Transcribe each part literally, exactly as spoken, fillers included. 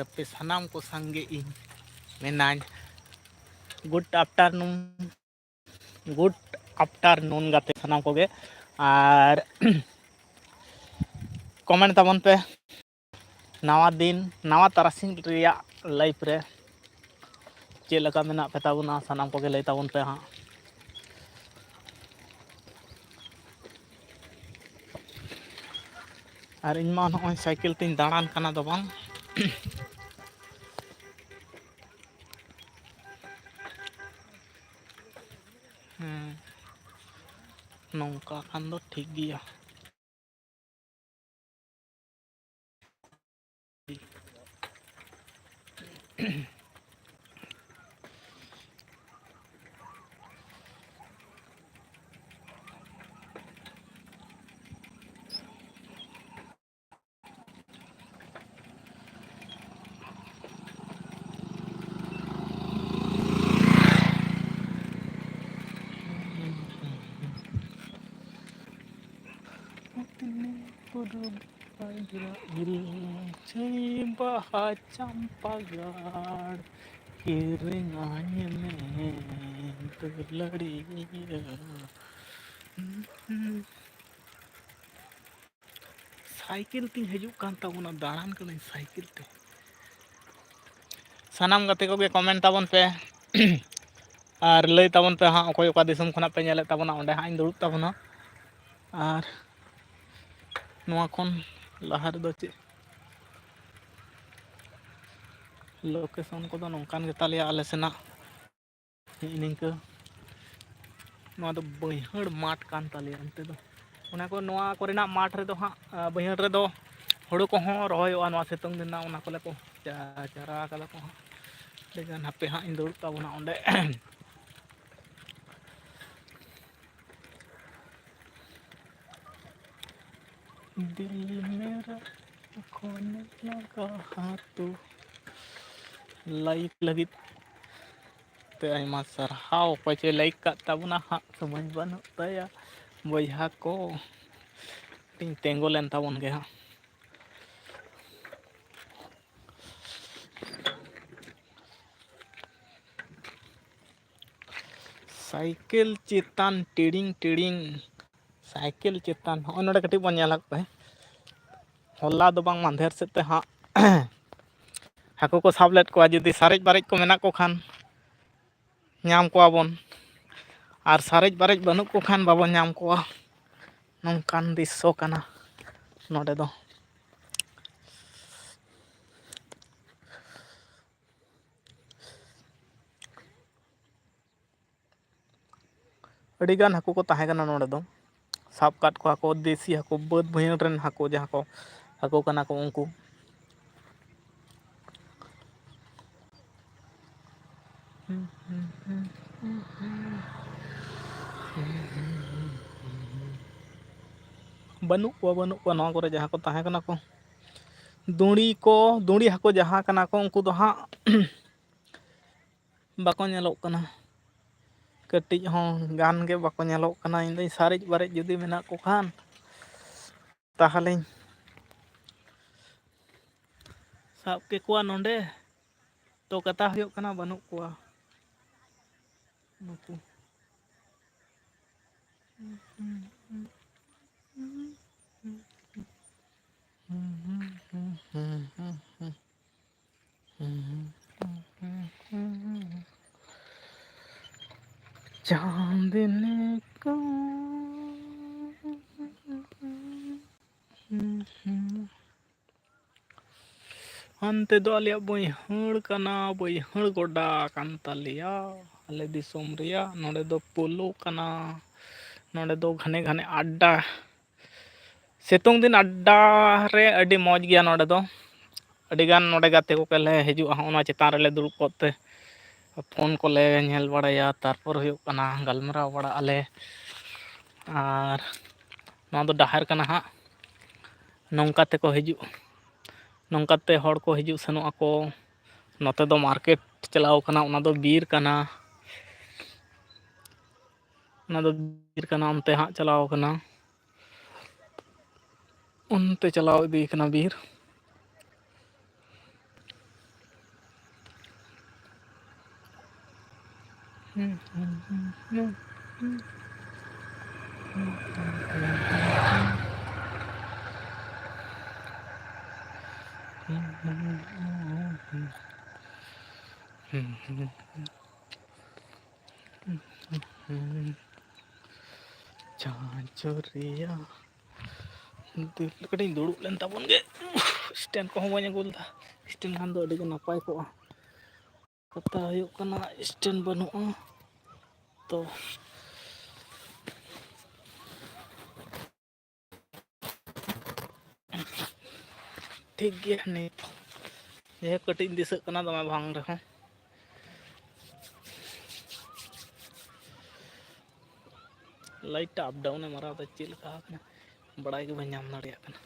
ᱟᱯᱮ ᱥᱟᱱᱟᱢ ᱠᱚ ᱥᱟᱝᱜᱮ ᱤᱧ ᱢᱮᱱᱟᱹᱧ, good afternoon, good afternoon ᱜᱟᱛᱮ ᱥᱟᱱᱟᱢ ᱠᱚᱜᱮ᱾ ᱟᱨ comment ᱛᱟᱵᱚᱱ ᱯᱮ, ᱱᱟᱣᱟ ᱫᱤᱱ ᱱᱟᱣᱟ ᱛᱟᱨᱟᱥᱤᱧ ᱨᱮᱭᱟᱜ live ᱨᱮ ᱪᱮᱫ ᱞᱮᱠᱟ ᱢᱮᱱᱟᱜ ᱯᱮ ᱛᱟᱵᱚᱱᱟ, ᱥᱟᱱᱟᱢ ᱠᱚᱜᱮ ᱞᱟᱹᱭ ᱛᱟᱵᱚᱱ ᱯᱮ ᱦᱟᱸᱜ᱾ ᱟᱨ ᱤᱧ ᱢᱟ ᱱᱚᱜᱼᱚᱭ ᱥᱟᱭᱠᱮᱞ ᱛᱤᱧ ᱫᱟᱬᱟᱱ ᱠᱟᱱᱟ ᱫᱚ ᱵᱟᱝ᱾ ᱦᱮᱸ, ᱱᱚᱝᱠᱟ ᱠᱷᱟᱱ ᱫᱚ ᱴᱷᱤᱠ ᱜᱮᱭᱟ᱾ ᱯᱩᱨᱩᱵ ᱯᱟᱭᱨᱟᱜ ᱜᱤᱨᱟᱹ, ᱪᱟᱹᱭ ᱵᱟᱦᱟ ᱪᱟᱢᱯᱟ ᱜᱟᱲ, ᱠᱤᱨᱤᱧᱟᱹᱧ ᱢᱮ ᱫᱩᱞᱟᱹᱲᱤᱭᱟᱹ᱾ ᱥᱟᱭᱠᱮᱞ ᱛᱤᱧ ᱦᱤᱡᱩᱜ ᱠᱟᱱ ᱛᱟᱵᱚᱱᱟ, ᱫᱟᱬᱟᱱ ᱠᱟᱹᱱᱟᱹᱧ ᱥᱟᱭᱠᱮᱞ ᱛᱮ᱾ ᱥᱟᱱᱟᱢ ᱜᱟᱛᱮ ᱠᱚᱜᱮ comment ᱛᱟᱵᱚᱱ ᱯᱮ᱾ ᱟᱨ ᱞᱟᱹᱭ ᱛᱟᱵᱚᱱ ᱯᱮ ᱦᱟᱸᱜ, ᱚᱠᱚᱭ ᱚᱠᱟ ᱫᱤᱥᱚᱢ ᱠᱷᱚᱱᱟᱜ ᱯᱮ ᱧᱮᱞᱮᱫ ᱛᱟᱵᱚᱱᱟ, ᱚᱸᱰᱮ ᱦᱟᱸᱜ ᱤᱧ ᱫᱩᱲᱩᱵ ᱛᱟᱵᱚᱱᱟ᱾ ᱟᱨ ᱱᱚᱣᱟ ᱠᱷᱚᱱ ᱞᱟᱦᱟ ᱨᱮᱫᱚ ᱪᱮᱫ, location ᱠᱚᱫᱚ ᱱᱚᱝᱠᱟᱱ ᱜᱮᱛᱟᱞᱮᱭᱟ ᱟᱞᱮ ᱥᱮᱱᱟᱜ᱾ ᱱᱮᱜᱼᱮ ᱱᱤᱝᱠᱟᱹ᱾ ᱱᱚᱣᱟ ᱫᱚ ᱵᱟᱹᱭᱦᱟᱹᱲ ᱢᱟᱴᱷ ᱠᱟᱱ ᱛᱟᱞᱮᱭᱟ ᱚᱱᱛᱮ ᱫᱚ᱾ ᱚᱱᱟ ᱠᱚ, ᱱᱚᱣᱟ ᱠᱚᱨᱮᱱᱟᱜ ᱢᱟᱴᱷ ᱨᱮᱫᱚ ᱦᱟᱸᱜ, ᱟ, ᱵᱟᱹᱭᱦᱟᱲ ᱨᱮᱫᱚ ᱦᱩᱲᱩ ᱠᱚᱦᱚᱸ ᱨᱚᱦᱚᱭᱚᱜᱼᱟ᱾ ᱱᱚᱣᱟ ᱥᱤᱛᱩᱝ ᱫᱤᱱ ᱨᱮᱱᱟᱜ ᱚᱱᱟ ᱠᱚᱞᱮ ᱠᱚ ᱪᱟ-, ᱪᱟᱨᱟ ᱠᱟᱫᱟ ᱠᱚ ᱦᱟᱸᱜ᱾ ᱟᱹᱰᱤᱜᱟᱱ ᱦᱟᱯᱮ ᱦᱟᱸᱜ ᱤᱧ ᱫᱩᱲᱩᱵ ᱛᱟᱵᱚᱱᱟ ᱚᱸᱰᱮ᱾ ᱫᱤᱞ ᱢᱮᱨᱟ ᱠᱷᱚᱱ ᱞᱟᱜᱟ ᱦᱟᱛᱳ᱾ Like ᱞᱟᱹᱜᱤᱫ ᱛᱮ ᱟᱭᱢᱟ ᱥᱟᱨᱦᱟᱣ᱾ ᱚᱠᱚᱭ ᱪᱚᱭ like ᱠᱟᱜ ᱛᱟᱵᱚᱱᱟ ᱦᱟᱸᱜ, ᱥᱚᱢᱚᱭ ᱵᱟᱹᱱᱩᱜ ᱛᱟᱭᱟ ᱵᱚᱭᱦᱟ ᱠᱚ᱾ ᱠᱟᱹᱴᱤᱡ ᱛᱮᱸᱜᱚ ᱞᱮᱱ ᱛᱟᱵᱚᱱ ᱜᱮ ᱦᱟᱸᱜ᱾ ᱥᱟᱭᱠᱮᱞ ᱪᱮᱛᱟᱱ ᱴᱤᱲᱤᱝ ᱴᱤᱲᱤᱝ, ᱥᱟᱭᱠᱮᱞ ᱪᱮᱛᱟᱱ᱾ ᱦᱚᱸᱜᱼᱚᱭ ᱱᱚᱰᱮ ᱠᱟᱹᱴᱤᱡ ᱵᱚᱱ ᱧᱮᱞ ᱟᱠᱚ ᱯᱮ᱾ ᱦᱚᱞᱟ ᱫᱚ ᱵᱟᱝ, ᱢᱟᱫᱷᱮᱨ ᱥᱮᱫ ᱛᱮ ᱦᱟᱸᱜ ᱦᱟᱹᱠᱩ ᱠᱚ ᱥᱟᱵ ᱞᱮᱫ ᱠᱚᱣᱟ᱾ ᱡᱩᱫᱤ ᱥᱟᱨᱮᱡ ᱵᱟᱨᱮᱡ ᱠᱚ ᱢᱮᱱᱟᱜ ᱠᱚ ᱠᱷᱟᱱ ᱧᱟᱢ ᱠᱚᱣᱟ ᱵᱚᱱ, ᱟᱨ ᱥᱟᱨᱮᱡ ᱵᱟᱨᱮᱡ ᱵᱟᱹᱱᱩᱜ ᱠᱚ ᱠᱷᱟᱱ ᱵᱟᱵᱚᱱ ᱧᱟᱢ ᱠᱚᱣᱟ᱾ ᱱᱚᱝᱠᱟᱱ ᱫᱨᱤᱥᱥᱚ ᱠᱟᱱᱟ ᱱᱚᱰᱮ ᱫᱚ᱾ ᱟᱹᱰᱤᱜᱟᱱ ᱦᱟᱹᱠᱩ ᱠᱚ ᱛᱟᱦᱮᱸ ᱠᱟᱱᱟ ᱱᱚᱰᱮ ᱫᱚ᱾ ᱥᱟᱵ ᱠᱟᱫ ᱠᱚᱣᱟ ᱠᱚ ᱫᱮᱥᱤ ᱦᱟᱹᱠᱩ, ᱵᱟᱹᱫᱽ ᱵᱟᱹᱭᱦᱟᱹᱲ ᱨᱮᱱ ᱦᱟᱹᱠᱩ, ᱡᱟᱦᱟᱸ ᱠᱚ ᱦᱟᱹᱠᱩ ᱠᱟᱱᱟ ᱠᱚ ᱩᱱᱠᱩ᱾ ᱵᱟᱹᱱᱩᱜ ᱠᱚᱣᱟ, ᱵᱟᱹᱱᱩᱜ ᱠᱚᱣᱟ ᱱᱚᱣᱟ ᱠᱚᱨᱮ ᱡᱟᱦᱟᱸ ᱠᱚ ᱛᱟᱦᱮᱸ ᱠᱟᱱᱟ ᱠᱚ᱾ ᱫᱩᱬᱤ ᱠᱚ, ᱫᱩᱬᱤ ᱦᱟᱹᱠᱩ ᱡᱟᱦᱟᱸ ᱠᱟᱱᱟ ᱠᱚ, ᱩᱱᱠᱩ ᱫᱚ ᱦᱟᱸᱜ ᱵᱟᱠᱚ ᱧᱮᱞᱚᱜ ᱠᱟᱱᱟ᱾ ᱠᱟᱹᱴᱤᱡ ᱦᱚᱸ ᱜᱟᱱ ᱜᱮ ᱵᱟᱠᱚ ᱧᱮᱞᱚᱜ ᱠᱟᱱᱟ᱾ ᱤᱧᱫᱚᱧ ᱥᱟᱨᱮᱡ ᱵᱟᱨᱮᱡ ᱡᱩᱫᱤ ᱢᱮᱱᱟᱜ ᱠᱚ ᱠᱷᱟᱱ, ᱛᱟᱦᱚᱞᱮᱧ ᱥᱟᱵ ᱠᱮᱠᱚᱣᱟ ᱱᱚᱰᱮ᱾ ᱛᱚ, ᱠᱟᱛᱷᱟ ᱦᱩᱭᱩᱜ ᱠᱟᱱᱟ, ᱵᱟᱹᱱᱩᱜ ᱠᱚᱣᱟ ᱱᱩᱠᱩ᱾ ᱪᱟᱸᱫᱽᱱᱤ ᱠᱚ᱾ ᱦᱟᱱᱛᱮ ᱫᱚ ᱟᱞᱮᱭᱟᱜ ᱵᱟᱹᱭᱦᱟᱹᱲ ᱠᱟᱱᱟ, ᱵᱟᱹᱭᱦᱟᱹᱲ ᱜᱚᱰᱟ ᱠᱟᱱ ᱛᱟᱞᱮᱭᱟ ᱟᱞᱮ ᱫᱤᱥᱚᱢ ᱨᱮᱭᱟᱜ᱾ ᱱᱚᱰᱮ ᱫᱚ ᱯᱳᱞᱳ ᱠᱟᱱᱟ, ᱱᱚᱰᱮ ᱫᱚ ᱜᱷᱟᱱᱮ ᱜᱷᱟᱱᱮ ᱟᱰᱰᱟ᱾ ᱥᱤᱛᱩᱝ ᱫᱤᱱ ᱟᱰᱰᱟ ᱨᱮ ᱟᱹᱰᱤ ᱢᱚᱡᱽ ᱜᱮᱭᱟ ᱱᱚᱰᱮ ᱫᱚ᱾ ᱟᱹᱰᱤᱜᱟᱱ ᱱᱚᱰᱮ ᱜᱟᱛᱮ ᱠᱚ ᱞᱮ ᱦᱤᱡᱩᱜᱼᱟ, ᱦᱚᱸᱜᱼᱚ ᱱᱚᱣᱟ ᱪᱮᱛᱟᱱ ᱨᱮᱞᱮ ᱫᱩᱲᱩᱵ ᱠᱚᱜ ᱛᱮ ᱯᱷᱳᱱ ᱠᱚᱞᱮ ᱧᱮᱞ ᱵᱟᱲᱟᱭᱟ᱾ ᱛᱟᱨᱯᱚᱨ ᱦᱩᱭᱩᱜ ᱠᱟᱱᱟ, ᱜᱟᱞᱢᱟᱨᱟᱣ ᱵᱟᱲᱟᱜ ᱟᱞᱮ᱾ ᱟᱨ ᱱᱚᱣᱟ ᱫᱚ ᱰᱟᱦᱟᱨ ᱠᱟᱱᱟ ᱦᱟᱸᱜ, ᱱᱚᱝᱠᱟ ᱛᱮᱠᱚ ᱦᱤᱡᱩᱜ, ᱱᱚᱝᱠᱟ ᱛᱮ ᱦᱚᱲ ᱠᱚ ᱦᱤᱡᱩᱜ ᱥᱮᱱᱚᱜ ᱟᱠᱚ᱾ ᱱᱚᱛᱮ ᱫᱚ ᱢᱟᱨᱠᱮᱴ ᱪᱟᱞᱟᱣ ᱠᱟᱱᱟ, ᱚᱱᱟ ᱫᱚ ᱵᱤᱨ ᱠᱟᱱᱟ, ᱚᱱᱟ ᱫᱚ ᱵᱤᱨ ᱠᱟᱱᱟ, ᱚᱱᱛᱮ ᱦᱟᱸᱜ ᱪᱟᱞᱟᱣ ᱠᱟᱱᱟ᱾ ᱚᱱᱛᱮ ᱪᱟᱞᱟᱣ ᱤᱫᱤ ᱠᱟᱱᱟ ᱵᱤᱨ᱾ ᱪᱟᱸᱪᱚ ᱨᱮᱭᱟᱜ ᱫᱤᱞ᱾ ᱠᱟᱹᱴᱤᱡ ᱤᱧ ᱫᱩᱲᱩᱵ ᱞᱮᱱ ᱛᱟᱵᱚᱱ ᱜᱮ᱾ ᱥᱴᱮᱱᱰ ᱠᱚᱦᱚᱸ ᱵᱟᱹᱧ ᱟᱹᱜᱩ ᱞᱮᱫᱟ᱾ ᱥᱴᱮᱱᱰ ᱠᱷᱟᱱ ᱫᱚ ᱟᱹᱰᱤ ᱜᱮ ᱱᱟᱯᱟᱭ ᱠᱚᱜᱼᱟ᱾ ᱠᱟᱛᱷᱟ ᱦᱩᱭᱩᱜ ᱠᱟᱱᱟ, ᱥᱴᱮᱱᱰ ᱵᱟᱹᱱᱩᱜᱼᱟ᱾ ᱛᱚ, ᱴᱷᱤᱠ ᱜᱮᱭᱟ, ᱱᱤᱛ ᱡᱟᱭᱦᱳᱠ ᱠᱟᱹᱴᱤᱡ ᱤᱧ ᱫᱤᱥᱟᱹᱜ ᱠᱟᱱᱟ, ᱫᱚᱢᱮ ᱵᱟᱝ ᱨᱮᱦᱚᱸ᱾ ᱞᱟᱭᱤᱴ ᱴᱟ ᱟᱯ ᱰᱟᱣᱩᱱ ᱮ ᱢᱟᱨᱟᱣ ᱮᱫᱟ, ᱪᱮᱫ ᱞᱮᱠᱟ ᱟᱠᱟᱱᱟ ᱵᱟᱲᱟᱭ ᱜᱮ ᱵᱟᱹᱧ ᱧᱟᱢ ᱫᱟᱲᱮᱭᱟᱜ ᱠᱟᱱᱟ᱾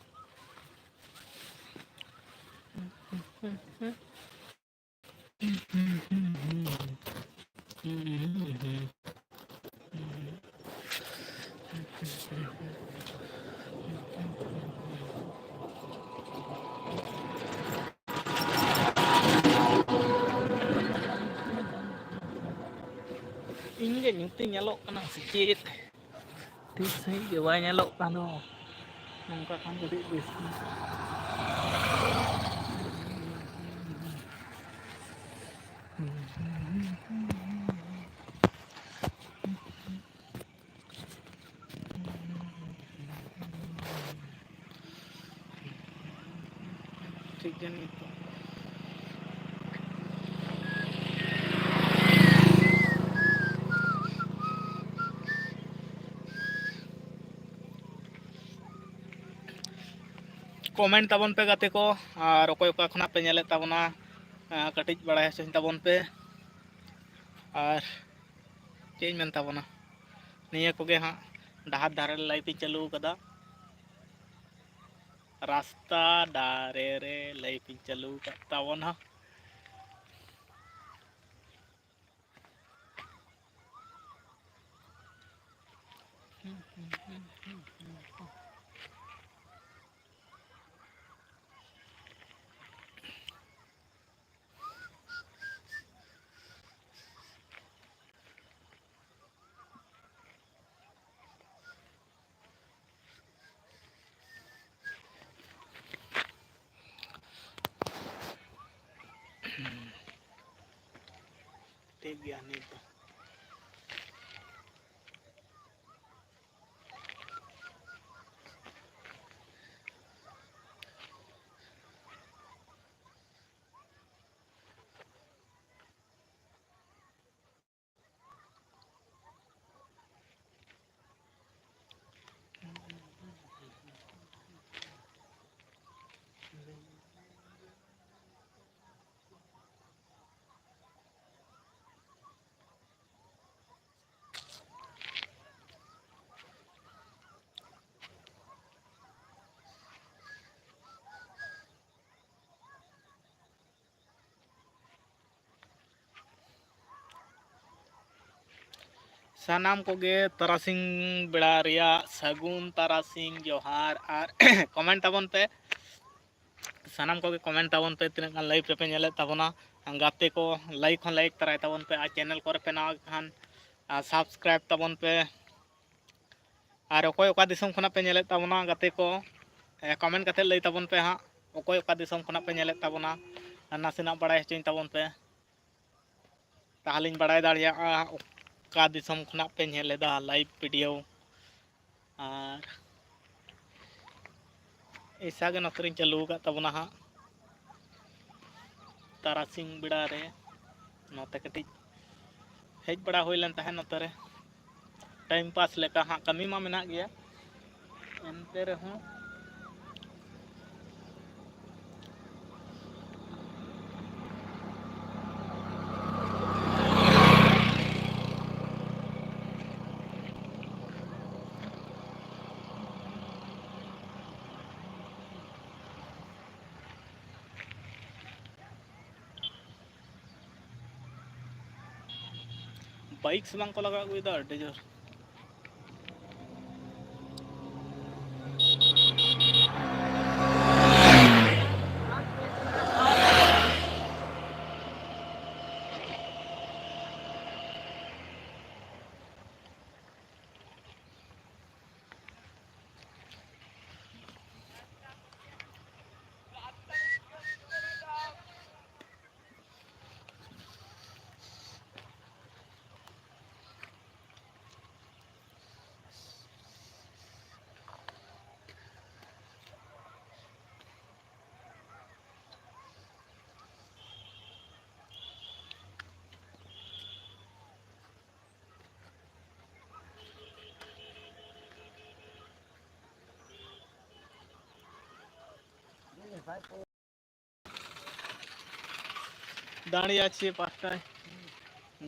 ᱤᱧ ᱜᱮ ᱧᱩᱛᱤᱧ ᱧᱮᱞᱚᱜ ᱠᱟᱱᱟ ᱥᱮ ᱪᱮᱫ? ᱴᱷᱤᱠ ᱥᱟᱺᱦᱤᱡ ᱜᱮ ᱵᱟᱭ ᱧᱮᱞᱚᱜ ᱠᱟᱱ ᱫᱚ᱾ ᱱᱚᱝᱠᱟ ᱠᱷᱟᱱ ᱠᱟᱹᱴᱤᱡ ᱵᱮᱥ ᱜᱮ᱾ ᱴᱷᱤᱠ ᱜᱮᱭᱟ ᱱᱤᱛᱚᱜ᱾ ᱠᱚᱢᱮᱱᱴ ᱛᱟᱵᱚᱱ ᱯᱮ ᱜᱟᱛᱮ ᱠᱚ, ᱟᱨ ᱚᱠᱚᱭ ᱚᱠᱟ ᱠᱷᱚᱱᱟᱜ ᱯᱮ ᱧᱮᱞᱮᱫ ᱛᱟᱵᱚᱱᱟ, ᱟᱸ, ᱠᱟᱹᱴᱤᱡ ᱵᱟᱲᱟᱭ ᱦᱚᱪᱚᱧ ᱛᱟᱵᱚᱱ ᱯᱮ᱾ ᱟᱨ ᱪᱮᱫ ᱤᱧ ᱢᱮᱱ ᱛᱟᱵᱚᱱᱟ, ᱱᱤᱭᱟᱹ ᱠᱚᱜᱮ ᱦᱟᱸᱜ ᱰᱟᱦᱟᱨ ᱫᱷᱟᱨᱮ ᱨᱮ ᱞᱟᱭᱤᱵᱷ ᱤᱧ ᱪᱟᱹᱞᱩ ᱟᱠᱟᱫᱟ, ᱨᱟᱥᱛᱟ ᱫᱷᱟᱨᱮ ᱨᱮ ᱞᱟᱭᱤᱵᱷ ᱤᱧ ᱪᱟᱹᱞᱩ ᱟᱠᱟᱫ ᱛᱟᱵᱚᱱᱟ᱾ ᱴᱷᱤᱠ ᱜᱮᱭᱟ ᱱᱤᱛ ᱫᱚ᱾ ᱥᱟᱱᱟᱢ ᱠᱚᱜᱮ ᱛᱟᱨᱟᱥᱤᱧ ᱵᱮᱲᱟ ᱨᱮᱭᱟᱜ ᱥᱟᱹᱜᱩᱱ ᱛᱟᱨᱟᱥᱤᱧ ᱡᱚᱦᱟᱨ᱾ ᱟᱨ ᱠᱚᱢᱮᱱᱴ ᱛᱟᱵᱚᱱ ᱯᱮ, ᱥᱟᱱᱟᱢ ᱠᱚᱜᱮ ᱠᱚᱢᱮᱱᱴ ᱛᱟᱵᱚᱱ ᱯᱮ, ᱛᱤᱱᱟᱹᱜ ᱜᱟᱱ ᱞᱟᱭᱤᱵᱷ ᱨᱮᱯᱮ ᱧᱮᱞᱮᱫ ᱛᱟᱵᱚᱱᱟ᱾ ᱜᱟᱛᱮ ᱠᱚ, ᱞᱟᱭᱤᱠ ᱦᱚᱸ ᱞᱟᱭᱤᱠ ᱛᱟᱨᱟᱭ ᱛᱟᱵᱚᱱ ᱯᱮ, ᱟᱨ ᱪᱮᱱᱮᱞ ᱠᱚᱨᱮ ᱯᱮ ᱱᱟᱣᱟ ᱠᱷᱟᱱ ᱥᱟᱵᱥᱠᱨᱟᱭᱤᱵᱽ ᱛᱟᱵᱚᱱ ᱯᱮ᱾ ᱟᱨ ᱚᱠᱚᱭ ᱚᱠᱟ ᱫᱤᱥᱚᱢ ᱠᱷᱚᱱᱟᱜ ᱯᱮ ᱧᱮᱞᱮᱫ ᱛᱟᱵᱚᱱᱟ ᱜᱟᱛᱮ ᱠᱚ, ᱠᱚᱢᱮᱱᱴ ᱠᱟᱛᱮ ᱞᱟᱹᱭ ᱛᱟᱵᱚᱱ ᱯᱮ ᱦᱟᱸᱜ, ᱚᱠᱚᱭ ᱚᱠᱟ ᱫᱤᱥᱚᱢ ᱠᱷᱚᱱᱟᱜ ᱯᱮ ᱧᱮᱞᱮᱫ ᱛᱟᱵᱚᱱᱟ, ᱟᱨ ᱱᱟᱥᱮᱱᱟᱜ ᱵᱟᱲᱟᱭ ᱦᱚᱪᱚᱧ ᱛᱟᱵᱚᱱ ᱯᱮ, ᱛᱟᱦᱚᱞᱮᱧ ᱵᱟᱲᱟᱭ ᱫᱟᱲᱮᱭᱟᱜᱼᱟ ᱚᱠᱟ ᱫᱤᱥᱚᱢ ᱠᱷᱚᱱᱟᱜ ᱯᱮ ᱧᱮᱞ ᱮᱫᱟ ᱞᱟᱭᱤᱵᱷ ᱵᱷᱤᱰᱤᱭᱳ᱾ ᱟᱨ ᱮᱥᱟ ᱜᱮ ᱱᱚᱛᱮ ᱨᱤᱧ ᱪᱟᱹᱞᱩ ᱟᱠᱟᱫ ᱛᱟᱵᱚᱱᱟ ᱦᱟᱸᱜ, ᱛᱟᱨᱟᱥᱤᱧ ᱵᱮᱲᱟ ᱨᱮ ᱱᱚᱛᱮ ᱠᱟᱹᱴᱤᱡ ᱦᱮᱡ ᱵᱟᱲᱟ ᱦᱩᱭ ᱞᱮᱱ ᱛᱟᱦᱮᱸᱫ ᱱᱚᱛᱮ ᱨᱮ, ᱴᱟᱭᱤᱢ ᱯᱟᱥ ᱞᱮᱠᱟ ᱦᱟᱸᱜ, ᱠᱟᱹᱢᱤ ᱢᱟ ᱢᱮᱱᱟᱜ ᱜᱮᱭᱟ, ᱮᱱᱛᱮ ᱨᱮᱦᱚᱸ ᱵᱟᱭᱤᱠ ᱥᱮ ᱵᱟᱝ ᱠᱚ ᱞᱟᱜᱟ ᱟᱹᱜᱩᱭᱮᱫᱟ ᱟᱹᱰᱤ ᱡᱳᱨ᱾ দাঁড়িয়ে আছে পাঁচটায়।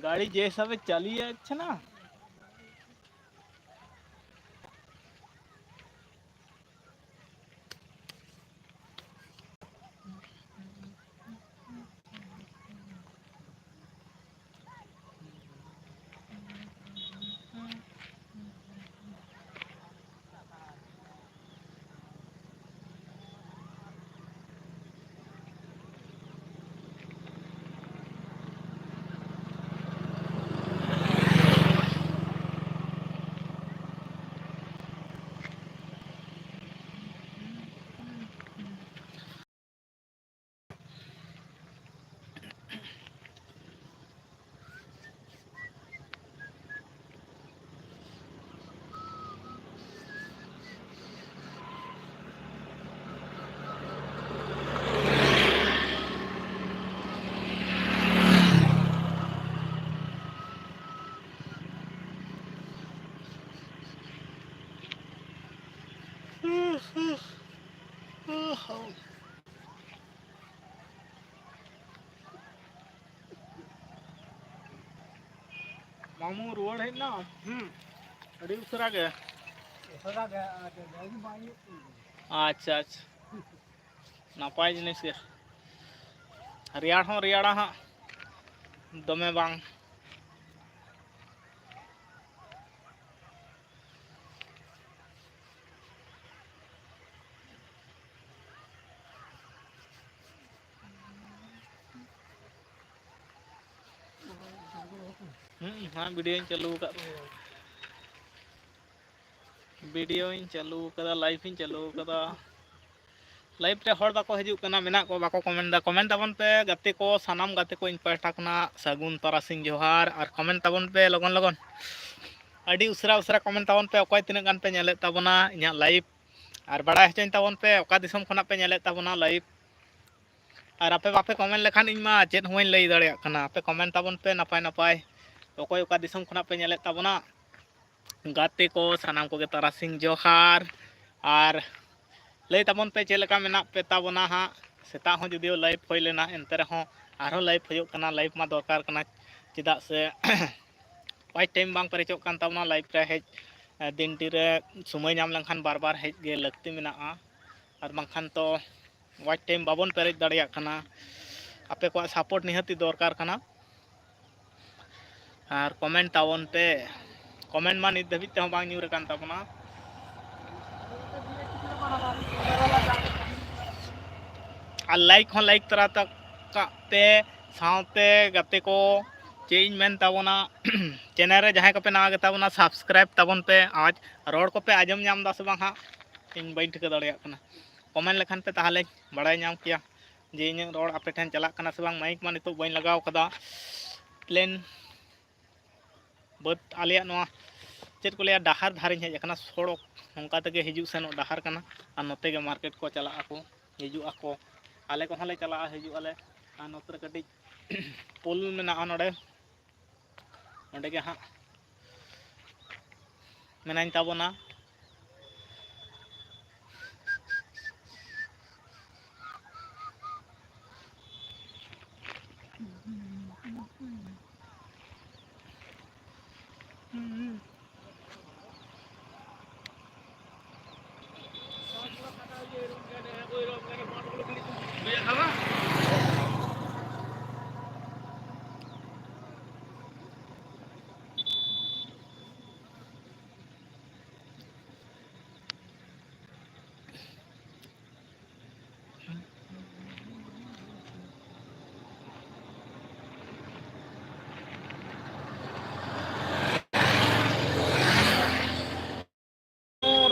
গাড়ি যে হিসাবে চালিয়ে যাচ্ছে না। ᱢᱟᱢᱩ ᱨᱩᱣᱟᱹᱲ ᱦᱮᱡ ᱮᱱᱟ? ᱦᱩᱸ᱾ ᱟᱹᱰᱤ ᱩᱥᱟᱹᱨᱟ ᱜᱮ? ᱩᱥᱟᱹᱨᱟ ᱜᱮ, ᱟᱨ ᱡᱚᱞᱫᱤ ᱵᱟᱝ ᱦᱩᱭᱩᱜ ᱠᱟᱱᱟ᱾ ᱟᱪᱪᱷᱟ, ᱟᱪᱪᱷᱟ᱾ ᱱᱟᱯᱟᱭ ᱡᱤᱱᱤᱥ ᱜᱮ᱾ ᱨᱮᱭᱟᱲ ᱦᱚᱸ ᱨᱮᱭᱟᱲᱟ ᱦᱟᱸᱜ, ᱫᱚᱢᱮ ᱵᱟᱝ᱾ ᱦᱩᱸ, ᱦᱮᱸ, ᱵᱷᱤᱰᱤᱭᱳᱧ ᱪᱟᱹᱞᱩ ᱟᱠᱟᱫ᱾ ᱵᱷᱤᱰᱤᱭᱳᱧ ᱪᱟᱹᱞᱩ ᱟᱠᱟᱫᱟ, ᱞᱟᱭᱤᱵᱷ ᱤᱧ ᱪᱟᱹᱞᱩ ᱟᱠᱟᱫᱟ᱾ ᱞᱟᱭᱤᱵᱷ ᱨᱮ ᱦᱚᱲ ᱵᱟᱠᱚ ᱦᱤᱡᱩᱜ ᱠᱟᱱᱟ, ᱢᱮᱱᱟᱜ ᱠᱚᱣᱟ ᱵᱟᱠᱚ ᱠᱚᱢᱮᱱᱴ ᱮᱫᱟ᱾ ᱠᱚᱢᱮᱱᱴ ᱛᱟᱵᱚᱱ ᱯᱮ ᱜᱟᱛᱮ ᱠᱚ, ᱥᱟᱱᱟᱢ ᱜᱟᱛᱮ ᱠᱚ ᱤᱧ ᱯᱟᱦᱴᱟ ᱠᱷᱚᱱᱟᱜ ᱥᱟᱹᱜᱩᱱ ᱛᱟᱨᱟᱥᱤᱧ ᱡᱚᱦᱟᱨ᱾ ᱟᱨ ᱠᱚᱢᱮᱱᱴ ᱛᱟᱵᱚᱱ ᱯᱮ ᱞᱚᱜᱚᱱ ᱞᱚᱜᱚᱱ, ᱟᱹᱰᱤ ᱩᱥᱟᱹᱨᱟ ᱩᱥᱟᱹᱨᱟ ᱠᱚᱢᱮᱱᱴ ᱛᱟᱵᱚᱱ ᱯᱮ, ᱚᱠᱚᱭ ᱛᱤᱱᱟᱹᱜ ᱜᱟᱱ ᱯᱮ ᱧᱮᱞᱮᱫ ᱛᱟᱵᱚᱱᱟ ᱤᱧᱟᱹᱜ ᱞᱟᱭᱤᱵᱷ᱾ ᱟᱨ ᱵᱟᱲᱟᱭ ᱦᱚᱪᱚᱧ ᱛᱟᱵᱚᱱ ᱯᱮ ᱚᱠᱟ ᱫᱤᱥᱚᱢ ᱠᱷᱚᱱᱟᱜ ᱯᱮ ᱧᱮᱞᱮᱫ ᱛᱟᱵᱚᱱᱟ ᱞᱟᱭᱤᱵᱷ᱾ ᱟᱨ ᱟᱯᱮ ᱵᱟᱯᱮ ᱠᱚᱢᱮᱱᱴ ᱞᱮᱠᱷᱟᱱ ᱤᱧ ᱢᱟ ᱪᱮᱫ ᱦᱚᱸ ᱵᱟᱹᱧ ᱞᱟᱹᱭ ᱫᱟᱲᱮᱭᱟᱜ ᱠᱟᱱᱟ᱾ ᱟᱯᱮ ᱠᱚᱢᱮᱱᱴ ᱛᱟᱵᱚᱱ ᱯᱮ ᱱᱟᱯᱟᱭ ᱱᱟᱯᱟᱭ, ᱚᱠᱚᱭ ᱚᱠᱟ ᱫᱤᱥᱚᱢ ᱠᱷᱚᱱᱟᱜ ᱯᱮ ᱧᱮᱞᱮᱫ ᱛᱟᱵᱚᱱᱟ᱾ ᱜᱟᱛᱮ ᱠᱚ ᱥᱟᱱᱟᱢ ᱠᱚᱜᱮ ᱛᱟᱨᱟᱥᱤᱧ ᱡᱚᱦᱟᱨ᱾ ᱟᱨ ᱞᱟᱹᱭ ᱛᱟᱵᱚᱱ ᱯᱮ ᱪᱮᱫ ᱞᱮᱠᱟ ᱢᱮᱱᱟᱜ ᱯᱮ ᱛᱟᱵᱚᱱᱟ ᱦᱟᱸᱜ᱾ ᱥᱮᱛᱟᱜ ᱦᱚᱸ ᱡᱩᱫᱤᱭᱳ live ᱦᱩᱭ ᱞᱮᱱᱟ, ᱮᱱᱛᱮ ᱨᱮᱦᱚᱸ ᱟᱨᱦᱚᱸ live ᱦᱩᱭᱩᱜ ᱠᱟᱱᱟ᱾ Live ᱢᱟ ᱫᱚᱨᱠᱟᱨ ᱠᱟᱱᱟ, ᱪᱮᱫᱟᱜ ᱥᱮ watch time ᱵᱟᱝ ᱯᱮᱨᱮᱡᱚᱜ ᱠᱟᱱ ᱛᱟᱵᱚᱱᱟ᱾ Live ᱨᱮ ᱦᱮᱡ, ᱫᱤᱱᱴᱤ ᱨᱮ ᱥᱚᱢᱚᱭ ᱧᱟᱢ ᱞᱮᱱᱠᱷᱟᱱ ᱵᱟᱨ ᱵᱟᱨ ᱦᱮᱡ ᱜᱮ ᱞᱟᱹᱠᱛᱤ ᱢᱮᱱᱟᱜᱼᱟ, ᱟᱨ ᱵᱟᱝᱠᱷᱟᱱ ᱛᱚ watch time ᱵᱟᱵᱚᱱ ᱯᱮᱨᱮᱡ ᱫᱟᱲᱮᱭᱟᱜ ᱠᱟᱱᱟ᱾ ᱟᱯᱮ ᱠᱚᱣᱟᱜ support ᱱᱤᱦᱟᱹᱛᱤ ᱫᱚᱨᱠᱟᱨ ᱠᱟᱱᱟ᱾ ᱟᱨ comment ᱛᱟᱵᱚᱱ ᱯᱮ᱾ Comment ᱢᱟ ᱱᱤᱛ ᱫᱷᱟᱹᱵᱤᱡ ᱛᱮᱦᱚᱸ ᱵᱟᱝ ᱧᱩᱨ ᱟᱠᱟᱱ ᱛᱟᱵᱚᱱᱟ᱾ ᱟᱨ like ᱦᱚᱸ like ᱛᱚᱨᱟ ᱛᱚ ᱠᱟᱜ ᱯᱮ, ᱥᱟᱶᱛᱮ ᱜᱟᱛᱮ ᱠᱚ, ᱪᱮᱫ ᱤᱧ ᱢᱮᱱ ᱛᱟᱵᱚᱱᱟ, channel ᱨᱮ ᱡᱟᱦᱟᱸᱭ ᱠᱚᱯᱮ ᱱᱟᱣᱟ ᱜᱮᱛᱟ ᱵᱚᱱᱟ, subscribe ᱛᱟᱵᱚᱱ ᱯᱮ᱾ ᱟᱨ ᱨᱚᱲ ᱠᱚᱯᱮ ᱟᱸᱡᱚᱢ ᱧᱟᱢ ᱮᱫᱟ ᱥᱮ ᱵᱟᱝ ᱦᱟᱸᱜ, ᱤᱧ ᱵᱟᱹᱧ ᱴᱷᱤᱠᱟᱹ ᱫᱟᱲᱮᱭᱟᱜ ᱠᱟᱱᱟ᱾ Comment ᱞᱮᱠᱷᱟᱱ ᱯᱮ ᱛᱟᱦᱚᱞᱮᱧ ᱵᱟᱲᱟᱭ ᱧᱟᱢ ᱠᱮᱭᱟ ᱡᱮ ᱤᱧᱟᱹᱜ ᱨᱚᱲ ᱟᱯᱮ ᱴᱷᱮᱱ ᱪᱟᱞᱟᱜ ᱠᱟᱱᱟ ᱥᱮ ᱵᱟᱝ᱾ Mic ᱢᱟ ᱱᱤᱛᱚᱜ ᱵᱟᱹᱧ ᱞᱟᱜᱟᱣ ᱠᱟᱫᱟ, plain ᱵᱟᱹᱫᱽ, ᱟᱞᱮᱭᱟᱜ ᱱᱚᱣᱟ ᱪᱮᱫ ᱠᱚ ᱞᱟᱹᱭᱟ, ᱰᱟᱦᱟᱨ ᱫᱷᱟᱨᱮᱧ ᱦᱮᱡ ᱟᱠᱟᱱᱟ᱾ ᱥᱚᱲᱚᱠ ᱱᱚᱝᱠᱟ ᱛᱮᱜᱮ ᱦᱤᱡᱩᱜ ᱥᱮᱱᱚᱜ ᱰᱟᱦᱟᱨ ᱠᱟᱱᱟ, ᱟᱨ ᱱᱚᱛᱮ ᱜᱮ market ᱠᱚ ᱪᱟᱞᱟᱜ ᱟᱠᱚ, ᱦᱤᱡᱩᱜ ᱟᱠᱚ, ᱟᱞᱮ ᱠᱚᱦᱚᱸ ᱞᱮ ᱪᱟᱞᱟᱜᱼᱟ, ᱦᱤᱡᱩᱜ ᱟᱞᱮ᱾ ᱟᱨ ᱱᱚᱛᱮ ᱨᱮ ᱠᱟᱹᱴᱤᱡ ᱯᱳᱞ ᱢᱮᱱᱟᱜᱼᱟ ᱱᱚᱰᱮ, ᱚᱸᱰᱮ ᱜᱮ ᱦᱟᱸᱜ ᱢᱮᱱᱟᱧ ᱛᱟᱵᱚᱱᱟ᱾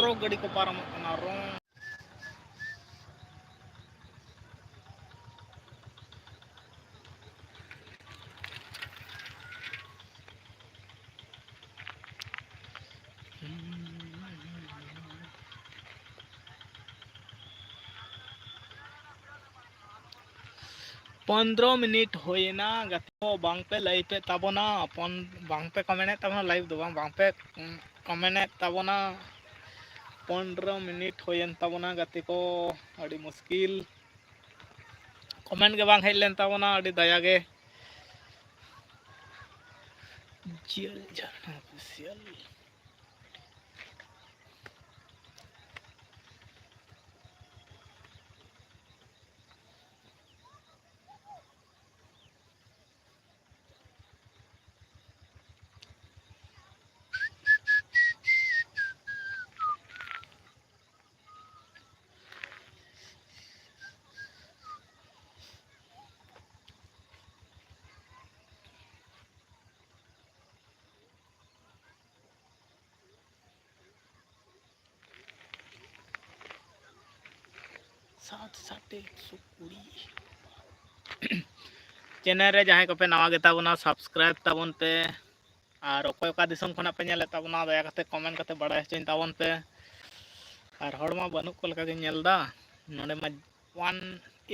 ᱨᱚ ᱜᱟᱹᱰᱤ ᱠᱚ ᱯᱟᱨᱚᱢᱚᱜ ᱠᱟᱱᱟ, ᱨᱚ᱾ ᱯᱚᱱᱫᱽᱨᱚ ᱢᱤᱱᱤᱴ ᱦᱩᱭᱮᱱᱟ, ᱜᱟᱛᱮ ᱠᱚ ᱵᱟᱝᱯᱮ live ᱮᱫ ᱛᱟᱵᱚᱱᱟ, ᱯᱚᱱ-, ᱵᱟᱝᱯᱮ comment ᱮᱫ ᱛᱟᱵᱚᱱᱟ, live ᱫᱚ ᱵᱟᱝ, ᱵᱟᱝᱯᱮ, ᱩᱸ, comment ᱮᱫ ᱛᱟᱵᱚᱱᱟ᱾ ᱯᱚᱱᱨᱚ ᱢᱤᱱᱤᱴ ᱦᱩᱭᱮᱱ ᱛᱟᱵᱚᱱᱟ ᱜᱟᱛᱮ ᱠᱚ, ᱟᱹᱰᱤ ᱢᱩᱥᱠᱤᱞ᱾ ᱠᱚᱢᱮᱱᱴ ᱜᱮ ᱵᱟᱝ ᱦᱮᱡ ᱞᱮᱱ ᱛᱟᱵᱚᱱᱟ, ᱟᱹᱰᱤ ᱫᱟᱭᱟ ᱜᱮ᱾ ᱡᱤᱭᱟᱹᱞ ᱡᱷᱟᱨᱱᱟ ᱚᱯᱷᱤᱥᱤᱭᱟᱞ᱾ ᱥᱟᱴ ᱥᱟᱴ ᱮᱠᱥᱚ ᱠᱩᱲᱤ᱾ ᱪᱮᱱᱮᱞ ᱨᱮ ᱡᱟᱦᱟᱸᱭ ᱠᱚᱯᱮ ᱱᱟᱣᱟ ᱜᱮᱛᱟ ᱵᱚᱱᱟ, ᱥᱟᱵᱥᱠᱨᱟᱭᱤᱵ ᱛᱟᱵᱚᱱ ᱯᱮ᱾ ᱟᱨ ᱚᱠᱚᱭ ᱚᱠᱟ ᱫᱤᱥᱚᱢ ᱠᱷᱚᱱᱟᱜ ᱯᱮ ᱧᱮᱞᱮᱫ ᱛᱟᱵᱚᱱᱟ, ᱫᱟᱭᱟ ᱠᱟᱛᱮ ᱠᱚᱢᱮᱱᱴ ᱠᱟᱛᱮ ᱵᱟᱲᱟᱭ ᱦᱚᱪᱚᱧ ᱛᱟᱵᱚᱱ ᱯᱮ᱾ ᱟᱨ ᱦᱚᱲ ᱢᱟ ᱵᱟᱹᱱᱩᱜ ᱠᱚ ᱞᱮᱠᱟ ᱜᱤᱧ ᱧᱮᱞ ᱮᱫᱟ ᱱᱚᱰᱮ ᱢᱟ᱾ ᱚᱣᱟᱱ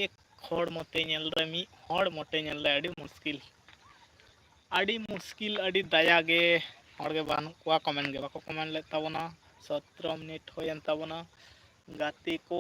ᱮᱠ ᱦᱚᱲ ᱢᱚᱛᱮ ᱧᱮᱞ ᱨᱮ, ᱢᱤᱫ ᱦᱚᱲ ᱢᱚᱛᱮ ᱧᱮᱞ ᱨᱮ ᱟᱹᱰᱤ ᱢᱩᱥᱠᱤᱞ, ᱟᱹᱰᱤ ᱢᱩᱥᱠᱤᱞ, ᱟᱹᱰᱤ ᱫᱟᱭᱟ ᱜᱮ᱾ ᱦᱚᱲ ᱜᱮ ᱵᱟᱹᱱᱩᱜ ᱠᱚᱣᱟ, ᱠᱚᱢᱮᱱᱴ ᱜᱮ ᱵᱟᱠᱚ ᱠᱚᱢᱮᱱᱴ ᱞᱮᱫ ᱛᱟᱵᱚᱱᱟ᱾ ᱥᱚᱛᱨᱚ ᱢᱤᱱᱤᱴ ᱦᱩᱭᱮᱱ ᱛᱟᱵᱚᱱᱟ ᱜᱟᱛᱮ ᱠᱚ᱾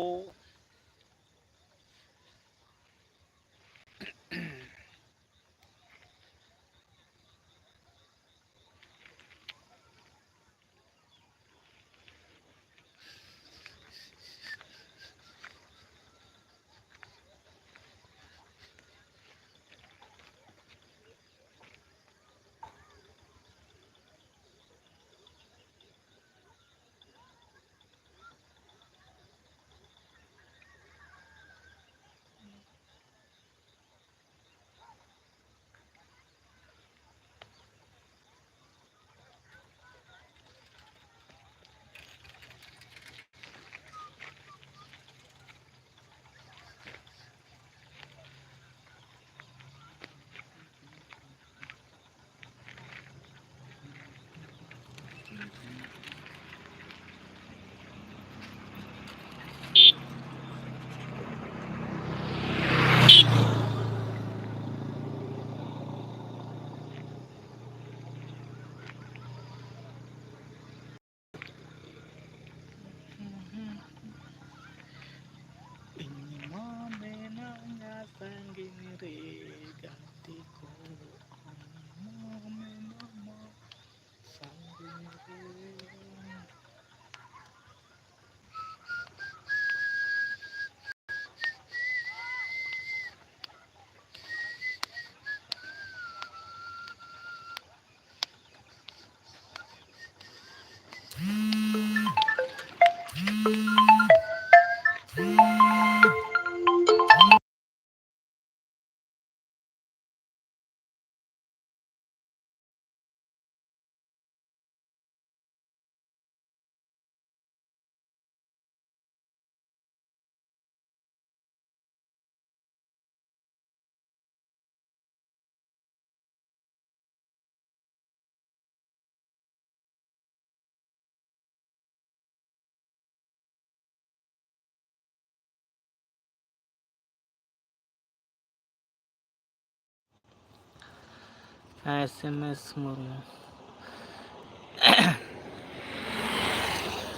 S M S Murmu.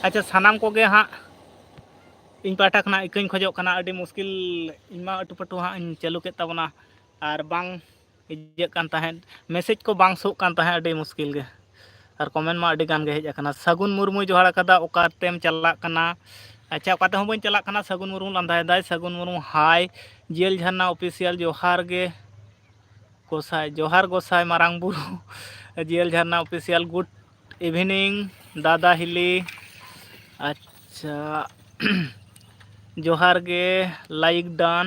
ᱟᱪᱪᱷᱟ, ᱥᱟᱱᱟᱢ ᱠᱚᱜᱮ ᱦᱟᱸᱜ ᱤᱧ ᱯᱟᱦᱴᱟ ᱠᱷᱚᱱᱟᱜ ᱤᱠᱟᱹᱧ ᱠᱷᱚᱡᱚᱜ ᱠᱟᱱᱟ᱾ ᱟᱹᱰᱤ ᱢᱩᱥᱠᱤᱞ, ᱤᱧ ᱢᱟ ᱟᱹᱴᱩ ᱯᱟᱹᱴᱩ ᱦᱟᱸᱜ ᱤᱧ ᱪᱟᱹᱞᱩ ᱠᱮᱫ ᱛᱟᱵᱚᱱᱟ, ᱟᱨ ᱵᱟᱝ ᱤᱭᱟᱹᱜ ᱠᱟᱱ ᱛᱟᱦᱮᱸᱫ, ᱢᱮᱥᱮᱡᱽ ᱠᱚ ᱵᱟᱝ ᱥᱳᱜ ᱠᱟᱱ ᱛᱟᱦᱮᱸᱫ, ᱟᱹᱰᱤ ᱢᱩᱥᱠᱤᱞ ᱜᱮ᱾ ᱟᱨ ᱠᱚᱢᱮᱱᱴ ᱢᱟ ᱟᱹᱰᱤ ᱜᱟᱱ ᱜᱮ ᱦᱮᱡ ᱟᱠᱟᱱᱟ᱾ ᱥᱟᱹᱜᱩᱱ ᱢᱩᱨᱢᱩᱭ ᱡᱚᱦᱟᱨ ᱟᱠᱟᱫᱟ, "ᱚᱠᱟᱛᱮᱢ ᱪᱟᱞᱟᱜ ᱠᱟᱱᱟ?" ᱟᱪᱪᱷᱟ, ᱚᱠᱟ ᱛᱮᱦᱚᱸ ᱵᱟᱹᱧ ᱪᱟᱞᱟᱜ ᱠᱟᱱᱟ᱾ ᱥᱟᱹᱜᱩᱱ ᱢᱩᱨᱢᱩ ᱞᱟᱸᱫᱟᱭᱮᱫᱟᱭ᱾ ᱥᱟᱹᱜᱩᱱ ᱢᱩᱨᱢᱩ, ᱦᱟᱭ᱾ ᱡᱤᱭᱟᱹᱞ ᱡᱷᱟᱨᱱᱟ ᱚᱯᱷᱤᱥᱤᱭᱟᱞ, ᱡᱚᱦᱟᱨ ᱜᱮ ᱜᱚᱸᱥᱟᱭ, ᱡᱚᱦᱟᱨ ᱜᱚᱸᱥᱟᱭ ᱢᱟᱨᱟᱝ ᱵᱩᱨᱩ᱾ ᱡᱤᱭᱟᱹᱞ ᱡᱷᱟᱨᱱᱟ ᱚᱯᱷᱤᱥᱤᱭᱟᱞ, ᱜᱩᱰ ᱤᱵᱷᱤᱱᱤᱝ ᱫᱟᱫᱟ ᱦᱤᱞᱤ᱾ ᱟᱪᱪᱷᱟ, ᱡᱚᱦᱟᱨ ᱜᱮ, ᱞᱟᱭᱤᱠ ᱰᱟᱱ᱾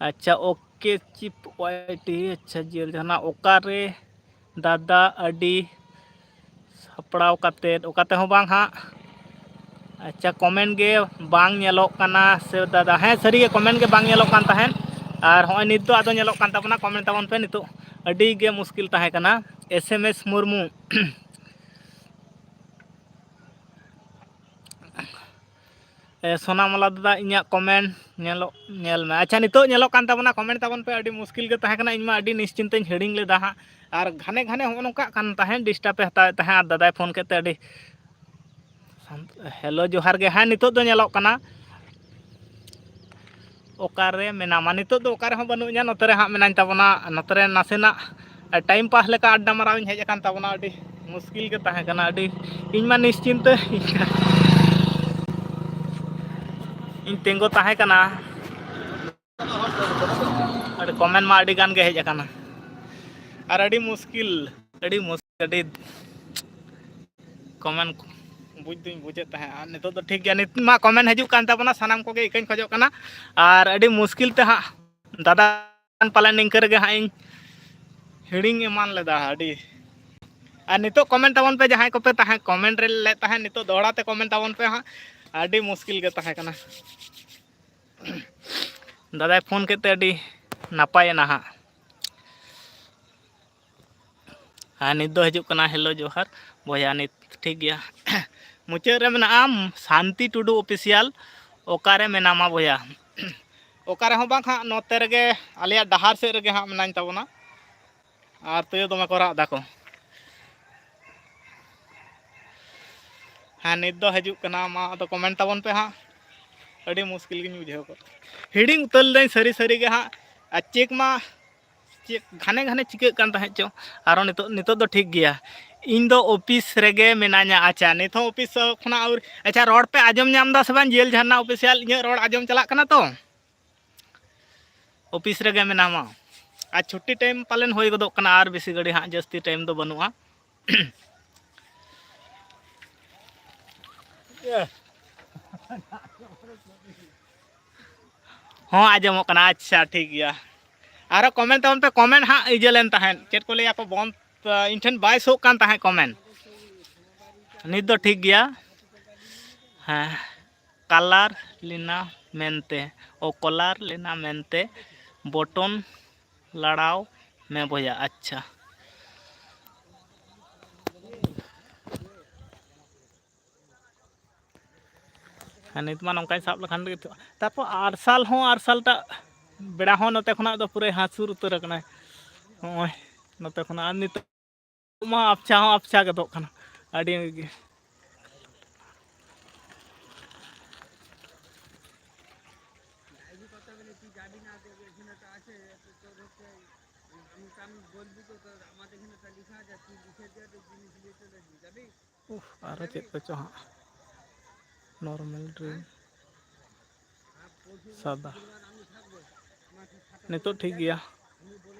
ᱟᱪᱪᱷᱟ, ᱳᱠᱮ ᱪᱤᱯ ᱳᱣᱟᱭ ᱴᱤ᱾ ᱟᱪᱪᱷᱟ, ᱡᱤᱭᱟᱹᱞ ᱡᱷᱟᱨᱱᱟ ᱚᱠᱟᱨᱮ ᱫᱟᱫᱟ? ᱟᱹᱰᱤ ᱥᱟᱯᱲᱟᱣ ᱠᱟᱛᱮᱫ ᱚᱠᱟ ᱛᱮᱦᱚᱸ ᱵᱟᱝ ᱦᱟᱸᱜ᱾ ᱟᱪᱪᱷᱟ, ᱠᱚᱢᱮᱱᱴ ᱜᱮ ᱵᱟᱝ ᱧᱮᱞᱚᱜ ᱠᱟᱱᱟ ᱥᱮ ᱫᱟᱫᱟ? ᱦᱮᱸ, ᱥᱟᱹᱨᱤᱜᱮ ᱠᱚᱢᱮᱱᱴ ᱜᱮ ᱵᱟᱝ ᱧᱮᱞᱚᱜ ᱠᱟᱱ ᱛᱟᱦᱮᱸᱫ, ᱟᱨ ᱦᱚᱸᱜᱼᱚᱭ ᱱᱤᱛ ᱫᱚ ᱟᱫᱚ ᱧᱮᱞᱚᱜ ᱠᱟᱱ ᱛᱟᱵᱚᱱᱟ᱾ ᱠᱚᱢᱮᱱᱴ ᱛᱟᱵᱚᱱ ᱯᱮ, ᱱᱤᱛᱚᱜ ᱟᱹᱰᱤ ᱜᱮ ᱢᱩᱥᱠᱤᱞ ᱛᱟᱦᱮᱸ ᱠᱟᱱᱟ᱾ ᱮᱥ ᱮᱢ ᱮᱥ ᱢᱩᱨᱢᱩ᱾ ᱮ, ᱥᱳᱱᱟᱢᱟᱞᱟ ᱫᱟᱫᱟ, ᱤᱧᱟᱹᱜ ᱠᱚᱢᱮᱱᱴ ᱧᱮᱞᱚᱜ, ᱧᱮᱞ ᱢᱮ᱾ ᱟᱪᱪᱷᱟ, ᱱᱤᱛᱚᱜ ᱧᱮᱞᱚᱜ ᱠᱟᱱ ᱛᱟᱵᱚᱱᱟ᱾ ᱠᱚᱢᱮᱱᱴ ᱛᱟᱵᱚᱱ ᱯᱮ᱾ ᱟᱹᱰᱤ ᱢᱩᱥᱠᱤᱞ ᱜᱮ ᱛᱟᱦᱮᱸ ᱠᱟᱱᱟ, ᱤᱧ ᱢᱟ ᱟᱹᱰᱤ ᱱᱤᱥᱪᱤᱱᱛᱟᱹᱧ ᱦᱤᱲᱤᱧ ᱞᱮᱫᱟ ᱦᱟᱸᱜ᱾ ᱟᱨ ᱜᱷᱟᱱᱮ ᱜᱷᱟᱱᱮ ᱦᱚᱸᱜᱼᱚ ᱱᱚᱝᱠᱟᱜ ᱠᱟᱱ ᱛᱟᱦᱮᱸᱫ, ᱰᱤᱥᱴᱟᱵᱮ ᱦᱟᱛᱟᱣᱮᱫ ᱛᱟᱦᱮᱸᱫ᱾ ᱟᱨ ᱫᱟᱫᱟᱭ ᱯᱷᱳᱱ ᱠᱮᱫ ᱛᱮ ᱟᱹᱰᱤ ᱥᱟᱱ-, ᱦᱮᱞᱳ, ᱡᱚᱦᱟᱨ ᱜᱮ᱾ ᱦᱮᱸ, ᱱᱤᱛᱚᱜ ᱫᱚ ᱧᱮᱞᱚᱜ ᱠᱟᱱᱟ᱾ ᱚᱠᱟᱨᱮ ᱢᱮᱱᱟᱢᱟ? ᱱᱤᱛᱚᱜ ᱫᱚ ᱚᱠᱟ ᱨᱮᱦᱚᱸ ᱵᱟᱹᱱᱩᱜ ᱤᱧᱟ, ᱱᱚᱛᱮ ᱨᱮ ᱦᱟᱸᱜ ᱢᱮᱱᱟᱧ ᱛᱟᱵᱚᱱᱟ᱾ ᱱᱚᱛᱮ ᱨᱮ ᱱᱟᱥᱮᱱᱟᱜ ᱴᱟᱭᱤᱢ ᱯᱟᱥ ᱞᱮᱠᱟ ᱟᱰᱰᱟ ᱢᱟᱨᱟᱣ ᱤᱧ ᱦᱮᱡ ᱟᱠᱟᱱ ᱛᱟᱵᱚᱱᱟ᱾ ᱟᱹᱰᱤ ᱢᱩᱥᱠᱤᱞ ᱜᱮ ᱛᱟᱦᱮᱸ ᱠᱟᱱᱟ, ᱟᱹᱰᱤ, ᱤᱧ ᱢᱟ ᱱᱤᱥᱪᱤᱱᱛᱟᱹ ᱤᱧ ᱛᱤᱸᱜᱩ ᱛᱟᱦᱮᱸ ᱠᱟᱱᱟ᱾ ᱟᱹᱰᱤ ᱠᱚᱢᱮᱱᱴ ᱢᱟ ᱟᱹᱰᱤ ᱜᱟᱱ ᱜᱮ ᱦᱮᱡ ᱟᱠᱟᱱᱟ, ᱟᱨ ᱟᱹᱰᱤ ᱢᱩᱥᱠᱤᱞ, ᱟᱹᱰᱤ ᱢᱩᱥᱠᱤᱞ, ᱟᱹᱰᱤ ᱠᱚᱢᱮᱱᱴ ᱵᱩᱡᱽ ᱫᱩᱧ ᱵᱩᱡᱮᱫ ᱛᱟᱦᱮᱸᱫ᱾ ᱟᱨ ᱱᱤᱛᱚᱜ ᱫᱚ ᱴᱷᱤᱠ ᱜᱮᱭᱟ, ᱱᱤᱛ ᱢᱟ ᱠᱚᱢᱮᱱᱴ ᱦᱤᱡᱩᱜ ᱠᱟᱱ ᱛᱟᱵᱚᱱᱟ, ᱥᱟᱱᱟᱢ ᱠᱚᱜᱮ ᱤᱠᱟᱹᱧ ᱠᱷᱚᱡᱚᱜ ᱠᱟᱱᱟ᱾ ᱟᱨ ᱟᱹᱰᱤ ᱢᱩᱥᱠᱤᱞ ᱛᱮ ᱦᱟᱸᱜ ᱫᱟᱫᱟ ᱯᱟᱞᱮᱱ ᱱᱤᱝᱠᱟᱹ ᱨᱮᱜᱮ ᱦᱟᱸᱜ ᱤᱧ ᱦᱤᱲᱤᱧ ᱮᱢᱟᱱ ᱞᱮᱫᱟ ᱟᱹᱰᱤ᱾ ᱟᱨ ᱱᱤᱛᱚᱜ ᱠᱚᱢᱮᱱᱴ ᱛᱟᱵᱚᱱ ᱯᱮ, ᱡᱟᱦᱟᱸᱭ ᱠᱚᱯᱮ ᱛᱟᱦᱮᱸ ᱠᱚᱢᱮᱱᱴ ᱨᱮ ᱞᱮᱫ ᱛᱟᱦᱮᱸᱫ, ᱱᱤᱛᱚᱜ ᱫᱚᱦᱲᱟ ᱛᱮ ᱠᱚᱢᱮᱱᱴ ᱛᱟᱵᱚᱱ ᱯᱮ ᱦᱟᱸᱜ᱾ ᱟᱹᱰᱤ ᱢᱩᱥᱠᱤᱞ ᱜᱮ ᱛᱟᱦᱮᱸ ᱠᱟᱱᱟ᱾ ᱫᱟᱫᱟᱭ ᱯᱷᱳᱱ ᱠᱮᱫ ᱛᱮ ᱟᱹᱰᱤ ᱱᱟᱯᱟᱭᱮᱱᱟ ᱦᱟᱸᱜ᱾ ᱟᱨ ᱱᱤᱛ ᱫᱚ ᱦᱤᱡᱩᱜ ᱠᱟᱱᱟ, ᱦᱮᱞᱳ ᱡᱚᱦᱟᱨ ᱵᱚᱭᱦᱟ, ᱱᱤᱛ ᱴᱷᱤᱠ ᱜᱮᱭᱟ᱾ ᱢᱩᱪᱟᱹᱫ ᱨᱮ ᱢᱮᱱᱟᱜᱼᱟ ᱥᱟᱱᱛᱤ ᱴᱩᱰᱩ ᱚᱯᱷᱤᱥᱤᱭᱟᱞ, ᱚᱠᱟᱨᱮ ᱢᱮᱱᱟᱢᱟ ᱵᱚᱭᱦᱟ? ᱚᱠᱟ ᱨᱮᱦᱚᱸ ᱵᱟᱝ ᱦᱟᱸᱜ, ᱱᱚᱛᱮ ᱨᱮᱜᱮ ᱟᱞᱮᱭᱟᱜ ᱰᱟᱦᱟᱨ ᱥᱮᱫ ᱨᱮᱜᱮ ᱦᱟᱸᱜ ᱢᱮᱱᱟᱧ ᱛᱟᱵᱚᱱᱟ᱾ ᱟᱨ ᱛᱩᱭᱩ ᱫᱚᱢᱮ ᱠᱚ ᱨᱟᱜ ᱫᱟᱠᱚ᱾ ᱦᱮᱸ, ᱱᱤᱛ ᱫᱚ ᱦᱤᱡᱩᱜ ᱠᱟᱱᱟ᱾ ᱢᱟ ᱟᱫᱚ comment ᱛᱟᱵᱚᱱ ᱯᱮ ᱦᱟᱸᱜ᱾ ᱟᱹᱰᱤ ᱢᱩᱥᱠᱤᱞ ᱜᱤᱧ ᱵᱩᱡᱷᱟᱹᱣ ᱠᱚᱣᱟ᱾ ᱦᱤᱲᱤᱧ ᱩᱛᱟᱹᱨ ᱞᱤᱫᱟᱹᱧ ᱥᱟᱹᱨᱤ ᱥᱟᱹᱨᱤ ᱜᱮ ᱦᱟᱸᱜ᱾ ᱟᱨ check ᱢᱟ ᱪᱮᱫ ᱜᱷᱟᱱᱮ ᱜᱷᱟᱱᱮ ᱪᱤᱠᱟᱹᱜ ᱠᱟᱱ ᱛᱟᱦᱮᱸᱫ ᱪᱚ᱾ ᱟᱨᱚ ᱱᱤᱛᱚᱜ, ᱱᱤᱛᱚᱜ ᱫᱚ ᱴᱷᱤᱠ ᱜᱮᱭᱟ᱾ ᱤᱧ ᱫᱚ office ᱨᱮᱜᱮ ᱢᱮᱱᱟᱧᱟ᱾ ᱟᱪᱪᱷᱟ, ᱱᱤᱛ ᱦᱚᱸ office ᱠᱷᱚᱱᱟᱜ ᱟᱹᱣᱨᱤ, ᱟᱪᱪᱷᱟ, ᱨᱚᱲ ᱯᱮ ᱟᱸᱡᱚᱢ ᱧᱟᱢ ᱮᱫᱟ ᱥᱮ ᱵᱟᱝ? ᱡᱤᱭᱮᱞ ᱡᱷᱟᱨᱱᱟ official, ᱤᱧᱟᱹᱜ ᱨᱚᱲ ᱟᱸᱡᱚᱢ ᱪᱟᱞᱟᱜ ᱠᱟᱱᱟ ᱛᱚ? Office ᱨᱮᱜᱮ ᱢᱮᱱᱟᱢᱟ᱾ ᱟᱨ ᱪᱷᱩᱴᱤ time ᱯᱟᱞᱮᱱ ᱦᱩᱭ ᱜᱚᱫᱚᱜ ᱠᱟᱱᱟ, ᱟᱨ ᱵᱮᱥᱤ ᱜᱷᱟᱹᱲᱤ ᱦᱟᱸᱜ ᱡᱟᱹᱥᱛᱤ time ᱫᱚ ᱵᱟᱹᱱᱩᱜᱼᱟ᱾ ᱦᱚᱸ, ᱟᱸᱡᱚᱢᱚᱜ ᱠᱟᱱᱟ᱾ ᱟᱪᱪᱷᱟ, ᱴᱷᱤᱠ ᱜᱮᱭᱟ᱾ ᱟᱨᱚ comment ᱛᱟᱵᱚᱱ ᱯᱮ, comment ᱦᱟᱸᱜ ᱤᱭᱟᱹ ᱞᱮᱱ ᱛᱟᱦᱮᱸᱫ, ᱪᱮᱫ ᱠᱚ ᱞᱟᱹᱭᱟ ᱠᱚ, ᱵᱚᱱᱫ, ᱤᱧ ᱴᱷᱮᱱ ᱵᱟᱭ ᱥᱳᱜ ᱠᱟᱱ ᱛᱟᱦᱮᱸᱫ comment᱾ ᱱᱤᱛ ᱫᱚ ᱴᱷᱤᱠ ᱜᱮᱭᱟ᱾ ᱦᱮᱸ, color ᱞᱮᱱᱟ ᱢᱮᱱᱛᱮ, ᱚ, color ᱞᱮᱱᱟ ᱢᱮᱱᱛᱮ button ᱞᱟᱲᱟᱣ ᱢᱮ ᱵᱚᱭᱦᱟ᱾ ᱟᱪᱪᱷᱟ᱾ ᱦᱮᱸ, ᱱᱤᱛ ᱢᱟ ᱱᱚᱝᱠᱟᱧ ᱥᱟᱵ ᱞᱮᱠᱷᱟᱱ ᱜᱮ ᱴᱷᱤᱠᱚᱜᱼᱟ᱾ ᱛᱟᱨᱯᱚᱨ ᱟᱨᱥᱟᱞ ᱦᱚᱸ, ᱟᱨᱥᱟᱞᱴᱟᱜ ᱵᱮᱲᱟ ᱦᱚᱸ ᱱᱚᱛᱮ ᱠᱷᱚᱱᱟᱜ ᱫᱚ ᱯᱩᱨᱟᱹᱭ ᱦᱟᱹᱥᱩᱨ ᱩᱛᱟᱹᱨ ᱟᱠᱟᱱᱟᱭ᱾ ᱱᱚᱜᱼᱚᱭ ᱱᱚᱛᱮ ᱠᱷᱚᱱᱟᱜ, ᱟᱨ ᱱᱤᱛᱚᱜ ᱢᱟ ᱟᱯᱪᱷᱟ ᱦᱚᱸ ᱟᱯᱪᱷᱟ ᱜᱚᱫᱚᱜ ᱠᱟᱱᱟ ᱟᱹᱰᱤ ᱜᱮ᱾ উফ, আরও চেক করছো, হ্যাঁ। নরমাল ড্রেন, সাদা। ᱱᱤᱛᱚᱜ ᱴᱷᱤᱠ ᱜᱮᱭᱟ᱾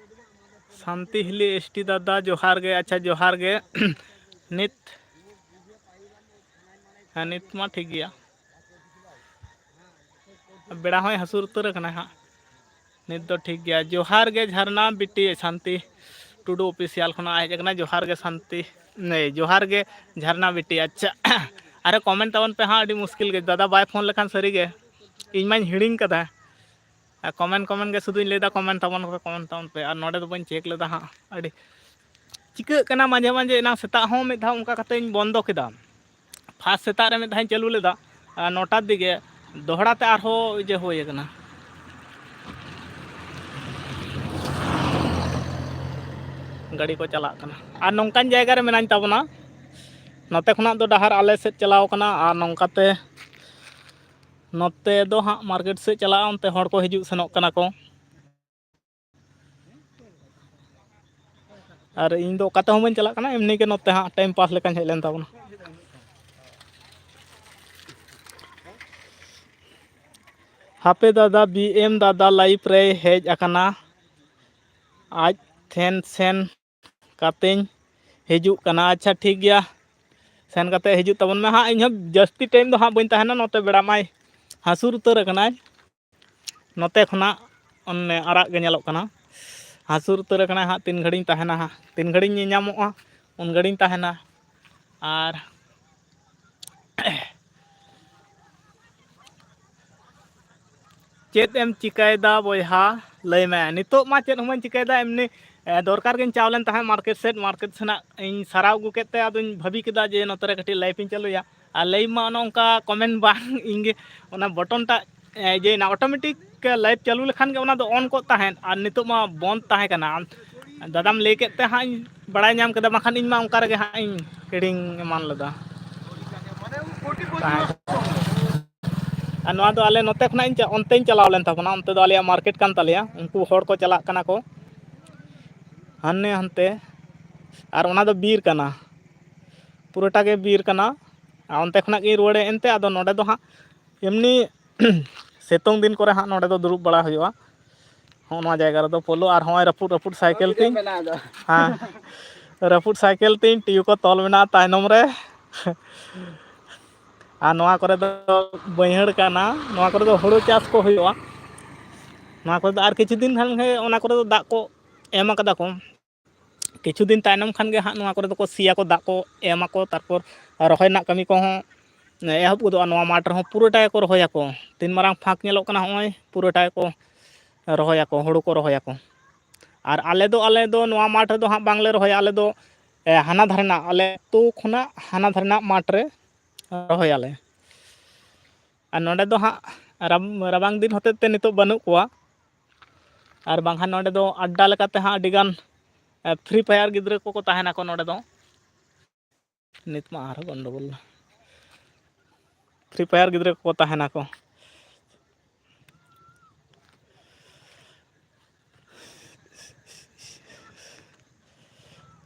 ᱥᱟᱱᱛᱤ ᱦᱤᱞᱤ ᱮᱥ ᱴᱤ ᱫᱟᱫᱟ, ᱡᱚᱦᱟᱨ ᱜᱮ᱾ ᱟᱪᱪᱷᱟ, ᱡᱚᱦᱟᱨ ᱜᱮ᱾ ᱱᱤᱛ, ᱦᱮᱸ, ᱱᱤᱛ ᱢᱟ ᱴᱷᱤᱠ ᱜᱮᱭᱟ᱾ ᱵᱮᱲᱟ ᱦᱚᱸᱭ ᱦᱟᱹᱥᱩᱨ ᱩᱛᱟᱹᱨ ᱟᱠᱟᱱᱟ ᱦᱟᱸᱜ᱾ ᱱᱤᱛ ᱫᱚ ᱴᱷᱤᱠ ᱜᱮᱭᱟ᱾ ᱡᱚᱦᱟᱨ ᱜᱮ ᱡᱷᱟᱨᱱᱟ ᱵᱤᱴᱤ, ᱥᱟᱱᱛᱤ ᱴᱩᱰᱩ ᱚᱯᱷᱤᱥᱤᱭᱟᱞ ᱠᱷᱚᱱᱟᱜ ᱦᱮᱡ ᱟᱠᱟᱱᱟ᱾ ᱡᱚᱦᱟᱨ ᱜᱮ ᱥᱟᱱᱛᱤ, ᱮ, ᱡᱚᱦᱟᱨ ᱜᱮ ᱡᱷᱟᱨᱱᱟ ᱵᱤᱴᱤ᱾ ᱟᱪᱪᱷᱟ, ᱟᱨᱮ comment ᱛᱟᱵᱚᱱ ᱯᱮ ᱦᱟᱸᱜ, ᱟᱹᱰᱤ ᱢᱩᱥᱠᱤᱞ ᱜᱮ᱾ ᱫᱟᱫᱟ ᱵᱟᱭ ᱯᱷᱳᱱ ᱞᱮᱠᱷᱟᱱ ᱥᱟᱹᱨᱤ ᱜᱮ ᱤᱧ ᱢᱟᱧ ᱦᱤᱲᱤᱧ ᱠᱟᱫᱟ᱾ ᱟᱨ comment, comment ᱜᱮ ᱥᱩᱫᱷᱩᱧ ᱞᱟᱹᱭᱫᱟ, comment ᱛᱟᱵᱚᱱ ᱯᱮ, comment ᱛᱟᱵᱚᱱ ᱯᱮ᱾ ᱟᱨ ᱱᱚᱰᱮ ᱫᱚ ᱵᱟᱹᱧ ᱪᱮᱠ ᱞᱮᱫᱟ ᱦᱟᱸᱜ, ᱟᱹᱰᱤ ᱪᱤᱠᱟᱹᱜ ᱠᱟᱱᱟ ᱢᱟᱡᱷᱮ ᱢᱟᱡᱷᱮ᱾ ᱮᱱᱟᱝ ᱥᱮᱛᱟᱜ ᱦᱚᱸ ᱢᱤᱫ ᱫᱷᱟᱣ ᱚᱱᱠᱟ ᱠᱟᱛᱮᱧ ᱵᱚᱱᱫᱚ ᱠᱮᱫᱟ, first ᱥᱮᱛᱟᱜ ᱨᱮ ᱢᱤᱫ ᱫᱷᱟᱣ ᱤᱧ ᱪᱟᱹᱞᱩ ᱞᱮᱫᱟ, ᱟᱨ ᱱᱚᱴᱟᱨ ᱫᱤᱠᱮ ᱫᱚᱦᱲᱟ ᱛᱮ ᱟᱨᱦᱚᱸ ᱤᱭᱟᱹ ᱦᱩᱭ ᱟᱠᱟᱱᱟ᱾ ᱜᱟᱹᱰᱤ ᱠᱚ ᱪᱟᱞᱟᱜ ᱠᱟᱱᱟ᱾ ᱟᱨ ᱱᱚᱝᱠᱟᱱ ᱡᱟᱭᱜᱟ ᱨᱮ ᱢᱮᱱᱟᱧ ᱛᱟᱵᱚᱱᱟ, ᱱᱚᱛᱮ ᱠᱷᱚᱱᱟᱜ ᱫᱚ ᱰᱟᱦᱟᱨ ᱟᱞᱮ ᱥᱮᱫ ᱪᱟᱞᱟᱣ ᱠᱟᱱᱟ, ᱟᱨ ᱱᱚᱝᱠᱟᱛᱮ ᱱᱚᱛᱮ ᱫᱚ ᱦᱟᱸᱜ ᱢᱟᱨᱠᱮᱴ ᱥᱮᱫ ᱪᱟᱞᱟᱜᱼᱟ, ᱚᱱᱛᱮ ᱦᱚᱲ ᱠᱚ ᱦᱤᱡᱩᱜ ᱥᱮᱱᱚᱜ ᱠᱟᱱᱟ ᱠᱚ᱾ ᱟᱨ ᱤᱧ ᱫᱚ ᱚᱠᱟ ᱛᱮᱦᱚᱸ ᱵᱟᱹᱧ ᱪᱟᱞᱟᱜ ᱠᱟᱱᱟ, ᱮᱢᱱᱤ ᱜᱮ ᱱᱚᱛᱮ ᱦᱟᱸᱜ ᱴᱟᱭᱤᱢ ᱯᱟᱥ ᱞᱮᱠᱟᱧ ᱦᱮᱡ ᱞᱮᱱ ᱛᱟᱵᱚᱱᱟ᱾ ᱦᱟᱯᱮ ᱫᱟᱫᱟ, ᱵᱤ ᱮᱢ ᱫᱟᱫᱟ ᱞᱟᱭᱤᱵᱷ ᱨᱮᱭ ᱦᱮᱡ ᱟᱠᱟᱱᱟ, ᱟᱡ ᱴᱷᱮᱱ ᱥᱮᱱ ᱠᱟᱛᱮᱧ ᱦᱤᱡᱩᱜ ᱠᱟᱱᱟ᱾ ᱟᱪᱪᱷᱟ, ᱴᱷᱤᱠ ᱜᱮᱭᱟ, ᱥᱮᱱ ᱠᱟᱛᱮ ᱦᱤᱡᱩᱜ ᱛᱟᱵᱚᱱ ᱢᱮ ᱦᱟᱸᱜ᱾ ᱤᱧᱦᱚᱸ ᱡᱟᱹᱥᱛᱤ ᱴᱟᱭᱤᱢ ᱫᱚ ᱦᱟᱸᱜ ᱵᱟᱹᱧ ᱛᱟᱦᱮᱱᱟ, ᱱᱚᱛᱮ ᱵᱮᱲᱟ ᱢᱟᱭ ᱦᱟᱹᱥᱩᱨ ᱩᱛᱟᱹᱨ ᱟᱠᱟᱱᱟᱭ᱾ ᱱᱚᱛᱮ ᱠᱷᱚᱱᱟᱜ ᱚᱱᱮ ᱟᱨᱟᱜ ᱜᱮ ᱧᱮᱞᱚᱜ ᱠᱟᱱᱟ, ᱦᱟᱹᱥᱩᱨ ᱩᱛᱟᱹᱨ ᱟᱠᱟᱱᱟᱭ ᱦᱟᱸᱜ᱾ ᱛᱤᱱ ᱜᱷᱟᱹᱲᱤᱧ ᱛᱟᱦᱮᱱᱟ ᱦᱟᱸᱜ, ᱛᱤᱱ ᱜᱷᱟᱹᱲᱤᱧ ᱧᱮᱧᱟᱢᱚᱜᱼᱟ, ᱩᱱ ᱜᱷᱟᱹᱲᱤᱧ ᱛᱟᱦᱮᱱᱟ᱾ ᱟᱨ ᱪᱮᱫ ᱮᱢ ᱪᱤᱠᱟᱹᱭᱮᱫᱟ ᱵᱚᱭᱦᱟ? ᱞᱟᱹᱭ ᱢᱮ᱾ ᱱᱤᱛᱚᱜ ᱢᱟ ᱪᱮᱫ ᱦᱚᱸ ᱵᱟᱹᱧ ᱪᱤᱠᱟᱹᱭᱮᱫᱟ, ᱮᱢᱱᱤ, ᱮ, ᱫᱚᱨᱠᱟᱨ ᱜᱤᱧ ᱪᱟᱣ ᱞᱮᱱ ᱛᱟᱦᱮᱸᱫ ᱢᱟᱨᱠᱮᱴ ᱥᱮᱫ, ᱢᱟᱨᱠᱮᱴ ᱥᱮᱱᱟᱜ ᱤᱧ ᱥᱟᱨᱟᱣ ᱟᱹᱜᱩ ᱠᱮᱫ ᱛᱮ ᱟᱫᱚᱧ ᱵᱷᱟᱹᱵᱤ ᱠᱮᱫᱟ ᱡᱮ ᱱᱚᱛᱮ ᱨᱮ ᱠᱟᱹᱴᱤᱡ ᱞᱟᱭᱤᱵᱷ ᱤᱧ ᱪᱟᱹᱞᱩᱭᱟ᱾ ᱟᱨ ᱞᱟᱭᱤᱵᱷ ᱢᱟ ᱚᱱᱮ ᱚᱱᱠᱟ ᱠᱚᱢᱮᱱᱴ ᱵᱟᱝ, ᱤᱧ ᱜᱮ ᱚᱱᱟ ᱵᱚᱴᱚᱱ ᱴᱟᱜ, ᱮ, ᱤᱭᱟᱹᱭᱮᱱᱟ, ᱚᱴᱳᱢᱮᱴᱤᱠ ᱞᱟᱭᱤᱵᱷ ᱪᱟᱹᱞᱩ ᱞᱮᱠᱷᱟᱱ ᱜᱮ ᱚᱱᱟ ᱫᱚ ᱚᱱ ᱠᱚᱜ ᱛᱟᱦᱮᱸᱫ, ᱟᱨ ᱱᱤᱛᱚᱜ ᱢᱟ ᱵᱚᱱᱫ ᱛᱟᱦᱮᱸ ᱠᱟᱱᱟ᱾ ᱟᱢ, ᱫᱟᱫᱟᱢ ᱞᱟᱹᱭ ᱠᱮᱫ ᱛᱮ ᱦᱟᱸᱜ ᱤᱧ ᱵᱟᱲᱟᱭ ᱧᱟᱢ ᱠᱮᱫᱟ, ᱵᱟᱝᱠᱷᱟᱱ ᱤᱧ ᱢᱟ ᱚᱱᱠᱟ ᱨᱮᱜᱮ ᱦᱟᱸᱜ ᱤᱧ ᱦᱤᱲᱤᱧ ᱮᱢᱟᱱ ᱞᱮᱫᱟ᱾ ᱛᱟᱦᱮᱸ ᱠᱟᱱᱟ᱾ ᱟᱨ ᱱᱚᱣᱟ ᱫᱚ ᱟᱞᱮ ᱱᱚᱛᱮ ᱠᱷᱚᱱᱟᱜ ᱤᱧ ᱪᱟ-, ᱚᱱᱛᱮᱧ ᱪᱟᱞᱟᱣ ᱞᱮᱱ ᱛᱟᱵᱚᱱᱟ, ᱚᱱᱛᱮ ᱫᱚ ᱟᱞᱮᱭᱟᱜ ᱢᱟᱨᱠᱮᱴ ᱠᱟᱱ ᱛᱟᱞᱮᱭᱟ᱾ ᱩᱱᱠᱩ ᱦᱚᱲ ᱠᱚ ᱪᱟᱞᱟᱜ ᱠᱟᱱᱟ ᱠᱚ ᱦᱟᱱᱮ ᱦᱟᱱᱛᱮ, ᱟᱨ ᱚᱱᱟ ᱫᱚ ᱵᱤᱨ ᱠᱟᱱᱟ, ᱯᱩᱨᱟᱹᱴᱟ ᱜᱮ ᱵᱤᱨ ᱠᱟᱱᱟ᱾ ᱟᱨ ᱚᱱᱛᱮ ᱠᱷᱚᱱᱟᱜ ᱜᱤᱧ ᱨᱩᱣᱟᱹᱲ ᱦᱮᱡ ᱮᱱᱛᱮ, ᱟᱫᱚ ᱱᱚᱰᱮ ᱫᱚ ᱦᱟᱸᱜ ᱮᱢᱱᱤ ᱥᱤᱛᱩᱝ ᱫᱤᱱ ᱠᱚᱨᱮ ᱦᱟᱸᱜ ᱱᱚᱰᱮ ᱫᱚ ᱫᱩᱲᱩᱵ ᱵᱟᱲᱟ ᱦᱩᱭᱩᱜᱼᱟ᱾ ᱦᱚᱸᱜᱼᱚ ᱱᱚᱣᱟ ᱡᱟᱭᱜᱟ ᱨᱮᱫᱚ ᱯᱳᱞᱳ, ᱟᱨ ᱦᱚᱸᱜᱼᱚᱭ ᱨᱟᱹᱯᱩᱫ ᱨᱟᱹᱯᱩᱫ ᱥᱟᱭᱠᱮᱞ ᱛᱤᱧ, ᱦᱮᱸ, ᱨᱟᱹᱯᱩᱫ ᱥᱟᱭᱠᱮᱞ ᱛᱤᱧ, ᱴᱤᱭᱩ ᱠᱚ ᱛᱚᱞ ᱢᱮᱱᱟᱜᱼᱟ ᱛᱟᱭᱱᱚᱢ ᱨᱮ᱾ ᱟᱨ ᱱᱚᱣᱟ ᱠᱚᱨᱮ ᱫᱚ ᱵᱟᱹᱭᱦᱟᱹᱲ ᱠᱟᱱᱟ, ᱱᱚᱣᱟ ᱠᱚᱨᱮ ᱫᱚ ᱦᱩᱲᱩ ᱪᱟᱥ ᱠᱚ ᱦᱩᱭᱩᱜᱼᱟ᱾ ᱱᱚᱣᱟ ᱠᱚᱨᱮ ᱫᱚ ᱟᱨ ᱠᱤᱪᱷᱩ ᱫᱤᱱ ᱠᱷᱟᱱ ᱜᱮ ᱚᱱᱟ ᱠᱚᱨᱮ ᱫᱚ ᱫᱟᱜ ᱠᱚ ᱮᱢ ᱟᱠᱟᱫᱟ ᱠᱚ᱾ ᱠᱤᱪᱷᱩ ᱫᱤᱱ ᱛᱟᱭᱱᱚᱢ ᱠᱷᱟᱱ ᱜᱮ ᱦᱟᱸᱜ ᱱᱚᱣᱟ ᱠᱚᱨᱮ ᱫᱚᱠᱚ ᱥᱤᱭᱟᱠᱚ, ᱫᱟᱜ ᱠᱚ ᱮᱢᱟᱠᱚ, ᱛᱟᱨᱯᱚᱨ ᱨᱚᱦᱚᱭ ᱨᱮᱱᱟᱜ ᱠᱟᱹᱢᱤ ᱠᱚᱦᱚᱸ ᱮᱦᱚᱵ ᱜᱚᱫᱚᱜᱼᱟ᱾ ᱱᱚᱣᱟ ᱢᱟᱴᱷ ᱨᱮᱦᱚᱸ ᱯᱩᱨᱟᱹᱴᱟ ᱜᱮᱠᱚ ᱨᱚᱦᱚᱭᱟᱠᱚ᱾ ᱛᱤᱱ ᱢᱟᱨᱟᱝ ᱯᱷᱟᱸᱠ ᱧᱮᱞᱚᱜ ᱠᱟᱱᱟ, ᱦᱚᱸᱜᱼᱚᱭ ᱯᱩᱨᱟᱹᱴᱟ ᱜᱮᱠᱚ ᱨᱚᱦᱚᱭᱟᱠᱚ, ᱦᱩᱲᱩ ᱠᱚ ᱨᱚᱦᱚᱭᱟᱠᱚ᱾ ᱟᱨ ᱟᱞᱮ ᱫᱚ, ᱟᱞᱮ ᱫᱚ ᱱᱚᱣᱟ ᱢᱟᱴᱷ ᱨᱮᱫᱚ ᱦᱟᱸᱜ ᱵᱟᱝᱞᱮ ᱨᱚᱦᱚᱭᱟ, ᱟᱞᱮ ᱫᱚ, ᱮ, ᱦᱟᱱᱟ ᱫᱷᱟᱨᱮᱱᱟᱜ, ᱟᱞᱮ ᱟᱹᱛᱩ ᱠᱷᱚᱱᱟᱜ ᱦᱟᱱᱟ ᱫᱷᱟᱨᱮᱱᱟᱜ ᱢᱟᱴᱷ ᱨᱮ ᱨᱚᱦᱚᱭᱟᱞᱮ᱾ ᱟᱨ ᱱᱚᱰᱮ ᱫᱚ ᱦᱟᱸᱜ ᱨᱟᱵ-, ᱨᱟᱵᱟᱝ ᱫᱤᱱ ᱦᱚᱛᱮᱡ ᱛᱮ ᱱᱤᱛᱚᱜ ᱵᱟᱹᱱᱩᱜ ᱠᱚᱣᱟ, ᱟᱨ ᱵᱟᱝᱠᱷᱟᱱ ᱱᱚᱰᱮ ᱫᱚ ᱟᱰᱰᱟ ᱞᱮᱠᱟᱛᱮ ᱦᱟᱸᱜ ᱟᱹᱰᱤᱜᱟᱱ ᱯᱷᱨᱤ ᱯᱷᱟᱭᱟᱨ ᱜᱤᱫᱽᱨᱟᱹ ᱠᱚᱠᱚ ᱛᱟᱦᱮᱱᱟᱠᱚ ᱱᱚᱰᱮ ᱫᱚ᱾ ᱱᱤᱛ ᱢᱟ ᱟᱨᱦᱚᱸ ᱜᱚᱱᱰᱚᱜᱳᱞ᱾ ᱯᱷᱨᱤ ᱯᱷᱟᱭᱟᱨ ᱜᱤᱫᱽᱨᱟᱹ ᱠᱚᱠᱚ ᱛᱟᱦᱮᱱᱟᱠᱚ᱾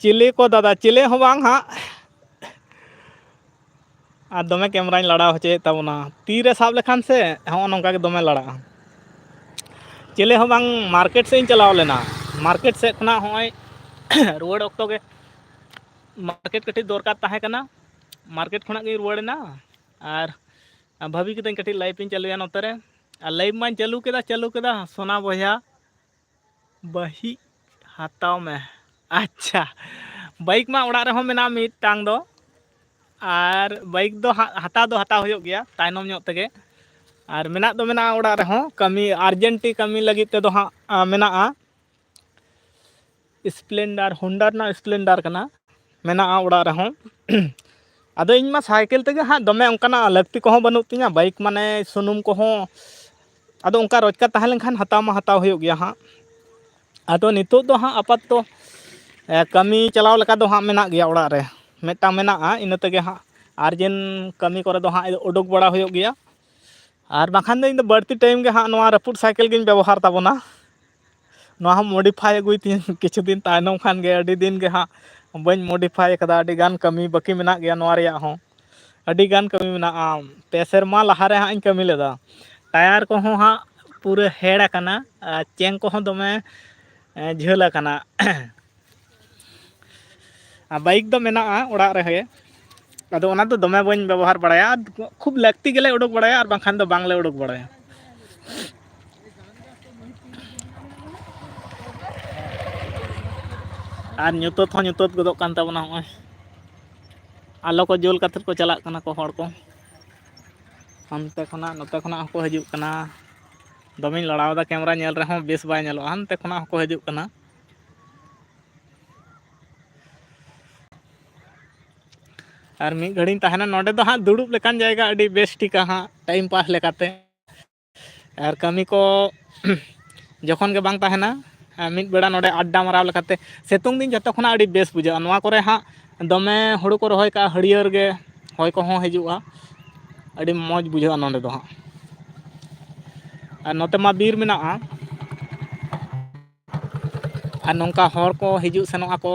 ᱪᱤᱞᱤ ᱠᱚ ᱫᱟᱫᱟ, ᱪᱤᱞᱤ ᱦᱚᱸ ᱵᱟᱝ ᱦᱟᱸᱜ᱾ ᱟᱨ ᱫᱚᱢᱮ ᱠᱮᱢᱨᱟᱧ ᱞᱟᱲᱟᱣ ᱦᱚᱪᱚᱭᱮᱫ ᱛᱟᱵᱚᱱᱟ᱾ ᱛᱤᱨᱮ ᱥᱟᱵ ᱞᱮᱠᱷᱟᱱ ᱥᱮ ᱦᱚᱸᱜᱼᱚ ᱱᱚᱝᱠᱟ ᱜᱮ ᱫᱚᱢᱮ ᱞᱟᱲᱟᱜᱼᱟ᱾ ᱪᱤᱞᱤ ᱦᱚᱸ ᱵᱟᱝ, ᱢᱟᱨᱠᱮᱴ ᱥᱮᱫ ᱤᱧ ᱪᱟᱞᱟᱣ ᱞᱮᱱᱟ᱾ ᱢᱟᱨᱠᱮᱴ ᱥᱮᱫ ᱠᱷᱚᱱᱟᱜ ᱦᱚᱸᱜᱼᱚᱭ ᱨᱩᱣᱟᱹᱲ ᱚᱠᱛᱚ ᱜᱮ ᱢᱟᱨᱠᱮᱴ ᱠᱟᱹᱴᱤᱡ ᱫᱚᱨᱠᱟᱨ ᱛᱟᱦᱮᱸ ᱠᱟᱱᱟ᱾ ᱢᱟᱨᱠᱮᱴ ᱠᱷᱚᱱᱟᱜ ᱜᱤᱧ ᱨᱩᱣᱟᱹᱲ ᱮᱱᱟ ᱟᱨ ᱵᱷᱟᱹᱵᱤ ᱠᱤᱫᱟᱹᱧ ᱠᱟᱹᱴᱤᱡ ᱞᱟᱭᱤᱵᱷ ᱤᱧ ᱪᱟᱹᱞᱩᱭᱟ ᱱᱚᱛᱮ ᱨᱮ᱾ ᱟᱨ ᱞᱟᱭᱤᱵᱷ ᱢᱟᱧ ᱪᱟᱹᱞᱩ ᱠᱮᱫᱟ, ᱪᱟᱹᱞᱩ ᱠᱮᱫᱟ, ᱥᱳᱱᱟ ᱵᱚᱭᱦᱟ ᱵᱟᱹᱦᱤ ᱦᱟᱛᱟᱣ ᱢᱮ᱾ ᱟᱪᱪᱷᱟ, ᱵᱟᱭᱤᱠ ᱢᱟ ᱚᱲᱟᱜ ᱨᱮᱦᱚᱸ ᱢᱮᱱᱟᱜᱼᱟ ᱢᱤᱫᱴᱟᱝ ᱫᱚ, ᱟᱨ ᱵᱟᱭᱤᱠ ᱫᱚ ᱦᱟᱸᱜ ᱦᱟᱛᱟᱣ ᱫᱚ ᱦᱟᱛᱟᱣ ᱦᱩᱭᱩᱜ ᱜᱮᱭᱟ ᱛᱟᱭᱱᱚᱢ ᱧᱚᱜ ᱛᱮᱜᱮ᱾ ᱟᱨ ᱢᱮᱱᱟᱜ ᱫᱚ ᱢᱮᱱᱟᱜᱼᱟ ᱚᱲᱟᱜ ᱨᱮᱦᱚᱸ, ᱠᱟᱹᱢᱤ ᱟᱨᱡᱮᱱᱴᱤ ᱠᱟᱹᱢᱤ ᱞᱟᱹᱜᱤᱫ ᱛᱮᱫᱚ ᱦᱟᱸᱜ, ᱟ, ᱢᱮᱱᱟᱜᱼᱟ᱾ ᱥᱯᱞᱮᱱᱰᱟᱨ, ᱦᱳᱱᱰᱟ ᱨᱮᱱᱟᱜ ᱥᱯᱞᱮᱱᱰᱟᱨ ᱠᱟᱱᱟ, ᱢᱮᱱᱟᱜᱼᱟ ᱚᱲᱟᱜ ᱨᱮᱦᱚᱸ᱾ ᱟᱫᱚ ᱤᱧ ᱢᱟ ᱥᱟᱭᱠᱮᱞ ᱛᱮᱜᱮ ᱦᱟᱸᱜ ᱫᱚᱢᱮ ᱚᱱᱠᱟᱱᱟᱜ ᱞᱟᱹᱠᱛᱤ ᱠᱚᱦᱚᱸ ᱵᱟᱹᱱᱩᱜ ᱛᱤᱧᱟᱹ, ᱵᱟᱭᱤᱠ ᱢᱟᱱᱮ ᱥᱩᱱᱩᱢ ᱠᱚᱦᱚᱸ, ᱟᱫᱚ ᱚᱱᱠᱟ ᱨᱳᱡᱽᱜᱟᱨ ᱛᱟᱦᱮᱸ ᱞᱮᱱᱠᱷᱟᱱ ᱦᱟᱛᱟᱣ ᱢᱟ ᱦᱟᱛᱟᱣ ᱦᱩᱭᱩᱜ ᱜᱮᱭᱟ ᱦᱟᱸᱜ᱾ ᱟᱫᱚ ᱱᱤᱛᱚᱜ ᱫᱚ ᱦᱟᱸᱜ ᱟᱯᱟᱛᱚᱛᱚ, ᱮ, ᱠᱟᱹᱢᱤ ᱪᱟᱞᱟᱣ ᱞᱮᱠᱟ ᱫᱚ ᱦᱟᱸᱜ ᱢᱮᱱᱟᱜ ᱜᱮᱭᱟ ᱚᱲᱟᱜ ᱨᱮ, ᱢᱤᱫᱴᱟᱝ ᱢᱮᱱᱟᱜᱼᱟ, ᱤᱱᱟᱹ ᱛᱮᱜᱮ ᱦᱟᱸᱜ ᱟᱨᱡᱮᱱ ᱠᱟᱹᱢᱤ ᱠᱚᱨᱮ ᱫᱚ ᱦᱟᱸᱜ ᱩᱰᱩᱠ ᱵᱟᱲᱟ ᱦᱩᱭᱩᱜ ᱜᱮᱭᱟ᱾ ᱟᱨ ᱵᱟᱝᱠᱷᱟᱱ ᱫᱚ ᱤᱧ ᱫᱚ ᱵᱟᱹᱲᱛᱤ ᱴᱟᱭᱤᱢ ᱜᱮ ᱦᱟᱸᱜ ᱱᱚᱣᱟ ᱨᱟᱹᱯᱩᱫ ᱥᱟᱭᱠᱮᱞ ᱜᱤᱧ ᱵᱮᱵᱚᱦᱟᱨ ᱛᱟᱵᱚᱱᱟ᱾ ᱱᱚᱣᱟ ᱦᱚᱸ ᱢᱚᱰᱤᱯᱷᱟᱭ ᱟᱹᱜᱩᱭ ᱛᱤᱧ, ᱠᱤᱪᱷᱩ ᱫᱤᱱ ᱛᱟᱭᱱᱚᱢ ᱠᱷᱟᱱ ᱜᱮ, ᱟᱹᱰᱤ ᱫᱤᱱ ᱜᱮ ᱦᱟᱸᱜ ᱵᱟᱹᱧ ᱢᱚᱰᱤᱯᱷᱟᱭ ᱠᱟᱫᱟ᱾ ᱟᱹᱰᱤ ᱜᱟᱱ ᱠᱟᱹᱢᱤ ᱵᱟᱹᱠᱤ ᱢᱮᱱᱟᱜ ᱜᱮᱭᱟ ᱱᱚᱣᱟ ᱨᱮᱭᱟᱜ ᱦᱚᱸ, ᱟᱹᱰᱤ ᱜᱟᱱ ᱠᱟᱹᱢᱤ ᱢᱮᱱᱟᱜᱼᱟ᱾ ᱯᱮ ᱥᱮᱨᱢᱟ ᱞᱟᱦᱟ ᱨᱮ ᱦᱟᱸᱜ ᱤᱧ ᱠᱟᱹᱢᱤ ᱞᱮᱫᱟ᱾ ᱴᱟᱭᱟᱨ ᱠᱚᱦᱚᱸ ᱦᱟᱸᱜ ᱯᱩᱨᱟᱹ ᱦᱮᱲ ᱟᱠᱟᱱᱟ, ᱟᱨ ᱪᱮᱱ ᱠᱚᱦᱚᱸ ᱫᱚᱢᱮ, ᱮ, ᱡᱷᱟᱹᱞ ᱟᱠᱟᱱᱟ᱾ ᱟᱨ ᱵᱟᱭᱤᱠ ᱫᱚ ᱢᱮᱱᱟᱜᱼᱟ ᱚᱲᱟᱜ ᱨᱮᱜᱮ, ᱟᱫᱚ ᱚᱱᱟ ᱫᱚ ᱫᱚᱢᱮ ᱵᱟᱹᱧ ᱵᱮᱵᱚᱦᱟᱨ ᱵᱟᱲᱟᱭᱟ᱾ ᱠᱷᱩᱵ ᱞᱟᱹᱠᱛᱤ ᱜᱮᱞᱮ ᱩᱰᱩᱠ ᱵᱟᱲᱟᱭᱟ, ᱟᱨ ᱵᱟᱝᱠᱷᱟᱱ ᱫᱚ ᱵᱟᱝᱞᱮ ᱩᱰᱩᱠ ᱵᱟᱲᱟᱭᱟ᱾ ᱟᱨ ᱧᱩᱛᱟᱹᱛ ᱦᱚᱸ ᱧᱩᱛᱟᱹᱛ ᱜᱚᱫᱚᱜ ᱠᱟᱱ ᱛᱟᱵᱚᱱᱟ᱾ ᱦᱚᱸᱜᱼᱚᱭ ᱟᱞᱚ ᱠᱚ ᱡᱩᱞ ᱠᱟᱛᱮᱫ ᱠᱚ ᱪᱟᱞᱟᱜ ᱠᱟᱱᱟ ᱠᱚ ᱦᱚᱲ ᱠᱚ᱾ ᱦᱟᱱᱛᱮ ᱠᱷᱚᱱᱟᱜ ᱱᱚᱛᱮ ᱠᱷᱚᱱᱟᱜ ᱦᱚᱸᱠᱚ ᱦᱤᱡᱩᱜ ᱠᱟᱱᱟ᱾ ᱫᱚᱢᱮᱧ ᱞᱟᱲᱟᱣ ᱮᱫᱟ, ᱠᱮᱢᱨᱟ ᱧᱮᱞ ᱨᱮᱦᱚᱸ ᱵᱮᱥ ᱵᱟᱭ ᱧᱮᱞᱚᱜᱼᱟ᱾ ᱦᱟᱱᱛᱮ ᱠᱷᱚᱱᱟᱜ ᱦᱚᱸᱠᱚ ᱦᱤᱡᱩᱜ ᱠᱟᱱᱟ᱾ ᱟᱨ ᱢᱤᱫ ᱜᱷᱟᱹᱲᱤᱧ ᱛᱟᱦᱮᱱᱟ᱾ ᱱᱚᱰᱮ ᱫᱚ ᱦᱟᱸᱜ ᱫᱩᱲᱩᱵ ᱞᱮᱠᱟᱱ ᱡᱟᱭᱜᱟ ᱟᱹᱰᱤ ᱵᱮᱥ ᱴᱷᱤᱠᱟ ᱦᱟᱸᱜ, ᱴᱟᱭᱤᱢ ᱯᱟᱥ ᱞᱮᱠᱟᱛᱮ᱾ ᱟᱨ ᱠᱟᱹᱢᱤ ᱠᱚ ᱡᱚᱠᱷᱚᱱ ᱜᱮ ᱵᱟᱝ ᱛᱟᱦᱮᱱᱟ, ᱢᱤᱫ ᱵᱮᱲᱟ ᱱᱚᱰᱮ ᱟᱰᱰᱟ ᱢᱟᱨᱟᱣ ᱞᱮᱠᱟᱛᱮ ᱥᱤᱛᱩᱝ ᱫᱤᱱ ᱡᱚᱛᱚ ᱠᱷᱚᱱᱟᱜ ᱟᱹᱰᱤ ᱵᱮᱥ ᱵᱩᱡᱷᱟᱹᱜᱼᱟ᱾ ᱱᱚᱣᱟ ᱠᱚᱨᱮ ᱦᱟᱸᱜ ᱫᱚᱢᱮ ᱦᱩᱲᱩ ᱠᱚ ᱨᱚᱦᱚᱭ ᱠᱟᱜᱼᱟ, ᱦᱟᱹᱨᱭᱟᱹᱲ ᱜᱮ ᱦᱚᱭ ᱠᱚᱦᱚᱸ ᱦᱤᱡᱩᱜᱼᱟ, ᱟᱹᱰᱤ ᱢᱚᱡᱽ ᱵᱩᱡᱷᱟᱹᱜᱼᱟ ᱱᱚᱰᱮ ᱫᱚ ᱦᱟᱸᱜ᱾ ᱟᱨ ᱱᱚᱛᱮ ᱢᱟ ᱵᱤᱨ ᱢᱮᱱᱟᱜᱼᱟ, ᱟᱨ ᱱᱚᱝᱠᱟ ᱦᱚᱲ ᱠᱚ ᱦᱤᱡᱩᱜ ᱥᱮᱱᱚᱜ ᱟᱠᱚ,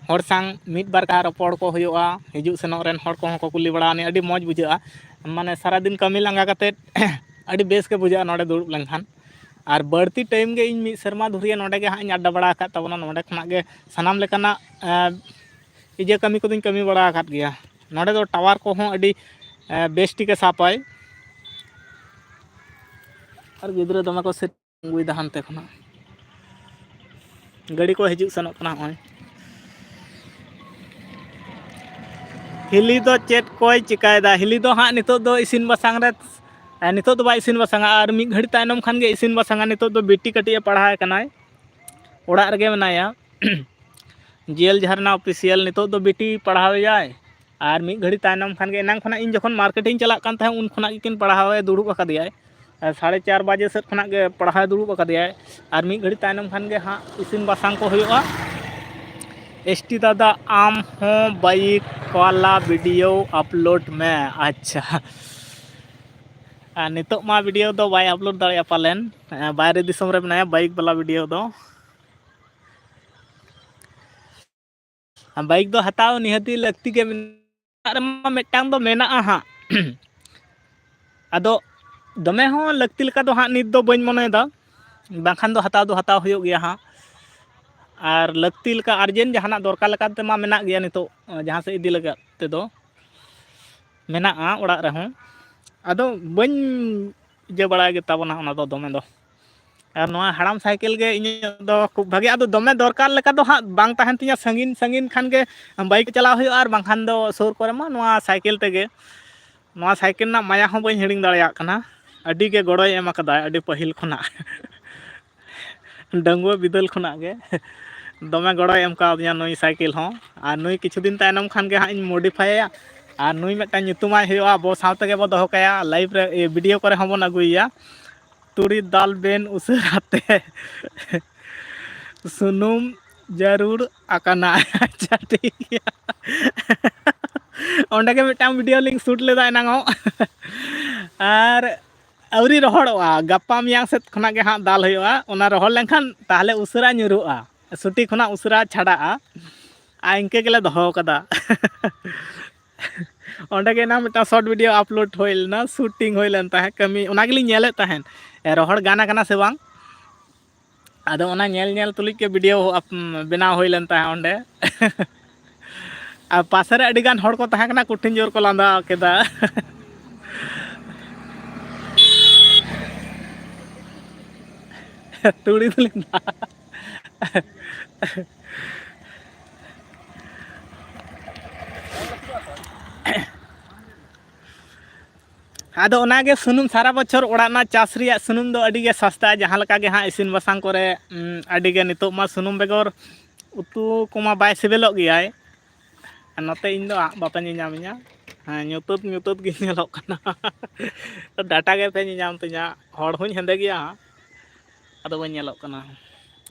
ᱦᱚᱲ ᱥᱟᱶ ᱢᱤᱫ ᱵᱟᱨ ᱠᱟᱛᱷᱟ ᱨᱚᱯᱚᱲ ᱠᱚ ᱦᱩᱭᱩᱜᱼᱟ, ᱦᱤᱡᱩᱜ ᱥᱮᱱᱚᱜ ᱨᱮᱱ ᱦᱚᱲ ᱠᱚᱦᱚᱸ ᱠᱚ ᱠᱩᱞᱤ ᱵᱟᱲᱟᱣ ᱟᱹᱱᱤᱡ, ᱟᱹᱰᱤ ᱢᱚᱡᱽ ᱵᱩᱡᱷᱟᱹᱜᱼᱟ᱾ ᱢᱟᱱᱮ ᱥᱟᱨᱟᱫᱤᱱ ᱠᱟᱹᱢᱤ ᱞᱟᱸᱜᱟ ᱠᱟᱛᱮᱫ ᱟᱹᱰᱤ ᱵᱮᱥ ᱜᱮ ᱵᱩᱡᱷᱟᱹᱜᱼᱟ ᱱᱚᱰᱮ ᱫᱩᱲᱩᱵ ᱞᱮᱱᱠᱷᱟᱱ᱾ ᱟᱨ ᱵᱟᱹᱲᱛᱤ ᱴᱟᱭᱤᱢ ᱜᱮ ᱤᱧ ᱢᱤᱫ ᱥᱮᱨᱢᱟ ᱫᱷᱩᱨᱤᱭᱟᱹ ᱱᱚᱰᱮ ᱜᱮ ᱦᱟᱸᱜ ᱤᱧ ᱟᱰᱰᱟ ᱵᱟᱲᱟ ᱟᱠᱟᱫ ᱛᱟᱵᱚᱱᱟ᱾ ᱱᱚᱰᱮ ᱠᱷᱚᱱᱟᱜ ᱜᱮ ᱥᱟᱱᱟᱢ ᱞᱮᱠᱟᱱᱟᱜ, ᱮᱸ, ᱤᱭᱟᱹ ᱠᱟᱹᱢᱤ ᱠᱚᱫᱚᱧ ᱠᱟᱹᱢᱤ ᱵᱟᱲᱟ ᱟᱠᱟᱫ ᱜᱮᱭᱟ᱾ ᱱᱚᱰᱮ ᱫᱚ ᱴᱟᱣᱟᱨ ᱠᱚᱦᱚᱸ ᱟᱹᱰᱤ, ᱮᱸ, ᱵᱮᱥ ᱴᱷᱤᱠᱮ ᱥᱟᱯᱟᱭ᱾ ᱟᱨ ᱜᱤᱫᱽᱨᱟᱹ ᱫᱚᱢᱮ ᱠᱚ ᱥᱮᱨᱮᱧ ᱟᱹᱜᱩᱭᱮᱫᱟ ᱦᱟᱱᱛᱮ ᱠᱷᱚᱱᱟᱜ᱾ ᱜᱟᱹᱰᱤ ᱠᱚ ᱦᱤᱡᱩᱜ ᱥᱮᱱᱚᱜ ᱠᱟᱱᱟ ᱱᱚᱜᱼᱚᱭ᱾ ᱦᱤᱞᱤ ᱫᱚ ᱪᱮᱫ ᱠᱚᱭ ᱪᱤᱠᱟᱹᱭᱮᱫᱟ? ᱦᱤᱞᱤ ᱫᱚ ᱦᱟᱸᱜ ᱱᱤᱛᱚᱜ ᱫᱚ ᱤᱥᱤᱱ ᱵᱟᱥᱟᱝ ᱨᱮ, ᱮ, ᱱᱤᱛᱚᱜ ᱫᱚ ᱵᱟᱭ ᱤᱥᱤᱱ ᱵᱟᱥᱟᱝᱟ, ᱟᱨ ᱢᱤᱫ ᱜᱷᱟᱹᱲᱤ ᱛᱟᱭᱱᱚᱢ ᱠᱷᱟᱱ ᱜᱮ ᱤᱥᱤᱱ ᱵᱟᱥᱟᱝᱟ᱾ ᱱᱤᱛᱚᱜ ᱫᱚ ᱵᱤᱴᱤ ᱠᱟᱹᱴᱤᱡ ᱮ ᱯᱟᱲᱦᱟᱣ ᱮ ᱠᱟᱱᱟᱭ, ᱚᱲᱟᱜ ᱨᱮᱜᱮ ᱢᱮᱱᱟᱭᱟ᱾ ᱡᱤᱭᱮᱞ ᱡᱷᱟᱨᱱᱟ ᱚᱯᱷᱤᱥᱤᱭᱟᱞ, ᱱᱤᱛᱚᱜ ᱫᱚ ᱵᱤᱴᱤ ᱯᱟᱲᱦᱟᱣ ᱮᱭᱟᱭ᱾ ᱟᱨ ᱢᱤᱫ ᱜᱷᱟᱹᱲᱤ ᱛᱟᱭᱱᱚᱢ ᱠᱷᱟᱱ ᱜᱮ, ᱮᱱᱟᱝ ᱠᱷᱚᱱᱟᱜ ᱤᱧ ᱡᱚᱠᱷᱚᱱ ᱢᱟᱨᱠᱮᱴ ᱤᱧ ᱪᱟᱞᱟᱜ ᱠᱟᱱ ᱛᱟᱦᱮᱸᱫ, ᱩᱱ ᱠᱷᱚᱱᱟᱜ ᱜᱮᱠᱤᱱ ᱯᱟᱲᱦᱟᱣ ᱮ ᱫᱩᱲᱩᱵ ᱟᱠᱟᱫᱮᱭᱟᱭ᱾ ᱟᱨ ᱥᱟᱲᱮ ᱪᱟᱨ ᱵᱟᱡᱮ ᱥᱮᱫ ᱠᱷᱚᱱᱟᱜ ᱜᱮ ᱯᱟᱲᱦᱟᱣ ᱮ ᱫᱩᱲᱩᱵ ᱟᱠᱟᱫᱮᱭᱟᱭ᱾ ᱟᱨ ᱢᱤᱫ ᱜᱷᱟᱹᱲᱤ ᱛᱟᱭᱱᱚᱢ ᱠᱷᱟᱱ ᱜᱮ ᱦᱟᱸᱜ ᱤᱥᱤᱱ ᱵᱟᱥᱟᱝ ᱠᱚ ᱦᱩᱭᱩᱜᱼᱟ᱾ ᱮᱥ ᱴᱤ ᱫᱟᱫᱟ, ᱟᱢ ᱦᱚᱸ ᱵᱟᱭᱤᱠ ᱵᱟᱞᱟ ᱵᱷᱤᱰᱤᱭᱳ ᱟᱯᱞᱳᱰ ᱢᱮ᱾ ᱟᱪᱪᱷᱟ, ᱟᱨ ᱱᱤᱛᱚᱜ ᱢᱟ ᱵᱷᱤᱰᱤᱭᱳ ᱫᱚ ᱵᱟᱭ ᱟᱯᱞᱳᱰ ᱫᱟᱲᱮᱭᱟᱜᱼᱟ ᱯᱟᱞᱮᱱ, ᱵᱟᱭᱨᱮ ᱫᱤᱥᱚᱢ ᱨᱮ ᱢᱮᱱᱟᱭᱟ, ᱵᱟᱭᱤᱠ ᱵᱟᱞᱟ ᱵᱷᱤᱰᱤᱭᱳ ᱫᱚ᱾ ᱵᱟᱭᱤᱠ ᱫᱚ ᱦᱟᱛᱟᱣ ᱱᱤᱦᱟᱹᱛᱤ ᱞᱟᱹᱠᱛᱤ ᱜᱮ ᱢᱮᱱᱟᱜᱼᱟ᱾ ᱚᱲᱟᱜ ᱨᱮᱢᱟ ᱢᱤᱫᱴᱟᱝ ᱫᱚ ᱢᱮᱱᱟᱜᱼᱟ ᱦᱟᱸᱜ᱾ ᱟᱫᱚ ᱫᱚᱢᱮ ᱦᱚᱸ ᱞᱟᱹᱠᱛᱤ ᱞᱮᱠᱟ ᱫᱚ ᱦᱟᱸᱜ ᱱᱤᱛ ᱫᱚ ᱵᱟᱹᱧ ᱢᱚᱱᱮᱭᱮᱫᱟ, ᱵᱟᱝᱠᱷᱟᱱ ᱫᱚ ᱦᱟᱛᱟᱣ ᱫᱚ ᱦᱟᱛᱟᱣ ᱦᱩᱭᱩᱜ ᱜᱮᱭᱟ ᱦᱟᱸᱜ᱾ ᱟᱨ ᱞᱟᱹᱠᱛᱤ ᱞᱮᱠᱟ ᱟᱨᱡᱮᱱᱴ ᱡᱟᱦᱟᱱᱟᱜ ᱫᱚᱨᱠᱟᱨ ᱞᱮᱠᱟᱛᱮ ᱢᱟ ᱢᱮᱱᱟᱜ ᱜᱮᱭᱟ ᱱᱤᱛᱚᱜ, ᱡᱟᱦᱟᱸ ᱥᱮᱫ ᱤᱫᱤ ᱞᱟᱹᱜᱤᱫ ᱛᱮᱫᱚ ᱢᱮᱱᱟᱜᱼᱟ ᱚᱲᱟᱜ ᱨᱮᱦᱚᱸ᱾ ᱟᱫᱚ ᱵᱟᱹᱧ ᱤᱭᱟᱹ ᱵᱟᱲᱟᱭ ᱜᱮ ᱛᱟᱵᱚᱱᱟ ᱚᱱᱟ ᱫᱚ ᱫᱚᱢᱮ ᱫᱚ᱾ ᱟᱨ ᱱᱚᱣᱟ ᱦᱟᱲᱟᱢ ᱥᱟᱭᱠᱮᱞ ᱜᱮ ᱤᱧᱟᱹᱜ ᱫᱚ ᱠᱷᱩᱵ ᱵᱷᱟᱜᱮ᱾ ᱟᱫᱚ ᱫᱚᱢᱮ ᱫᱚᱨᱠᱟᱨ ᱞᱮᱠᱟ ᱫᱚ ᱦᱟᱸᱜ ᱵᱟᱝ ᱛᱟᱦᱮᱱ ᱛᱤᱧᱟᱹ, ᱥᱟᱺᱜᱤᱧ ᱥᱟᱺᱜᱤᱧ ᱠᱷᱟᱱ ᱜᱮ ᱵᱟᱭᱤᱠ ᱪᱟᱞᱟᱣ ᱦᱩᱭᱩᱜᱼᱟ, ᱟᱨ ᱵᱟᱝᱠᱷᱟᱱ ᱫᱚ ᱥᱩᱨ ᱠᱚᱨᱮ ᱢᱟ ᱱᱚᱣᱟ ᱥᱟᱭᱠᱮᱞ ᱛᱮᱜᱮ᱾ ᱱᱚᱣᱟ ᱥᱟᱭᱠᱮᱞ ᱨᱮᱱᱟᱜ ᱢᱟᱭᱟ ᱦᱚᱸ ᱵᱟᱹᱧ ᱦᱤᱲᱤᱧ ᱫᱟᱲᱮᱭᱟᱜ ᱠᱟᱱᱟ᱾ ᱟᱹᱰᱤ ᱜᱮ ᱜᱚᱲᱚᱭ ᱮᱢ ᱟᱠᱟᱫᱟ ᱟᱹᱰᱤ ᱯᱟᱹᱦᱤᱞ ᱠᱷᱚᱱᱟᱜ᱾ ᱰᱟᱺᱜᱩᱣᱟᱹ ᱵᱤᱫᱟᱹᱞ ᱠᱷᱚᱱᱟᱜ ᱜᱮ ᱫᱚᱢᱮ ᱜᱚᱲᱚᱭ ᱮᱢ ᱠᱟᱣᱫᱤᱧᱟ ᱱᱩᱭ ᱥᱟᱭᱠᱮᱞ ᱦᱚᱸ᱾ ᱟᱨ ᱱᱩᱭ ᱠᱤᱪᱷᱩ ᱫᱤᱱ ᱛᱟᱭᱱᱚᱢ ᱠᱷᱟᱱ ᱜᱮ ᱦᱟᱸᱜ ᱤᱧ ᱢᱚᱰᱤᱯᱷᱟᱭᱟ᱾ ᱟᱨ ᱱᱩᱭ ᱢᱤᱫᱴᱟᱝ ᱧᱩᱛᱩᱢᱟᱭ ᱦᱩᱭᱩᱜᱼᱟ, ᱟᱵᱚ ᱥᱟᱶ ᱛᱮᱜᱮ ᱵᱚ ᱫᱚᱦᱚ ᱠᱟᱭᱟ, ᱞᱟᱭᱤᱵᱷ ᱨᱮ, ᱮ, ᱵᱷᱤᱰᱤᱭᱳ ᱠᱚᱨᱮ ᱦᱚᱸᱵᱚᱱ ᱟᱹᱜᱩᱭᱮᱭᱟ᱾ ᱛᱩᱲᱤ ᱫᱟᱞ ᱵᱮᱱ ᱩᱥᱟᱹᱨᱟ ᱛᱮ᱾ ᱥᱩᱱᱩᱢ ᱡᱟᱹᱨᱩᱲ ᱟᱠᱟᱱᱟ᱾ ᱟᱪᱪᱷᱟ, ᱴᱷᱤᱠ ᱜᱮᱭᱟ᱾ ᱚᱸᱰᱮ ᱜᱮ ᱢᱤᱫᱴᱟᱝ ᱵᱷᱤᱰᱤᱭᱳ ᱞᱤᱧ ᱥᱩᱴ ᱞᱮᱫᱟ ᱮᱱᱟᱝᱚᱜ᱾ ᱟᱨ ᱟᱹᱣᱨᱤ ᱨᱚᱦᱚᱲᱚᱜᱼᱟ, ᱜᱟᱯᱟ ᱢᱮᱭᱟᱝ ᱥᱮᱫ ᱠᱷᱚᱱᱟᱜ ᱜᱮ ᱦᱟᱸᱜ ᱫᱟᱞ ᱦᱩᱭᱩᱜᱼᱟ᱾ ᱚᱱᱟ ᱨᱚᱦᱚᱲ ᱞᱮᱱᱠᱷᱟᱱ ᱛᱟᱦᱚᱞᱮ ᱩᱥᱟᱹᱨᱟ ᱧᱩᱨᱦᱩᱜᱼᱟ, ᱥᱩᱴᱤ ᱠᱷᱚᱱᱟᱜ ᱩᱥᱟᱹᱨᱟ ᱪᱷᱟᱰᱟᱜᱼᱟ᱾ ᱟᱨ ᱤᱱᱠᱟᱹ ᱜᱮᱞᱮ ᱫᱚᱦᱚ ᱠᱟᱫᱟ᱾ ᱚᱸᱰᱮ ᱜᱮ ᱮᱱᱟᱝ ᱢᱤᱫᱴᱟᱝ ᱥᱚᱨᱴ ᱵᱷᱤᱰᱤᱭᱳ ᱟᱯᱞᱳᱰ ᱦᱩᱭ ᱞᱮᱱᱟ, ᱥᱩᱴᱤᱝ ᱦᱩᱭ ᱞᱮᱱ ᱛᱟᱦᱮᱸᱫ, ᱠᱟᱹᱢᱤ ᱚᱱᱟ ᱜᱮᱞᱤᱧ ᱧᱮᱞᱮᱫ ᱛᱟᱦᱮᱸᱫ, ᱮ, ᱨᱚᱦᱚᱲ ᱜᱟᱱ ᱟᱠᱟᱱᱟ ᱥᱮ ᱵᱟᱝ᱾ ᱟᱫᱚ ᱚᱱᱟ ᱧᱮᱞ ᱧᱮᱞ ᱛᱩᱞᱩᱡ ᱜᱮ ᱵᱷᱤᱰᱤᱭᱳ ᱟᱯ-, ᱵᱮᱱᱟᱣ ᱦᱩᱭ ᱞᱮᱱ ᱛᱟᱦᱮᱸᱫ ᱚᱸᱰᱮ᱾ ᱟᱨ ᱯᱟᱥᱮ ᱨᱮ ᱟᱹᱰᱤ ᱜᱟᱱ ᱦᱚᱲ ᱠᱚ ᱛᱟᱦᱮᱸ ᱠᱟᱱᱟ, ᱠᱚᱴᱷᱤᱱ ᱡᱳᱨ ᱠᱚ ᱞᱟᱸᱫᱟ ᱠᱮᱫᱟ᱾ ᱛᱩᱲᱤ ᱫᱚᱞᱤᱧ ᱫᱟ-, ᱟᱫᱚ ᱚᱱᱟᱜᱮ ᱥᱩᱱᱩᱢ, ᱥᱟᱨᱟ ᱵᱚᱪᱷᱚᱨ ᱚᱲᱟᱜ ᱨᱮᱱᱟᱜ ᱪᱟᱥ ᱨᱮᱭᱟᱜ ᱥᱩᱱᱩᱢ ᱫᱚ ᱟᱹᱰᱤ ᱜᱮ ᱥᱟᱥᱛᱟ, ᱡᱟᱦᱟᱸ ᱞᱮᱠᱟ ᱜᱮ ᱦᱟᱸᱜ ᱤᱥᱤᱱ ᱵᱟᱥᱟᱝ ᱠᱚᱨᱮ, ᱩᱢ, ᱟᱹᱰᱤ ᱜᱮ ᱱᱤᱛᱚᱜ ᱢᱟ ᱥᱩᱱᱩᱢ ᱵᱮᱜᱚᱨ ᱩᱛᱩ ᱠᱚᱢᱟ ᱵᱟᱭ ᱥᱤᱵᱤᱞᱚᱜ ᱜᱮᱭᱟᱭ᱾ ᱟᱨ ᱱᱚᱛᱮ ᱤᱧ ᱫᱚ ᱟᱜ ᱵᱟᱯᱮ ᱧᱮᱧᱟᱢᱤᱧᱟ᱾ ᱦᱮᱸ, ᱧᱩᱛᱟᱹᱛ ᱧᱩᱛᱟᱹᱛ ᱜᱤᱧ ᱧᱮᱞᱚᱜ ᱠᱟᱱᱟ᱾ ᱰᱟᱴᱟ ᱜᱮ ᱯᱮ ᱧᱮᱧᱟᱢ ᱛᱤᱧᱟ, ᱦᱚᱲ ᱦᱚᱸᱧ ᱦᱮᱸᱫᱮ ᱜᱮᱭᱟ ᱦᱟᱸᱜ, ᱟᱫᱚ ᱵᱟᱹᱧ ᱧᱮᱞᱚᱜ ᱠᱟᱱᱟ᱾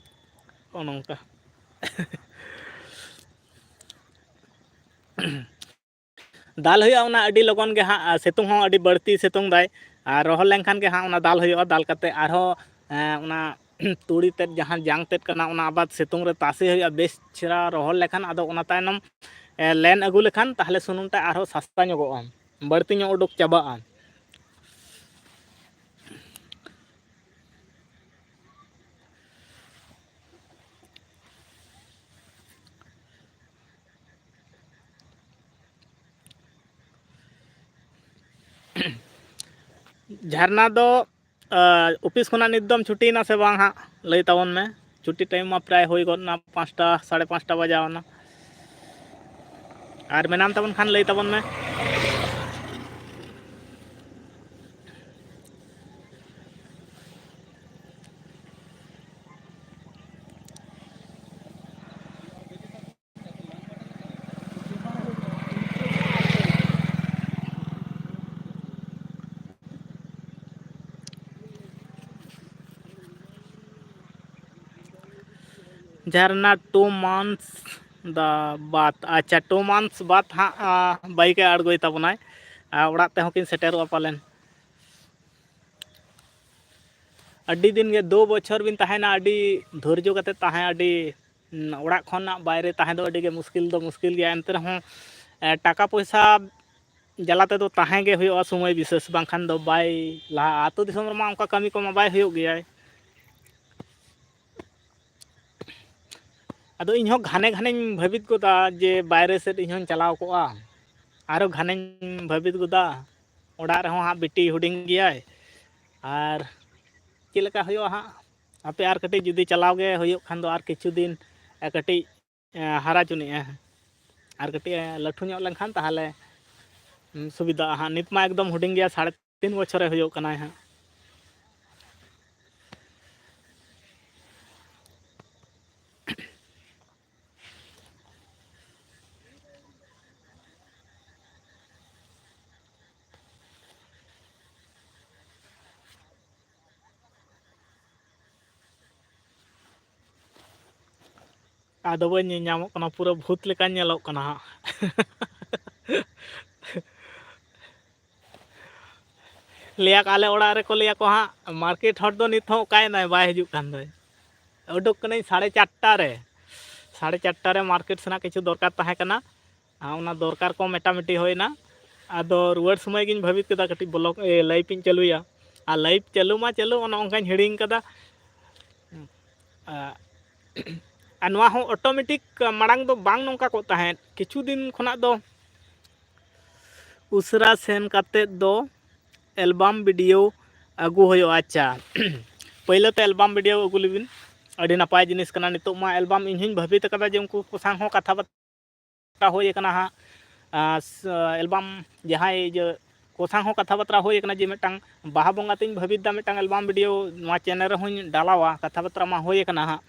ᱱᱚᱜᱼᱚ ᱱᱚᱝᱠᱟ᱾ ᱫᱟᱞ ᱦᱩᱭᱩᱜᱼᱟ ᱚᱱᱟ ᱟᱹᱰᱤ ᱞᱚᱜᱚᱱ ᱜᱮ ᱦᱟᱸᱜ, ᱟᱨ ᱥᱤᱛᱩᱝ ᱦᱚᱸ ᱟᱹᱰᱤ ᱵᱟᱹᱲᱛᱤ ᱥᱤᱛᱩᱝ ᱫᱟᱭ, ᱟᱨ ᱨᱚᱦᱚᱲ ᱞᱮᱱᱠᱷᱟᱱ ᱜᱮ ᱦᱟᱸᱜ ᱚᱱᱟ ᱫᱟᱞ ᱦᱩᱭᱩᱜᱼᱟ᱾ ᱫᱟᱞ ᱠᱟᱛᱮ ᱟᱨᱦᱚᱸ, ᱮᱸ, ᱚᱱᱟ ᱛᱩᱲᱤ ᱛᱮᱫ ᱡᱟᱦᱟᱸ ᱡᱟᱝ ᱛᱮᱫ ᱠᱟᱱᱟ, ᱚᱱᱟ ᱟᱵᱟᱨ ᱥᱤᱛᱩᱝ ᱨᱮ ᱛᱟᱥᱮ ᱦᱩᱭᱩᱜᱼᱟ ᱵᱮᱥ ᱪᱮᱦᱨᱟ ᱨᱚᱦᱚᱲ ᱞᱮᱠᱷᱟᱱ, ᱟᱫᱚ ᱚᱱᱟ ᱛᱟᱭᱱᱚᱢ, ᱮᱸ, ᱞᱮᱱ ᱟᱹᱜᱩ ᱞᱮᱠᱷᱟᱱ ᱛᱟᱦᱚᱞᱮ ᱥᱩᱱᱩᱢ ᱛᱮ ᱟᱨᱦᱚᱸ ᱥᱟᱥᱛᱟ ᱧᱚᱜᱚᱜᱼᱟ, ᱵᱟᱹᱲᱛᱤ ᱧᱚᱜ ᱩᱰᱩᱠ ᱪᱟᱵᱟᱜᱼᱟ᱾ ᱡᱷᱟᱨᱱᱟ ᱫᱚ, ᱟᱨ ᱚᱯᱷᱤᱥ ᱠᱷᱚᱱᱟᱜ ᱱᱤᱛ ᱫᱚᱢ ᱪᱷᱩᱴᱤᱭᱮᱱᱟ ᱥᱮ ᱵᱟᱝ ᱦᱟᱸᱜ? ᱞᱟᱹᱭ ᱛᱟᱵᱚᱱ ᱢᱮ᱾ ᱪᱷᱩᱴᱤ ᱴᱟᱭᱤᱢ ᱢᱟ ᱯᱨᱟᱭ ᱦᱩᱭ ᱜᱚᱫ ᱮᱱᱟ, ᱯᱟᱸᱪᱴᱟ, ᱥᱟᱲᱮ ᱯᱟᱸᱪᱴᱟ ᱵᱟᱡᱟᱣ ᱮᱱᱟ᱾ ᱟᱨ ᱢᱮᱱᱟᱢ ᱛᱟᱵᱚᱱ ᱠᱷᱟᱱ ᱞᱟᱹᱭ ᱛᱟᱵᱚᱱ ᱢᱮ᱾ ᱡᱷᱟᱨᱱᱟ two months ᱫᱟ ᱵᱟᱫ, ᱟᱪᱪᱷᱟ, two months ᱵᱟᱫ ᱦᱟᱸᱜ, ᱟ, ᱵᱟᱭᱤᱠ ᱮ ᱟᱬᱜᱚᱭ ᱛᱟᱵᱚᱱᱟᱭ᱾ ᱟ, ᱚᱲᱟᱜ ᱛᱮᱦᱚᱸ ᱠᱤᱱ ᱥᱮᱴᱮᱨᱚᱜᱼᱟ ᱯᱟᱞᱮᱱ᱾ ᱟᱹᱰᱤ ᱫᱤᱱ ᱜᱮ, ᱫᱩ ᱵᱚᱪᱷᱚᱨ ᱵᱤᱱ ᱛᱟᱦᱮᱱᱟ, ᱟᱹᱰᱤ ᱫᱷᱳᱨᱡᱚ ᱠᱟᱛᱮ ᱛᱟᱦᱮᱸ, ᱟᱹᱰᱤ, ᱩᱸ, ᱚᱲᱟᱜ ᱠᱷᱚᱱᱟᱜ ᱵᱟᱭᱨᱮ ᱛᱟᱦᱮᱸ ᱫᱚ ᱟᱹᱰᱤ ᱜᱮ ᱢᱩᱥᱠᱤᱞ ᱫᱚ ᱢᱩᱥᱠᱤᱞ ᱜᱮᱭᱟ᱾ ᱮᱱᱛᱮ ᱨᱮᱦᱚᱸ, ᱮ, ᱴᱟᱠᱟ ᱯᱚᱭᱥᱟ ᱡᱟᱞᱟ ᱛᱮᱫᱚ ᱛᱟᱦᱮᱸ ᱜᱮ ᱦᱩᱭᱩᱜᱼᱟ ᱥᱚᱢᱚᱭ ᱵᱤᱥᱮᱥ, ᱵᱟᱝᱠᱷᱟᱱ ᱫᱚ ᱵᱟᱭ ᱞᱟᱦᱟᱜᱼᱟ᱾ ᱟᱹᱛᱩ ᱫᱤᱥᱚᱢ ᱨᱮᱢᱟ ᱚᱱᱠᱟ ᱠᱟᱹᱢᱤ ᱠᱚᱢᱟ ᱵᱟᱭ ᱦᱩᱭᱩᱜ ᱜᱮᱭᱟᱭ᱾ ᱟᱫᱚ ᱤᱧᱦᱚᱸ ᱜᱷᱟᱱᱮ ᱜᱷᱟᱱᱮᱧ ᱵᱷᱟᱹᱵᱤᱛ ᱜᱚᱫᱟ ᱡᱮ ᱵᱟᱭᱨᱮ ᱥᱮᱫ ᱤᱧᱦᱚᱸᱧ ᱪᱟᱞᱟᱣ ᱠᱚᱜᱼᱟ᱾ ᱟᱨᱚ ᱜᱷᱟᱱᱮᱧ ᱵᱷᱟᱹᱵᱤᱛ ᱜᱚᱫᱟ, ᱚᱲᱟᱜ ᱨᱮᱦᱚᱸ ᱦᱟᱸᱜ ᱵᱤᱴᱤ ᱦᱩᱰᱤᱧ ᱜᱮᱭᱟᱭ᱾ ᱟᱨ ᱪᱮᱫ ᱞᱮᱠᱟ ᱦᱩᱭᱩᱜᱼᱟ ᱦᱟᱸᱜ, ᱦᱟᱯᱮ ᱟᱨ ᱠᱟᱹᱴᱤᱡ ᱡᱩᱫᱤ ᱪᱟᱞᱟᱣ ᱜᱮ ᱦᱩᱭᱩᱜ ᱠᱷᱟᱱ ᱫᱚ ᱟᱨ ᱠᱤᱪᱷᱩ ᱫᱤᱱ, ᱮ, ᱠᱟᱹᱴᱤᱡ, ᱮ, ᱦᱟᱨᱟ ᱪᱩᱱᱤᱜᱼᱟ᱾ ᱟᱨ ᱠᱟᱹᱴᱤᱡ, ᱮ, ᱞᱟᱹᱴᱩ ᱧᱚᱜ ᱞᱮᱱᱠᱷᱟᱱ ᱛᱟᱦᱚᱞᱮ, ᱩᱸ, ᱥᱩᱵᱤᱫᱷᱟᱜᱼᱟ ᱦᱟᱸᱜ᱾ ᱱᱤᱛ ᱢᱟ ᱮᱠᱫᱚᱢ ᱦᱩᱰᱤᱧ ᱜᱮᱭᱟ, ᱥᱟᱲᱮ ᱛᱤᱱ ᱵᱚᱪᱷᱚᱨᱮ ᱦᱩᱭᱩᱜ ᱠᱟᱱᱟᱭ ᱦᱟᱸᱜ᱾ ᱟᱫᱚ ᱵᱟᱹᱧ ᱧᱮᱞ ᱧᱟᱢᱚᱜ ᱠᱟᱱᱟ, ᱯᱩᱨᱟᱹ ᱵᱷᱩᱛ ᱞᱮᱠᱟᱧ ᱧᱮᱞᱚᱜ ᱠᱟᱱᱟ ᱦᱟᱸᱜ᱾ ᱞᱟᱹᱭᱟ ᱠᱚ, ᱟᱞᱮ ᱚᱲᱟᱜ ᱨᱮᱠᱚ ᱞᱟᱹᱭᱟ ᱠᱚ ᱦᱟᱸᱜ, ᱢᱟᱨᱠᱮᱴ ᱦᱚᱲ ᱫᱚ ᱱᱤᱛ ᱦᱚᱸ ᱚᱠᱟᱭᱮᱱᱟᱭ, ᱵᱟᱭ ᱦᱤᱡᱩᱜ ᱠᱟᱱ ᱫᱚᱭ᱾ ᱩᱰᱩᱠ ᱠᱟᱹᱱᱟᱹᱧ ᱥᱟᱲᱮ ᱪᱟᱨᱴᱟ ᱨᱮ, ᱥᱟᱲᱮ ᱪᱟᱨᱴᱟ ᱨᱮ ᱢᱟᱨᱠᱮᱴ ᱥᱮᱱᱟᱜ ᱠᱤᱪᱷᱩ ᱫᱚᱨᱠᱟᱨ ᱛᱟᱦᱮᱸ ᱠᱟᱱᱟ᱾ ᱟᱨ ᱚᱱᱟ ᱫᱚᱨᱠᱟᱨ ᱠᱚ ᱢᱮᱴᱟᱢᱮᱴᱤ ᱦᱩᱭᱱᱟ᱾ ᱟᱫᱚ ᱨᱩᱣᱟᱹᱲ ᱥᱚᱢᱚᱭ ᱜᱤᱧ ᱵᱷᱟᱹᱵᱤᱛ ᱠᱮᱫᱟ ᱠᱟᱹᱴᱤᱡ ᱵᱞᱚᱜ, ᱮ, ᱞᱟᱭᱤᱵᱷ ᱤᱧ ᱪᱟᱹᱞᱩᱭᱟ᱾ ᱟᱨ ᱞᱟᱭᱤᱵᱷ ᱪᱟᱹᱞᱩ ᱢᱟ ᱪᱟᱹᱞᱩ, ᱚᱱᱮ ᱚᱱᱠᱟᱧ ᱦᱤᱲᱤᱧ ᱠᱟᱫᱟ᱾ ᱟ-, ᱟᱨ ᱱᱚᱣᱟ ᱦᱚᱸ ᱚᱴᱳᱢᱮᱴᱤᱠ ᱢᱟᱲᱟᱝ ᱫᱚ ᱵᱟᱝ ᱱᱚᱝᱠᱟ ᱠᱚᱜ ᱛᱟᱦᱮᱸᱫ᱾ ᱠᱤᱪᱷᱩ ᱫᱤᱱ ᱠᱷᱚᱱᱟᱜ ᱫᱚ ᱩᱥᱟᱹᱨᱟ ᱥᱮᱱ ᱠᱟᱛᱮᱫ ᱫᱚ ᱮᱞᱵᱟᱢ ᱵᱷᱤᱰᱤᱭᱳ ᱟᱹᱜᱩ ᱦᱩᱭᱩᱜᱼᱟ᱾ ᱟᱪᱪᱷᱟ, ᱯᱳᱭᱞᱳ ᱛᱮ ᱮᱞᱵᱟᱢ ᱵᱷᱤᱰᱤᱭᱳ ᱟᱹᱜᱩ ᱞᱮᱵᱤᱱ, ᱟᱹᱰᱤ ᱱᱟᱯᱟᱭ ᱡᱤᱱᱤᱥ ᱠᱟᱱᱟ᱾ ᱱᱤᱛᱚᱜ ᱢᱟ ᱮᱞᱵᱟᱢ ᱤᱧ ᱦᱚᱧ ᱵᱷᱟᱹᱵᱤᱛ ᱟᱠᱟᱫᱟ ᱡᱮ ᱩᱱᱠᱩ ᱠᱚ ᱥᱟᱶ ᱦᱚᱸ ᱠᱟᱛᱷᱟ ᱵᱟᱨᱛᱟ ᱦᱩᱭ ᱟᱠᱟᱱᱟ ᱦᱟᱸᱜ᱾ ᱟᱨ ᱥ-, ᱮᱞᱵᱟᱢ ᱡᱟᱦᱟᱸᱭ ᱤᱭᱟᱹ ᱠᱚ ᱥᱟᱶ ᱦᱚᱸ ᱠᱟᱛᱷᱟ ᱵᱟᱨᱛᱟ ᱦᱩᱭ ᱟᱠᱟᱱᱟ ᱡᱮ ᱢᱤᱫᱴᱟᱝ ᱵᱟᱦᱟ ᱵᱚᱸᱜᱟ ᱛᱤᱧ ᱵᱷᱟᱹᱵᱤᱛ ᱫᱟ ᱢᱤᱫᱴᱟᱝ ᱮᱞᱵᱟᱢ ᱵᱷᱤᱰᱤᱭᱳ ᱱᱚᱣᱟ ᱪᱮᱱᱮᱞ ᱨᱮᱦᱚᱸᱧ ᱰᱟᱞᱟᱣᱟ, ᱠᱟᱛᱷᱟ ᱵᱟᱨᱛᱟ ᱢᱟ ᱦᱩᱭ ᱟᱠᱟᱱᱟ ᱦᱟᱸᱜ᱾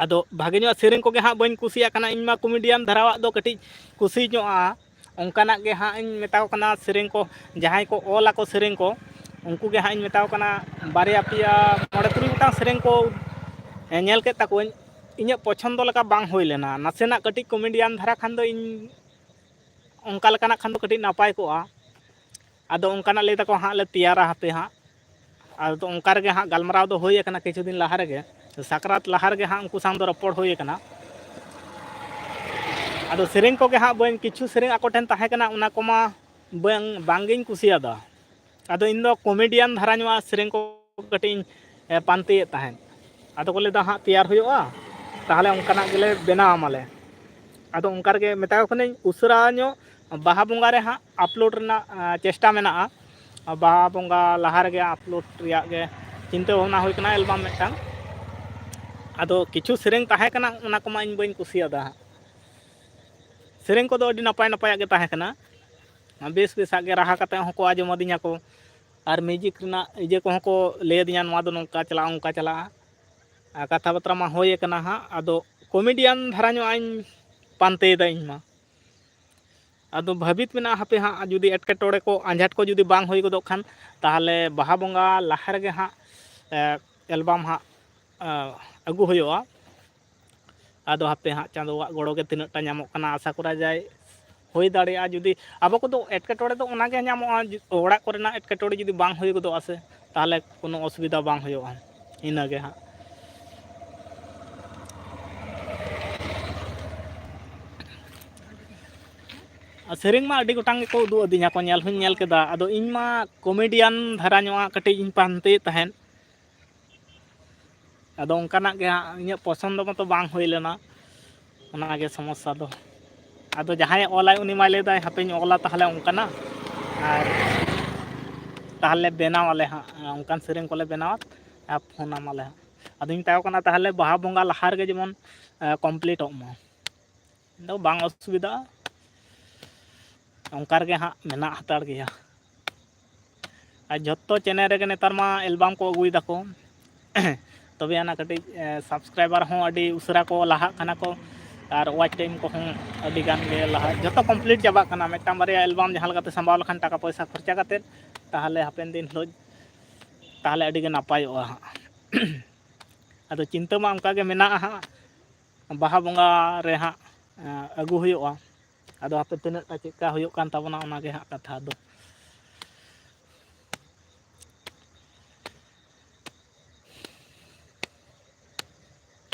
ᱟᱫᱚ ᱵᱷᱟᱜᱮ ᱧᱚᱜ ᱥᱮᱨᱮᱧ ᱠᱚᱜᱮ ᱦᱟᱸᱜ ᱵᱟᱹᱧ ᱠᱩᱥᱤᱭᱟᱜ ᱠᱟᱱᱟ, ᱤᱧ ᱢᱟ ᱠᱚᱢᱮᱰᱤᱭᱟᱱ ᱫᱷᱟᱨᱟᱣᱟᱜ ᱫᱚ ᱠᱟᱹᱴᱤᱡ ᱠᱩᱥᱤ ᱧᱚᱜᱼᱟ᱾ ᱚᱱᱠᱟᱱᱟᱜ ᱜᱮ ᱦᱟᱸᱜ ᱤᱧ ᱢᱮᱛᱟ ᱠᱚ ᱠᱟᱱᱟ, ᱥᱮᱨᱮᱧ ᱠᱚ ᱡᱟᱦᱟᱸᱭ ᱠᱚ ᱚᱞ ᱟᱠᱚ ᱥᱮᱨᱮᱧ ᱠᱚ, ᱩᱱᱠᱩ ᱜᱮ ᱦᱟᱸᱜ ᱤᱧ ᱢᱮᱛᱟ ᱠᱚ ᱠᱟᱱᱟ, ᱵᱟᱨᱭᱟ ᱯᱮᱭᱟ ᱢᱚᱬᱮ ᱛᱩᱨᱩᱭ ᱜᱚᱴᱟᱝ ᱥᱮᱨᱮᱧ ᱠᱚ, ᱮ, ᱧᱮᱞ ᱠᱮᱫ ᱛᱟᱠᱚᱣᱟᱹᱧ᱾ ᱤᱧᱟᱹᱜ ᱯᱚᱪᱷᱚᱱᱫᱚ ᱞᱮᱠᱟ ᱵᱟᱝ ᱦᱩᱭ ᱞᱮᱱᱟ᱾ ᱱᱟᱥᱮᱱᱟᱜ ᱠᱟᱹᱴᱤᱡ ᱠᱚᱢᱮᱰᱤᱭᱟᱱ ᱫᱷᱟᱨᱟ ᱠᱷᱟᱱ ᱫᱚ ᱤᱧ ᱚᱱᱠᱟ ᱞᱮᱠᱟᱱᱟᱜ ᱠᱷᱟᱱ ᱫᱚ ᱠᱟᱹᱴᱤᱡ ᱱᱟᱯᱟᱭ ᱠᱚᱜᱼᱟ᱾ ᱟᱫᱚ ᱚᱱᱠᱟᱱᱟᱜ ᱞᱟᱹᱭ ᱫᱟᱠᱚ ᱦᱟᱸᱜ ᱞᱮ ᱛᱮᱭᱟᱨᱟ ᱦᱟᱯᱮ ᱦᱟᱸᱜ᱾ ᱟᱫᱚ ᱚᱱᱠᱟ ᱨᱮᱜᱮ ᱦᱟᱸᱜ ᱜᱟᱞᱢᱟᱨᱟᱣ ᱫᱚ ᱦᱩᱭ ᱟᱠᱟᱱᱟ ᱠᱤᱪᱷᱩ ᱫᱤᱱ ᱞᱟᱦᱟ ᱨᱮᱜᱮ, ᱥᱟᱠᱨᱟᱛ ᱞᱟᱦᱟ ᱨᱮᱜᱮ ᱦᱟᱸᱜ ᱩᱱᱠᱩ ᱥᱟᱶ ᱫᱚ ᱨᱚᱯᱚᱲ ᱦᱩᱭ ᱟᱠᱟᱱᱟ᱾ ᱟᱫᱚ ᱥᱮᱨᱮᱧ ᱠᱚᱜᱮ ᱦᱟᱸᱜ ᱵᱟᱹᱧ, ᱠᱤᱪᱷᱩ ᱥᱮᱨᱮᱧ ᱟᱠᱚ ᱴᱷᱮᱱ ᱛᱟᱦᱮᱸ ᱠᱟᱱᱟ, ᱚᱱᱟ ᱠᱚᱢᱟ ᱵᱟᱝ, ᱵᱟᱝᱜᱤᱧ ᱠᱩᱥᱤᱭᱟᱫᱟ᱾ ᱟᱫᱚ ᱤᱧ ᱫᱚ ᱠᱚᱢᱮᱰᱤᱭᱟᱱ ᱫᱷᱟᱨᱟ ᱧᱚᱜᱼᱟᱜ ᱥᱮᱨᱮᱧ ᱠᱚ ᱠᱟᱹᱴᱤᱡ ᱤᱧ, ᱮ, ᱯᱟᱱᱛᱮᱭᱮᱫ ᱛᱟᱦᱮᱸᱫ᱾ ᱟᱫᱚ ᱠᱚ ᱞᱟᱹᱭᱫᱟ ᱦᱟᱸᱜ ᱛᱮᱭᱟᱨ ᱦᱩᱭᱩᱜᱼᱟ, ᱛᱟᱦᱚᱞᱮ ᱚᱱᱠᱟᱱᱟᱜ ᱜᱮᱞᱮ ᱵᱮᱱᱟᱣ ᱟᱢᱟᱞᱮ᱾ ᱟᱫᱚ ᱚᱱᱠᱟ ᱨᱮᱜᱮ ᱢᱮᱛᱟ ᱠᱚ ᱠᱟᱹᱱᱟᱹᱧ ᱩᱥᱟᱹᱨᱟ ᱧᱚᱜ ᱵᱟᱦᱟ ᱵᱚᱸᱜᱟ ᱨᱮ ᱦᱟᱸᱜ ᱟᱯᱞᱳᱰ ᱨᱮᱱᱟᱜ, ᱟ, ᱪᱮᱥᱴᱟ ᱢᱮᱱᱟᱜᱼᱟ᱾ ᱵᱟᱦᱟ ᱵᱚᱸᱜᱟ ᱞᱟᱦᱟ ᱨᱮᱜᱮ ᱟᱯᱞᱳᱰ ᱨᱮᱭᱟᱜ ᱜᱮ ᱪᱤᱱᱛᱟᱹ ᱵᱷᱟᱵᱽᱱᱟ ᱦᱩᱭ ᱠᱟᱱᱟ, ᱮᱞᱵᱟᱢ ᱢᱤᱫᱴᱟᱝ᱾ ᱟᱫᱚ ᱠᱤᱪᱷᱩ ᱥᱮᱨᱮᱧ ᱛᱟᱦᱮᱸ ᱠᱟᱱᱟ, ᱚᱱᱟ ᱠᱚᱢᱟ ᱤᱧ ᱵᱟᱹᱧ ᱠᱩᱥᱤᱭᱟᱫᱟ ᱦᱟᱸᱜ᱾ ᱥᱮᱨᱮᱧ ᱠᱚᱫᱚ ᱟᱹᱰᱤ ᱱᱟᱯᱟᱭ ᱱᱟᱯᱟᱭᱟᱜ ᱜᱮ ᱛᱟᱦᱮᱸ ᱠᱟᱱᱟ, ᱵᱮᱥ ᱵᱮᱥᱟᱜ ᱜᱮ, ᱨᱟᱦᱟ ᱠᱟᱛᱮ ᱦᱚᱸᱠᱚ ᱟᱸᱡᱚᱢ ᱟᱹᱫᱤᱧᱟ ᱠᱚ, ᱟᱨ ᱢᱤᱭᱩᱡᱤᱠ ᱨᱮᱱᱟᱜ ᱤᱭᱟᱹ ᱠᱚᱦᱚᱸ ᱠᱚ ᱞᱟᱹᱭ ᱟᱹᱫᱤᱧᱟ, ᱱᱚᱣᱟ ᱫᱚ ᱱᱚᱝᱠᱟ ᱪᱟᱞᱟᱜᱼᱟ, ᱚᱱᱠᱟ ᱪᱟᱞᱟᱜᱼᱟ᱾ ᱟᱨ ᱠᱟᱛᱷᱟ ᱵᱟᱛᱨᱟ ᱢᱟ ᱦᱩᱭ ᱟᱠᱟᱱᱟ ᱦᱟᱸᱜ, ᱟᱫᱚ ᱠᱚᱢᱮᱰᱤᱭᱟᱱ ᱫᱷᱟᱨᱟ ᱧᱚᱜ ᱤᱧ ᱯᱟᱱᱛᱮᱭᱮᱫᱟ ᱤᱧ ᱢᱟ᱾ ᱟᱫᱚ ᱵᱷᱟᱹᱵᱤᱛ ᱢᱮᱱᱟᱜᱼᱟ, ᱦᱟᱯᱮ ᱦᱟᱸᱜ, ᱡᱩᱫᱤ ᱮᱴᱠᱮᱴᱚᱬᱮ ᱠᱚ, ᱟᱸᱡᱷᱟᱴ ᱠᱚ ᱡᱩᱫᱤ ᱵᱟᱝ ᱦᱩᱭ ᱜᱚᱫᱚᱜ ᱠᱷᱟᱱ, ᱛᱟᱦᱚᱞᱮ ᱵᱟᱦᱟ ᱵᱚᱸᱜᱟ ᱞᱟᱦᱟ ᱨᱮᱜᱮ ᱦᱟᱸᱜ, ᱮ, ᱮᱞᱵᱟᱢ ᱦᱟᱸᱜ, ᱮ, ᱟᱹᱜᱩ ᱦᱩᱭᱩᱜᱼᱟ᱾ ᱟᱫᱚ ᱦᱟᱯᱮ ᱦᱟᱸᱜ, ᱪᱟᱸᱫᱳᱣᱟᱜ ᱜᱚᱲᱚ ᱜᱮ ᱛᱤᱱᱟᱹᱜ ᱴᱟ ᱧᱟᱢᱚᱜ ᱠᱟᱱᱟ, ᱟᱥᱟ ᱠᱚᱨᱟ ᱡᱟᱭ ᱦᱩᱭ ᱫᱟᱲᱮᱭᱟᱜᱼᱟ᱾ ᱡᱩᱫᱤ ᱟᱵᱚ ᱠᱚᱫᱚ ᱮᱴᱠᱮᱴᱚᱬᱮ ᱫᱚ ᱚᱱᱟ ᱜᱮ ᱧᱟᱢᱚᱜᱼᱟ, ᱡᱩ-, ᱚᱲᱟᱜ ᱠᱚᱨᱮᱱᱟᱜ ᱮᱴᱠᱮᱴᱚᱬᱮ ᱡᱩᱫᱤ ᱵᱟᱝ ᱦᱩᱭ ᱜᱚᱫᱚᱜᱼᱟ ᱥᱮ, ᱛᱟᱦᱚᱞᱮ ᱠᱳᱱᱳ ᱚᱥᱩᱵᱤᱫᱷᱟ ᱵᱟᱝ ᱦᱩᱭᱩᱜᱼᱟ᱾ ᱤᱱᱟᱹ ᱜᱮ ᱦᱟᱸᱜ᱾ ᱟᱨ ᱥᱮᱨᱮᱧ ᱢᱟ ᱟᱹᱰᱤ ᱜᱚᱴᱟᱝ ᱜᱮᱠᱚ ᱩᱫᱩᱜ ᱟᱹᱫᱤᱧᱟ ᱠᱚ, ᱧᱮᱞ ᱦᱚᱸᱧ ᱧᱮᱞ ᱠᱮᱫᱟ᱾ ᱟᱫᱚ ᱤᱧ ᱢᱟ ᱠᱚᱢᱮᱰᱤᱭᱟᱱ ᱫᱷᱟᱨᱟ ᱧᱚᱜᱼᱟᱜ ᱠᱟᱹᱴᱤᱡ ᱤᱧ ᱯᱟᱱᱛᱮᱭᱮᱫ ᱛᱟᱦᱮᱸᱫ᱾ ᱟᱫᱚ ᱚᱱᱠᱟᱱᱟᱜ ᱜᱮ ᱦᱟᱸᱜ ᱤᱧᱟᱹᱜ ᱯᱚᱥᱚᱱᱫ ᱢᱚᱛᱚ ᱵᱟᱝ ᱦᱩᱭ ᱞᱮᱱᱟ, ᱚᱱᱟ ᱜᱮ ᱥᱚᱢᱚᱥᱥᱟ ᱫᱚ᱾ ᱟᱫᱚ ᱡᱟᱦᱟᱸᱭᱮ ᱚᱞᱟᱭ, ᱩᱱᱤ ᱢᱟᱭ ᱞᱟᱹᱭᱫᱟᱭ, "ᱦᱟᱯᱮᱧ ᱚᱞᱟ ᱛᱟᱦᱚᱞᱮ ᱚᱱᱠᱟᱱᱟᱜ, ᱟᱨ ᱛᱟᱦᱚᱞᱮ ᱵᱮᱱᱟᱣ ᱟᱞᱮ ᱦᱟᱸᱜ, ᱚᱱᱠᱟᱱ ᱥᱮᱨᱮᱧ ᱠᱚᱞᱮ ᱵᱮᱱᱟᱣᱟ, ᱟᱨ ᱯᱷᱳᱱ ᱟᱢᱟᱞᱮ ᱦᱟᱸᱜ᱾" ᱟᱫᱚᱧ ᱢᱮᱛᱟ ᱠᱚ ᱠᱟᱱᱟ, "ᱛᱟᱦᱚᱞᱮ ᱵᱟᱦᱟ ᱵᱚᱸᱜᱟ ᱞᱟᱦᱟ ᱨᱮᱜᱮ ᱡᱮᱢᱚᱱ, ᱮ, ᱠᱚᱢᱯᱞᱤᱴᱚᱜ ᱢᱟ᱾" ᱫᱚ ᱵᱟᱝ ᱚᱥᱩᱵᱤᱫᱷᱟᱜᱼᱟ, ᱚᱱᱠᱟ ᱨᱮᱜᱮ ᱦᱟᱸᱜ ᱢᱮᱱᱟᱜ ᱦᱟᱛᱟᱲ ᱜᱮᱭᱟ᱾ ᱟᱨ ᱡᱷᱚᱛᱚ ᱪᱮᱱᱮᱞ ᱨᱮᱜᱮ ᱱᱮᱛᱟᱨ ᱢᱟ ᱮᱞᱵᱟᱢ ᱠᱚ ᱟᱹᱜᱩᱭ ᱫᱟᱠᱚ᱾ ᱛᱚᱵᱮ ᱟᱱᱟ ᱠᱟᱹᱴᱤᱡ, ᱮ, ᱥᱟᱵᱥᱠᱨᱟᱭᱵᱟᱨ ᱦᱚᱸ ᱟᱹᱰᱤ ᱩᱥᱟᱹᱨᱟ ᱠᱚ ᱞᱟᱦᱟᱜ ᱠᱟᱱᱟ ᱠᱚ, ᱟᱨ ᱣᱟᱪ ᱴᱟᱭᱤᱢ ᱠᱚᱦᱚᱸ ᱟᱹᱰᱤ ᱜᱟᱱ ᱜᱮ ᱞᱟᱦᱟ, ᱡᱷᱚᱛᱚ ᱠᱚᱢᱯᱞᱤᱴ ᱪᱟᱵᱟᱜ ᱠᱟᱱᱟ᱾ ᱢᱤᱫᱴᱟᱝ ᱵᱟᱨᱭᱟ ᱮᱞᱵᱟᱢ ᱡᱟᱦᱟᱸ ᱞᱮᱠᱟᱛᱮ ᱥᱟᱢᱵᱟᱣ ᱞᱮᱠᱷᱟᱱ ᱴᱟᱠᱟ ᱯᱚᱭᱥᱟ ᱠᱷᱚᱨᱪᱟ ᱠᱟᱛᱮᱫ, ᱛᱟᱦᱚᱞᱮ ᱦᱟᱯᱮᱱ ᱫᱤᱱ ᱦᱤᱞᱳᱜ ᱛᱟᱦᱚᱞᱮ ᱟᱹᱰᱤ ᱜᱮ ᱱᱟᱯᱟᱭᱚᱜᱼᱟ ᱦᱟᱸᱜ᱾ ᱟᱫᱚ ᱪᱤᱱᱛᱟᱹ ᱢᱟ ᱚᱱᱠᱟ ᱜᱮ ᱢᱮᱱᱟᱜᱼᱟ ᱦᱟᱸᱜ, ᱵᱟᱦᱟ ᱵᱚᱸᱜᱟ ᱨᱮ ᱦᱟᱸᱜ, ᱮᱸ, ᱟᱹᱜᱩ ᱦᱩᱭᱩᱜᱼᱟ᱾ ᱟᱫᱚ ᱦᱟᱯᱮ ᱛᱤᱱᱟᱹᱜ ᱴᱟ ᱪᱮᱫ ᱞᱮᱠᱟ ᱦᱩᱭᱩᱜ ᱠᱟᱱ ᱛᱟᱵᱚᱱᱟ, ᱚᱱᱟ ᱜᱮ ᱦᱟᱸᱜ ᱠᱟᱛᱷᱟ ᱫᱚ᱾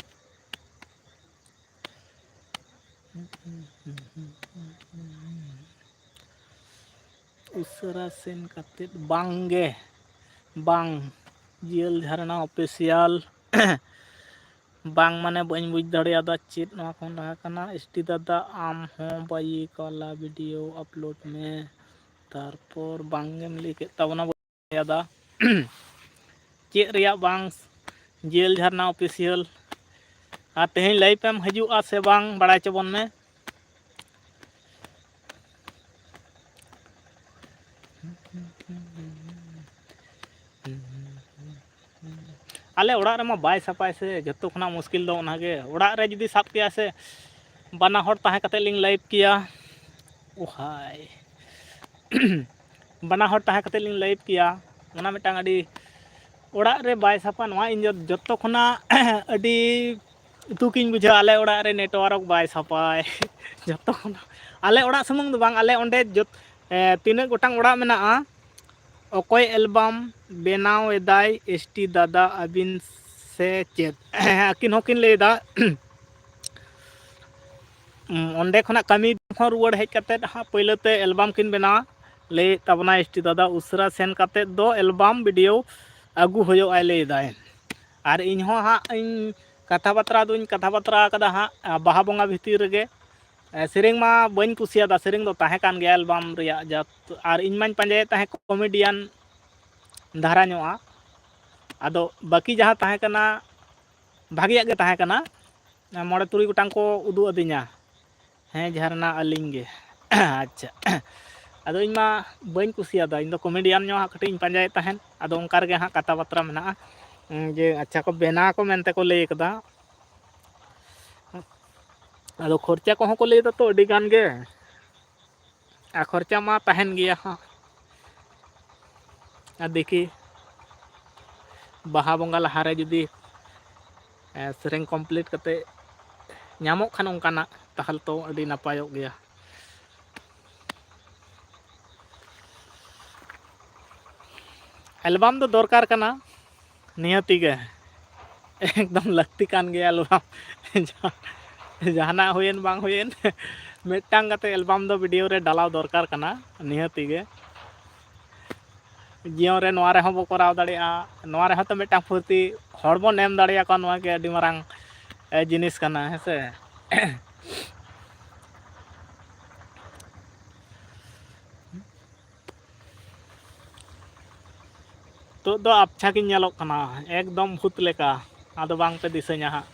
ᱩᱥᱟᱹᱨᱟ ᱥᱮᱱ ᱠᱟᱛᱮᱫ ᱵᱟᱝ ᱜᱮ, ᱵᱟᱝ, ᱡᱤᱭᱟᱹᱞ ᱡᱷᱟᱨᱱᱟ ᱚᱯᱷᱤᱥᱤᱭᱟᱞ᱾ ᱵᱟᱝ ᱢᱟᱱᱮ ᱵᱟᱹᱧ ᱵᱩᱡᱽ ᱫᱟᱲᱮᱭᱟᱫᱟ ᱪᱮᱫ ᱱᱚᱣᱟ ᱠᱚ ᱞᱟᱦᱟ ᱠᱟᱱᱟ᱾ ᱮᱥ ᱴᱤ ᱫᱟᱫᱟ, ᱟᱢ ᱦᱚᱸ ᱵᱟᱭᱤᱠ ᱣᱟᱞᱟ ᱵᱷᱤᱰᱤᱭᱳ ᱟᱯᱞᱳᱰ ᱢᱮ᱾ ᱛᱟᱨᱯᱚᱨ ᱵᱟᱝ ᱜᱮᱢ ᱞᱟᱹᱭ ᱠᱮᱫ ᱛᱟᱵᱚᱱᱟ, ᱵᱟᱹᱧ ᱫᱟᱲᱮᱭᱟᱫᱟ᱾ ᱪᱮᱫ ᱨᱮᱭᱟᱜ ᱵᱟᱝ, ᱡᱤᱭᱟᱹᱞ ᱡᱷᱟᱨᱱᱟ ᱚᱯᱷᱤᱥᱤᱭᱟᱞ᱾ ᱟᱨ ᱛᱮᱦᱮᱧ ᱞᱟᱭᱤᱵᱷ ᱮᱢ ᱦᱤᱡᱩᱜᱼᱟ ᱥᱮ ᱵᱟᱝ, ᱵᱟᱲᱟᱭ ᱦᱚᱪᱚ ᱵᱚᱱ ᱢᱮ᱾ ᱟᱞᱮ ᱚᱲᱟᱜ ᱨᱮᱢᱟ ᱵᱟᱭ ᱥᱟᱯᱷᱟᱭ ᱥᱮ, ᱡᱚᱛᱚ ᱠᱷᱚᱱᱟᱜ ᱢᱩᱥᱠᱤᱞ ᱫᱚ ᱚᱱᱟᱜᱮ᱾ ᱚᱲᱟᱜ ᱨᱮ ᱡᱩᱫᱤ ᱥᱟᱵ ᱠᱮᱭᱟ ᱥᱮ, ᱵᱟᱱᱟ ᱦᱚᱲ ᱛᱟᱦᱮᱸ ᱠᱟᱛᱮᱫ ᱞᱤᱧ ᱞᱟᱭᱤᱵᱷ ᱠᱮᱭᱟ᱾ ᱳ ᱦᱟᱭ᱾ ᱵᱟᱱᱟ ᱦᱚᱲ ᱛᱟᱦᱮᱸ ᱠᱟᱛᱮᱫ ᱞᱤᱧ ᱞᱟᱭᱤᱵᱷ ᱠᱮᱭᱟ, ᱚᱱᱟ ᱢᱤᱫᱴᱟᱝ ᱟᱹᱰᱤ, ᱚᱲᱟᱜ ᱨᱮ ᱵᱟᱭ ᱥᱟᱯᱷᱟ, ᱱᱚᱣᱟ ᱤᱧ ᱡᱚ-, ᱡᱚᱛᱚ ᱠᱷᱚᱱᱟᱜ ᱟᱹᱰᱤ ᱫᱩᱠᱤᱧ ᱵᱩᱡᱷᱟᱹᱣᱟ᱾ ᱟᱞᱮ ᱚᱲᱟᱜ ᱨᱮ ᱱᱮᱴᱣᱟᱨᱠ ᱵᱟᱭ ᱥᱟᱯᱷᱟᱭ᱾ ᱡᱚᱛᱚ ᱠᱷᱚᱱ, ᱟᱞᱮ ᱚᱲᱟᱜ ᱥᱩᱢᱩᱝ ᱫᱚ ᱵᱟᱝ, ᱟᱞᱮ ᱚᱸᱰᱮ ᱡᱚᱛ-, ᱮ, ᱛᱤᱱᱟᱹᱜ ᱜᱚᱴᱟᱝ ᱚᱲᱟᱜ ᱢᱮᱱᱟᱜᱼᱟ, ᱚᱠᱚᱭ ᱮᱞᱵᱟᱢ ᱵᱮᱱᱟᱣ ᱮᱫᱟᱭ, ᱮᱥ ᱴᱤ ᱫᱟᱫᱟ ᱟᱹᱵᱤᱱ ᱥᱮ ᱪᱮᱫ? ᱟᱹᱠᱤᱱ ᱦᱚᱸᱠᱤᱱ ᱞᱟᱹᱭᱫᱟ᱾ ᱚᱸᱰᱮ ᱠᱷᱚᱱᱟᱜ ᱠᱟᱹᱢᱤ ᱦᱚᱸ ᱨᱩᱣᱟᱹᱲ ᱦᱮᱡ ᱠᱟᱛᱮᱫ ᱦᱟᱸᱜ ᱯᱳᱭᱞᱳ ᱛᱮ ᱮᱞᱵᱟᱢ ᱠᱤᱱ ᱵᱮᱱᱟᱣᱟ᱾ ᱞᱟᱹᱭᱮᱫ ᱛᱟᱵᱚᱱᱟᱭ ᱮᱥ ᱴᱤ ᱫᱟᱫᱟ, ᱩᱥᱟᱹᱨᱟ ᱥᱮᱱ ᱠᱟᱛᱮᱫ ᱫᱚ ᱮᱞᱵᱟᱢ ᱵᱷᱤᱰᱤᱭᱳ ᱟᱹᱜᱩ ᱦᱩᱭᱩᱜᱼᱟᱭ ᱞᱟᱹᱭᱫᱟᱭ᱾ ᱟᱨ ᱤᱧ ᱦᱚᱸ ᱦᱟᱸᱜ ᱤᱧ ᱠᱟᱛᱷᱟ ᱵᱟᱛᱨᱟ ᱫᱚᱧ ᱠᱟᱛᱷᱟ ᱵᱟᱛᱨᱟ ᱟᱠᱟᱫᱟ ᱦᱟᱸᱜ, ᱵᱟᱦᱟ ᱵᱚᱸᱜᱟ ᱵᱷᱤᱛᱤᱨ ᱨᱮᱜᱮ᱾ ᱮ, ᱥᱮᱨᱮᱧ ᱢᱟ ᱵᱟᱹᱧ ᱠᱩᱥᱤᱭᱟᱫᱟ, ᱥᱮᱨᱮᱧ ᱫᱚ ᱛᱟᱦᱮᱸ ᱠᱟᱱ ᱜᱮᱭᱟ ᱮᱞᱵᱟᱢ ᱨᱮᱭᱟᱜ ᱡᱟ, ᱟᱨ ᱤᱧ ᱢᱟᱧ ᱯᱟᱸᱡᱟᱭᱮᱫ ᱛᱟᱦᱮᱸᱫ ᱠᱚᱢᱮᱰᱤᱭᱟᱱ ᱫᱷᱟᱨᱟ ᱧᱚᱜᱼᱟ᱾ ᱟᱫᱚ ᱵᱟᱹᱠᱤ ᱡᱟᱦᱟᱸ ᱛᱟᱦᱮᱸ ᱠᱟᱱᱟ, ᱵᱷᱟᱜᱮᱭᱟᱜ ᱜᱮ ᱛᱟᱦᱮᱸ ᱠᱟᱱᱟ, ᱢᱚᱬᱮ ᱛᱩᱨᱩᱭ ᱜᱚᱴᱟᱝ ᱠᱚ ᱩᱫᱩᱜ ᱟᱹᱫᱤᱧᱟ᱾ ᱦᱮᱸ, ᱡᱷᱟᱨᱱᱟ ᱟᱹᱞᱤᱧ ᱜᱮ᱾ ᱟᱪᱪᱷᱟ, ᱟᱫᱚ ᱤᱧ ᱢᱟ ᱵᱟᱹᱧ ᱠᱩᱥᱤᱭᱟᱫᱟ, ᱤᱧ ᱫᱚ ᱠᱚᱢᱮᱰᱤᱭᱟᱱ ᱧᱚᱜ ᱦᱟᱸᱜ ᱠᱟᱹᱴᱤᱡ ᱤᱧ ᱯᱟᱸᱡᱟᱭᱮᱫ ᱛᱟᱦᱮᱸᱫ᱾ ᱟᱫᱚ ᱚᱱᱠᱟ ᱨᱮᱜᱮ ᱦᱟᱸᱜ ᱠᱟᱛᱷᱟ ᱵᱟᱛᱨᱟ ᱢᱮᱱᱟᱜᱼᱟ, ᱩᱸ, ᱡᱮ ᱟᱪᱪᱷᱟ ᱠᱚ ᱵᱮᱱᱟᱣ ᱟᱠᱚ ᱢᱮᱱᱛᱮ ᱠᱚ ᱞᱟᱹᱭ ᱠᱟᱫᱟ᱾ ᱟᱫᱚ ᱠᱷᱚᱨᱪᱟ ᱠᱚᱦᱚᱸ ᱠᱚ ᱞᱟᱹᱭ ᱫᱟ ᱛᱚ ᱟᱹᱰᱤ ᱜᱟᱱ ᱜᱮ, ᱟᱨ ᱠᱷᱚᱨᱪᱟ ᱢᱟ ᱛᱟᱦᱮᱱ ᱜᱮᱭᱟ ᱦᱟᱸᱜ᱾ ᱟᱨ ᱫᱮᱠᱷᱤ, ᱵᱟᱦᱟ ᱵᱚᱸᱜᱟ ᱞᱟᱦᱟᱨᱮ ᱡᱩᱫᱤ, ᱮ, ᱥᱮᱨᱮᱧ ᱠᱚᱢᱯᱞᱤᱴ ᱠᱟᱛᱮ ᱧᱟᱢᱚᱜ ᱠᱷᱟᱱ ᱚᱱᱠᱟᱱᱟᱜ, ᱛᱟᱦᱚᱞᱮ ᱛᱚ ᱟᱹᱰᱤ ᱱᱟᱯᱟᱭᱚᱜ ᱜᱮᱭᱟ᱾ ᱮᱞᱵᱟᱢ ᱫᱚ ᱫᱚᱨᱠᱟᱨ ᱠᱟᱱᱟ ᱱᱤᱦᱟᱹᱛᱤ ᱜᱮ, ᱮᱠᱫᱚᱢ ᱞᱟᱹᱠᱛᱤ ᱠᱟᱱ ᱜᱮᱭᱟ ᱮᱞᱵᱟᱢ᱾ ᱡᱟᱦᱟᱱᱟᱜ ᱦᱩᱭᱮᱱ ᱵᱟᱝ ᱦᱩᱭᱮᱱ, ᱢᱤᱫᱴᱟᱝ ᱠᱟᱛᱮ ᱮᱞᱵᱟᱢ ᱫᱚ ᱵᱷᱤᱰᱤᱭᱳ ᱨᱮ ᱰᱟᱞᱟᱣ ᱫᱚᱨᱠᱟᱨ ᱠᱟᱱᱟ ᱱᱤᱦᱟᱹᱛᱤ ᱜᱮ᱾ ᱡᱤᱭᱚᱱ ᱨᱮ ᱱᱚᱣᱟ ᱨᱮᱦᱚᱸ ᱵᱚ ᱠᱚᱨᱟᱣ ᱫᱟᱲᱮᱭᱟᱜᱼᱟ, ᱱᱚᱣᱟ ᱨᱮᱦᱚᱸ ᱛᱚ ᱢᱤᱫᱴᱟᱝ ᱯᱷᱩᱨᱛᱤ ᱦᱚᱲ ᱵᱚᱱ ᱮᱢ ᱫᱟᱲᱮᱭᱟᱠᱚᱣᱟ, ᱱᱚᱣᱟ ᱜᱮ ᱟᱹᱰᱤ ᱢᱟᱨᱟᱝ ᱮ, ᱡᱤᱱᱤᱥ ᱠᱟᱱᱟ, ᱦᱮᱸ ᱥᱮ᱾ ᱱᱤᱛᱚᱜ ᱫᱚ ᱟᱵᱪᱷᱟ ᱜᱤᱧ ᱧᱮᱞᱚᱜ ᱠᱟᱱᱟ, ᱮᱠᱫᱚᱢ ᱵᱷᱩᱛ ᱞᱮᱠᱟ, ᱟᱫᱚ ᱵᱟᱝ ᱯᱮ ᱫᱤᱥᱟᱹᱧᱟ ᱦᱟᱸᱜ᱾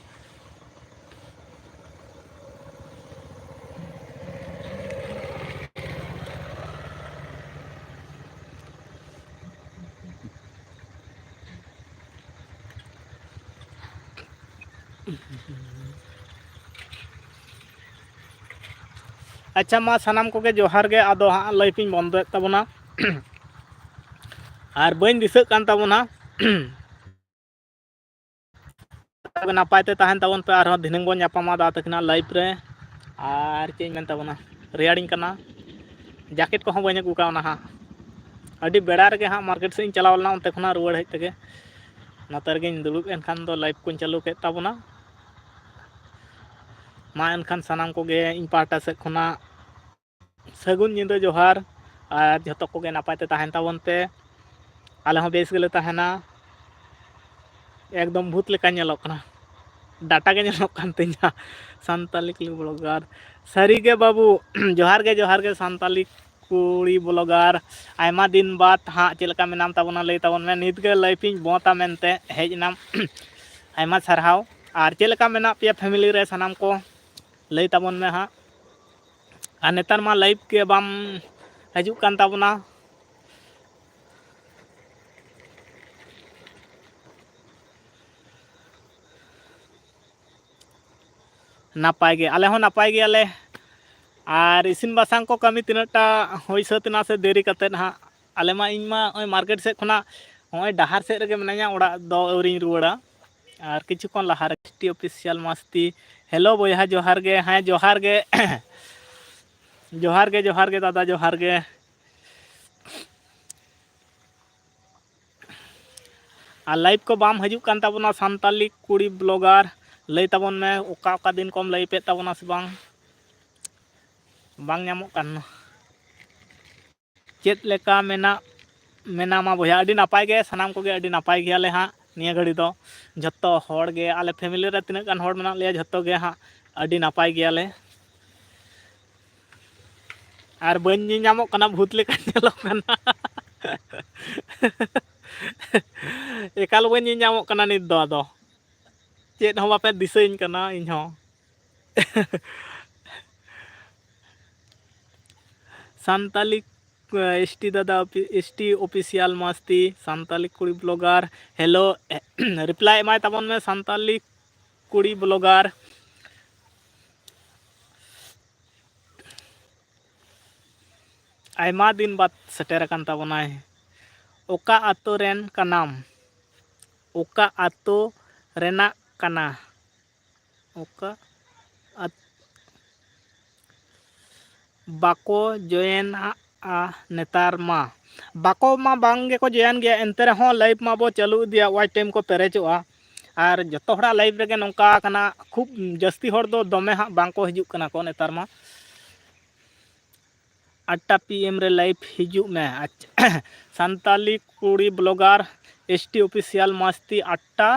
ᱟᱪᱪᱷᱟ, ᱢᱟ ᱥᱟᱱᱟᱢ ᱠᱚᱜᱮ ᱡᱚᱦᱟᱨ ᱜᱮ᱾ ᱟᱫᱚ ᱦᱟᱸᱜ ᱞᱟᱭᱤᱵᱷ ᱤᱧ ᱵᱚᱱᱫᱚᱭᱮᱫ ᱛᱟᱵᱚᱱᱟ, ᱟᱨ ᱵᱟᱹᱧ ᱫᱤᱥᱟᱹᱜ ᱠᱟᱱ ᱛᱟᱵᱚᱱᱟ᱾ ᱱᱟᱯᱟᱭ ᱛᱮ ᱛᱟᱦᱮᱱ ᱛᱟᱵᱚᱱ ᱯᱮ, ᱟᱨᱦᱚᱸ ᱫᱷᱤᱱᱟᱹᱝ ᱵᱚᱱ ᱧᱟᱯᱟᱢᱟ ᱫᱟ ᱛᱟᱹᱠᱤᱱᱟᱜ ᱞᱟᱭᱤᱵᱷ ᱨᱮ᱾ ᱟᱨ ᱪᱮᱫ ᱤᱧ ᱢᱮᱱ ᱛᱟᱵᱚᱱᱟ, ᱨᱮᱭᱟᱲᱤᱧ ᱠᱟᱱᱟ, ᱡᱟᱠᱮᱴ ᱠᱚᱦᱚᱸ ᱵᱟᱹᱧ ᱟᱹᱜᱩ ᱠᱟᱣᱱᱟ ᱦᱟᱸᱜ᱾ ᱟᱹᱰᱤ ᱵᱮᱲᱟ ᱨᱮᱜᱮ ᱦᱟᱸᱜ ᱢᱟᱨᱠᱮᱴ ᱥᱮᱫ ᱤᱧ ᱪᱟᱞᱟᱣ ᱞᱮᱱᱟ, ᱚᱱᱛᱮ ᱠᱷᱚᱱᱟᱜ ᱨᱩᱣᱟᱹᱲ ᱦᱮᱡ ᱛᱮᱜᱮ ᱱᱚᱛᱮ ᱨᱮᱜᱮᱧ ᱫᱩᱲᱩᱵ ᱮᱱ ᱠᱷᱟᱱ ᱫᱚ ᱞᱟᱭᱤᱵᱷ ᱠᱚᱧ ᱪᱟᱹᱞᱩ ᱠᱮᱫ ᱛᱟᱵᱚᱱᱟ᱾ ᱢᱟ ᱮᱱᱠᱷᱟᱱ ᱥᱟᱱᱟᱢ ᱠᱚᱜᱮ ᱤᱧ ᱯᱟᱦᱴᱟ ᱥᱮᱫ ᱠᱷᱚᱱᱟᱜ ᱥᱟᱹᱜᱩᱱ ᱧᱤᱫᱟᱹ ᱡᱚᱦᱟᱨ, ᱟᱨ ᱡᱷᱚᱛᱚ ᱠᱚᱜᱮ ᱱᱟᱯᱟᱭ ᱛᱮ ᱛᱟᱦᱮᱱ ᱛᱟᱵᱚᱱ ᱯᱮ᱾ ᱟᱞᱮ ᱦᱚᱸ ᱵᱮᱥ ᱜᱮᱞᱮ ᱛᱟᱦᱮᱱᱟ᱾ ᱮᱠᱫᱚᱢ ᱵᱷᱩᱛ ᱞᱮᱠᱟ ᱧᱮᱞᱚᱜ ᱠᱟᱱᱟ, ᱰᱟᱴᱟ ᱜᱮ ᱧᱮᱞᱚᱜ ᱠᱟᱱ ᱛᱤᱧᱟ᱾ ᱥᱟᱱᱛᱟᱞᱤ ᱠᱩᱲᱤ ᱵᱞᱚᱜᱟᱨ, ᱥᱟᱹᱨᱤ ᱜᱮ ᱵᱟᱹᱵᱩ, ᱡᱚᱦᱟᱨ ᱜᱮ, ᱡᱚᱦᱟᱨ ᱜᱮ ᱥᱟᱱᱛᱟᱞᱤ ᱠᱩᱲᱤ ᱵᱞᱚᱜᱟᱨ᱾ ᱟᱭᱢᱟ ᱫᱤᱱ ᱵᱟᱫ ᱦᱟᱸᱜ ᱪᱮᱫ ᱞᱮᱠᱟ ᱢᱮᱱᱟᱢ ᱛᱟᱵᱚᱱᱟ ᱞᱟᱹᱭ ᱛᱟᱵᱚᱱ ᱢᱮ᱾ ᱱᱤᱛ ᱜᱮ ᱞᱟᱭᱤᱵᱷ ᱤᱧ ᱵᱚᱸᱫᱟ ᱢᱮᱱᱛᱮ ᱦᱮᱡ ᱮᱱᱟᱢ, ᱟᱭᱢᱟ ᱥᱟᱨᱦᱟᱣ᱾ ᱟᱨ ᱪᱮᱫ ᱞᱮᱠᱟ ᱢᱮᱱᱟᱜ ᱯᱮᱭᱟ ᱯᱷᱮᱢᱤᱞᱤ ᱨᱮ ᱥᱟᱱᱟᱢ ᱠᱚ? ᱞᱟᱹᱭ ᱛᱟᱵᱚᱱ ᱢᱮ ᱦᱟᱸᱜ᱾ ᱟᱨ ᱱᱮᱛᱟᱨ ᱢᱟ ᱞᱟᱭᱤᱵᱷ ᱜᱮ ᱵᱟᱢ ᱦᱤᱡᱩᱜ ᱠᱟᱱ ᱛᱟᱵᱚᱱᱟ᱾ ᱱᱟᱯᱟᱭ ᱜᱮ, ᱟᱞᱮ ᱦᱚᱸ ᱱᱟᱯᱟᱭ ᱜᱮᱭᱟᱞᱮ᱾ ᱟᱨ ᱤᱥᱤᱱ ᱵᱟᱥᱟᱝ ᱠᱚ ᱠᱟᱹᱢᱤ ᱛᱤᱱᱟᱹᱜ ᱴᱟ ᱦᱩᱭ ᱥᱟᱹᱛ ᱮᱱᱟ ᱥᱮ ᱫᱮᱨᱤ ᱠᱟᱛᱮᱫ ᱦᱟᱸᱜ? ᱟᱞᱮ ᱢᱟ, ᱤᱧ ᱢᱟ ᱱᱚᱜᱼᱚᱭ ᱢᱟᱨᱠᱮᱴ ᱥᱮᱫ ᱠᱷᱚᱱᱟᱜ ᱱᱚᱜᱼᱚᱭ ᱰᱟᱦᱟᱨ ᱥᱮᱫ ᱨᱮᱜᱮ ᱢᱤᱱᱟᱹᱧᱟ, ᱚᱲᱟᱜ ᱫᱚ ᱟᱹᱣᱨᱤᱧ ᱨᱩᱣᱟᱹᱲᱟ᱾ ᱟᱨ ᱠᱤᱪᱷᱩ ᱠᱷᱚᱱ ᱞᱟᱦᱟ ᱨᱮ ᱮᱥ ᱴᱤ ᱚᱯᱷᱤᱥᱤᱭᱟᱞ ᱢᱟᱥᱛᱤ, ᱦᱮᱞᱳ ᱵᱚᱭᱦᱟ, ᱡᱚᱦᱟᱨ ᱜᱮ᱾ ᱦᱮᱸ, ᱡᱚᱦᱟᱨ ᱜᱮ᱾ ᱡᱚᱦᱟᱨ ᱜᱮ, ᱡᱚᱦᱟᱨ ᱜᱮ ᱫᱟᱫᱟ, ᱡᱚᱦᱟᱨ ᱜᱮ᱾ ᱟᱨ ᱞᱟᱭᱤᱵᱷ ᱠᱚ ᱵᱟᱢ ᱦᱤᱡᱩᱜ ᱠᱟᱱ ᱛᱟᱵᱚᱱᱟ, ᱥᱟᱱᱛᱟᱞᱤ ᱠᱩᱲᱤ ᱵᱞᱚᱜᱟᱨ, ᱞᱟᱹᱭ ᱛᱟᱵᱚᱱ ᱢᱮ, ᱚᱠᱟ ᱚᱠᱟ ᱫᱤᱱ ᱠᱚᱢ ᱞᱟᱭᱤᱵᱷ ᱮᱫ ᱛᱟᱵᱚᱱᱟ ᱥᱮ ᱵᱟᱝ? ᱵᱟᱝ ᱧᱟᱢᱚᱜ ᱠᱟᱱᱟ᱾ ᱪᱮᱫ ᱞᱮᱠᱟ ᱢᱮᱱᱟᱜ, ᱢᱮᱱᱟᱢᱟ ᱵᱚᱭᱦᱟ? ᱟᱹᱰᱤ ᱱᱟᱯᱟᱭ ᱜᱮ, ᱥᱟᱱᱟᱢ ᱠᱚᱜᱮ ᱟᱹᱰᱤ ᱱᱟᱯᱟᱭ ᱜᱮᱭᱟᱞᱮ ᱦᱟᱸᱜ ᱱᱤᱭᱟᱹ ᱜᱷᱟᱹᱲᱤ ᱫᱚ᱾ ᱡᱷᱚᱛᱚ ᱦᱚᱲ ᱜᱮ, ᱟᱞᱮ ᱯᱷᱮᱢᱤᱞᱤ ᱨᱮ ᱛᱤᱱᱟᱹᱜ ᱜᱟᱱ ᱦᱚᱲ ᱢᱮᱱᱟᱜ ᱞᱮᱭᱟ, ᱡᱷᱚᱛᱚ ᱜᱮ ᱦᱟᱸᱜ ᱟᱹᱰᱤ ᱱᱟᱯᱟᱭ ᱜᱮᱭᱟᱞᱮ᱾ ᱟᱨ ᱵᱟᱹᱧ ᱧᱮᱞ ᱧᱟᱢᱚᱜ ᱠᱟᱱᱟ, ᱵᱷᱩᱛ ᱞᱮᱠᱟᱧ ᱧᱮᱞᱚᱜ ᱠᱟᱱᱟ᱾ ᱮᱠᱟᱞ ᱵᱟᱹᱧ ᱧᱮᱞ ᱧᱟᱢᱚᱜ ᱠᱟᱱᱟ ᱱᱤᱛ ᱫᱚ, ᱟᱫᱚ ᱪᱮᱫ ᱦᱚᱸ ᱵᱟᱯᱮ ᱫᱤᱥᱟᱹᱧ ᱠᱟᱱᱟ ᱤᱧ ᱦᱚᱸ᱾ ᱥᱟᱱᱛᱟᱞᱤ, ᱮᱥ ᱴᱤ ᱫᱟᱫᱟ, ᱮᱥ ᱴᱤ ᱚᱯᱷᱤᱥᱤᱭᱟᱞ ᱢᱟᱥᱛᱤ, ᱥᱟᱱᱛᱟᱞᱤ ᱠᱩᱲᱤ ᱵᱞᱚᱜᱟᱨ, ᱦᱮᱞᱳ, ᱨᱤᱯᱞᱟᱭ ᱮᱢᱟᱭ ᱛᱟᱵᱚᱱ ᱢᱮ, ᱥᱟᱱᱛᱟᱞᱤ ᱠᱩᱲᱤ ᱵᱞᱚᱜᱟᱨ᱾ ᱟᱭᱢᱟ ᱫᱤᱱ ᱵᱟᱫ ᱥᱮᱴᱮᱨ ᱟᱠᱟᱱ ᱛᱟᱵᱚᱱᱟᱭ᱾ ᱚᱠᱟ ᱟᱛᱳ ᱨᱮᱱ ᱠᱟᱱᱟᱢ? ᱚᱠᱟ ᱟᱛᱳ ᱨᱮᱱᱟᱜ ᱠᱟᱱᱟ? ᱚᱠᱟ ᱟᱛ-, ᱵᱟᱠᱚ ᱡᱚᱭᱮᱱ ᱟᱜᱼᱟ ᱱᱮᱛᱟᱨ ᱢᱟ᱾ ᱵᱟᱠᱚ ᱢᱟ ᱵᱟᱝ ᱜᱮᱠᱚ ᱡᱚᱭᱮᱱ ᱜᱮᱭᱟ, ᱮᱱᱛᱮ ᱨᱮᱦᱚᱸ ᱞᱟᱭᱤᱵᱷ ᱢᱟᱵᱚ ᱪᱟᱹᱞᱩ ᱤᱫᱤᱭᱟ, ᱣᱟᱪ ᱴᱟᱭᱤᱢ ᱠᱚ ᱯᱮᱨᱮᱡᱚᱜᱼᱟ᱾ ᱟᱨ ᱡᱚᱛᱚ ᱦᱚᱲᱟᱜ ᱞᱟᱭᱤᱵᱷ ᱨᱮᱜᱮ ᱱᱚᱝᱠᱟ ᱠᱟᱱᱟ, ᱠᱷᱩᱵ ᱡᱟᱹᱥᱛᱤ ᱦᱚᱲ ᱫᱚ ᱫᱚᱢᱮ ᱦᱟᱸᱜ ᱵᱟᱝ ᱠᱚ ᱦᱤᱡᱩᱜ ᱠᱟᱱᱟ ᱠᱚ ᱱᱮᱛᱟᱨ ᱢᱟ᱾ ᱟᱴ ᱴᱟ ᱯᱤ ᱮᱢ ᱨᱮ ᱞᱟᱭᱤᱵᱷ ᱦᱤᱡᱩᱜ ᱢᱮ᱾ ᱟᱪᱪᱷᱟ, ᱥᱟᱱᱛᱟᱞᱤ ᱠᱩᱲᱤ ᱵᱞᱚᱜᱟᱨ, ᱮᱥ ᱴᱤ ᱚᱯᱷᱤᱥᱤᱭᱟᱞ ᱢᱟᱥᱛᱤ, ᱟᱴ ᱴᱟ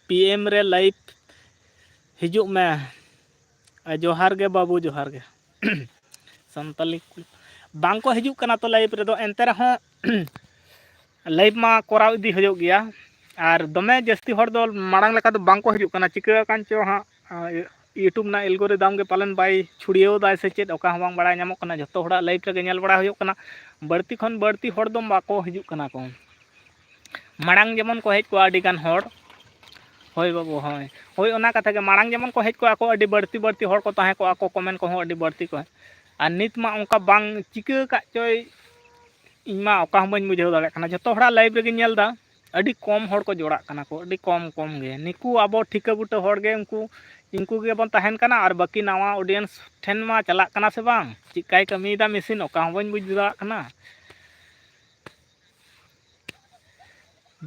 ᱯᱤ ᱮᱢ ᱨᱮ ᱞᱟᱭᱤᱵᱷ ᱦᱤᱡᱩᱜ ᱢᱮ᱾ ᱟᱨ ᱡᱚᱦᱟᱨ ᱜᱮ ᱵᱟᱹᱵᱩ, ᱡᱚᱦᱟᱨ ᱜᱮ᱾ ᱥᱟᱱᱛᱟᱞᱤ ᱠᱩᱲᱤ ᱵᱟᱝ ᱠᱚ ᱦᱤᱡᱩᱜ ᱠᱟᱱᱟ ᱛᱚ ᱞᱟᱭᱤᱵᱷ ᱨᱮᱫᱚ, ᱮᱱᱛᱮ ᱨᱮᱦᱚᱸ ᱞᱟᱭᱤᱵᱷ ᱢᱟ ᱠᱚᱨᱟᱣ ᱤᱫᱤ ᱦᱩᱭᱩᱜ ᱜᱮᱭᱟ᱾ ᱟᱨ ᱫᱚᱢᱮ ᱡᱟᱹᱥᱛᱤ ᱦᱚᱲ ᱫᱚ ᱢᱟᱲᱟᱝ ᱞᱮᱠᱟ ᱫᱚ ᱵᱟᱝ ᱠᱚ ᱦᱤᱡᱩᱜ ᱠᱟᱱᱟ, ᱪᱤᱠᱟᱹ ᱟᱠᱟᱱ ᱪᱚ ᱦᱟᱸᱜ, ᱟ, YouTube ᱨᱮᱱᱟᱜ algorithm ᱜᱮ ᱯᱟᱞᱮᱱ ᱵᱟᱭ ᱪᱷᱩᱲᱭᱟᱹᱣ ᱫᱟᱭ ᱥᱮ ᱪᱮᱫ, ᱚᱠᱟ ᱦᱚᱸ ᱵᱟᱝ ᱵᱟᱲᱟᱭ ᱧᱟᱢᱚᱜ ᱠᱟᱱᱟ᱾ ᱡᱷᱚᱛᱚ ᱦᱚᱲᱟᱜ ᱞᱟᱭᱤᱵᱷ ᱨᱮᱜᱮ ᱧᱮᱞ ᱵᱟᱲᱟ ᱦᱩᱭᱩᱜ ᱠᱟᱱᱟ, ᱵᱟᱹᱲᱛᱤ ᱠᱷᱚᱱ ᱵᱟᱹᱲᱛᱤ ᱦᱚᱲ ᱫᱚ ᱵᱟᱠᱚ ᱦᱤᱡᱩᱜ ᱠᱟᱱᱟ ᱠᱚ᱾ ᱢᱟᱲᱟᱝ ᱡᱮᱢᱚᱱ ᱠᱚ ᱦᱮᱡ ᱠᱚᱜᱼᱟ ᱟᱹᱰᱤ ᱜᱟᱱ ᱦᱚᱲ᱾ ᱦᱳᱭ ᱵᱟᱹᱵᱩ, ᱦᱳᱭ, ᱦᱳᱭ, ᱚᱱᱟ ᱠᱟᱛᱷᱟ ᱜᱮ, ᱢᱟᱲᱟᱝ ᱡᱮᱢᱚᱱ ᱠᱚ ᱦᱮᱡ ᱠᱚᱜᱼᱟ ᱠᱚ, ᱟᱹᱰᱤ ᱵᱟᱹᱲᱛᱤ ᱵᱟᱹᱲᱛᱤ ᱦᱚᱲ ᱠᱚ ᱛᱟᱦᱮᱸ ᱠᱚᱜᱼᱟ ᱠᱚ, comment ᱠᱚᱦᱚᱸ ᱟᱹᱰᱤ ᱵᱟᱹᱲᱛᱤ ᱠᱚ᱾ ᱟᱨ ᱱᱤᱛ ᱢᱟ ᱚᱱᱠᱟ ᱵᱟᱝ, ᱪᱤᱠᱟᱹ ᱟᱠᱟᱫ ᱪᱚᱭ, ᱤᱧ ᱢᱟ ᱚᱠᱟ ᱦᱚᱸ ᱵᱟᱹᱧ ᱵᱩᱡᱷᱟᱹᱣ ᱫᱟᱲᱮᱭᱟᱜ ᱠᱟᱱᱟ᱾ ᱡᱷᱚᱛᱚ ᱦᱚᱲᱟᱜ ᱞᱟᱭᱤᱵᱷ ᱨᱮᱜᱮᱧ ᱧᱮᱞ ᱮᱫᱟ, ᱟᱹᱰᱤ ᱠᱚᱢ ᱦᱚᱲ ᱠᱚ ᱡᱚᱲᱟᱜ ᱠᱟᱱᱟ ᱠᱚ, ᱟᱹᱰᱤ ᱠᱚᱢ ᱠᱚᱢ ᱜᱮ᱾ ᱱᱤᱠᱩ ᱟᱵᱚ ᱴᱷᱤᱠᱟᱹ ᱵᱩᱴᱟᱹ ᱦᱚᱲ ᱜᱮ ᱩᱱᱠᱩ, ᱩᱱᱠᱩ ᱜᱮᱵᱚᱱ ᱛᱟᱦᱮᱱ ᱠᱟᱱᱟ, ᱟᱨ ᱵᱟᱹᱠᱤ ᱱᱟᱣᱟ audience ᱴᱷᱮᱱ ᱢᱟ ᱪᱟᱞᱟᱜ ᱠᱟᱱᱟ ᱥᱮ ᱵᱟᱝ, ᱪᱮᱫ ᱠᱟᱭ ᱠᱟᱹᱢᱤᱭᱮᱫᱟ ᱢᱮᱥᱤᱱ, ᱚᱠᱟ ᱦᱚᱸ ᱵᱟᱹᱧ ᱵᱩᱡᱽ ᱫᱟᱲᱮᱭᱟᱜ ᱠᱟᱱᱟ᱾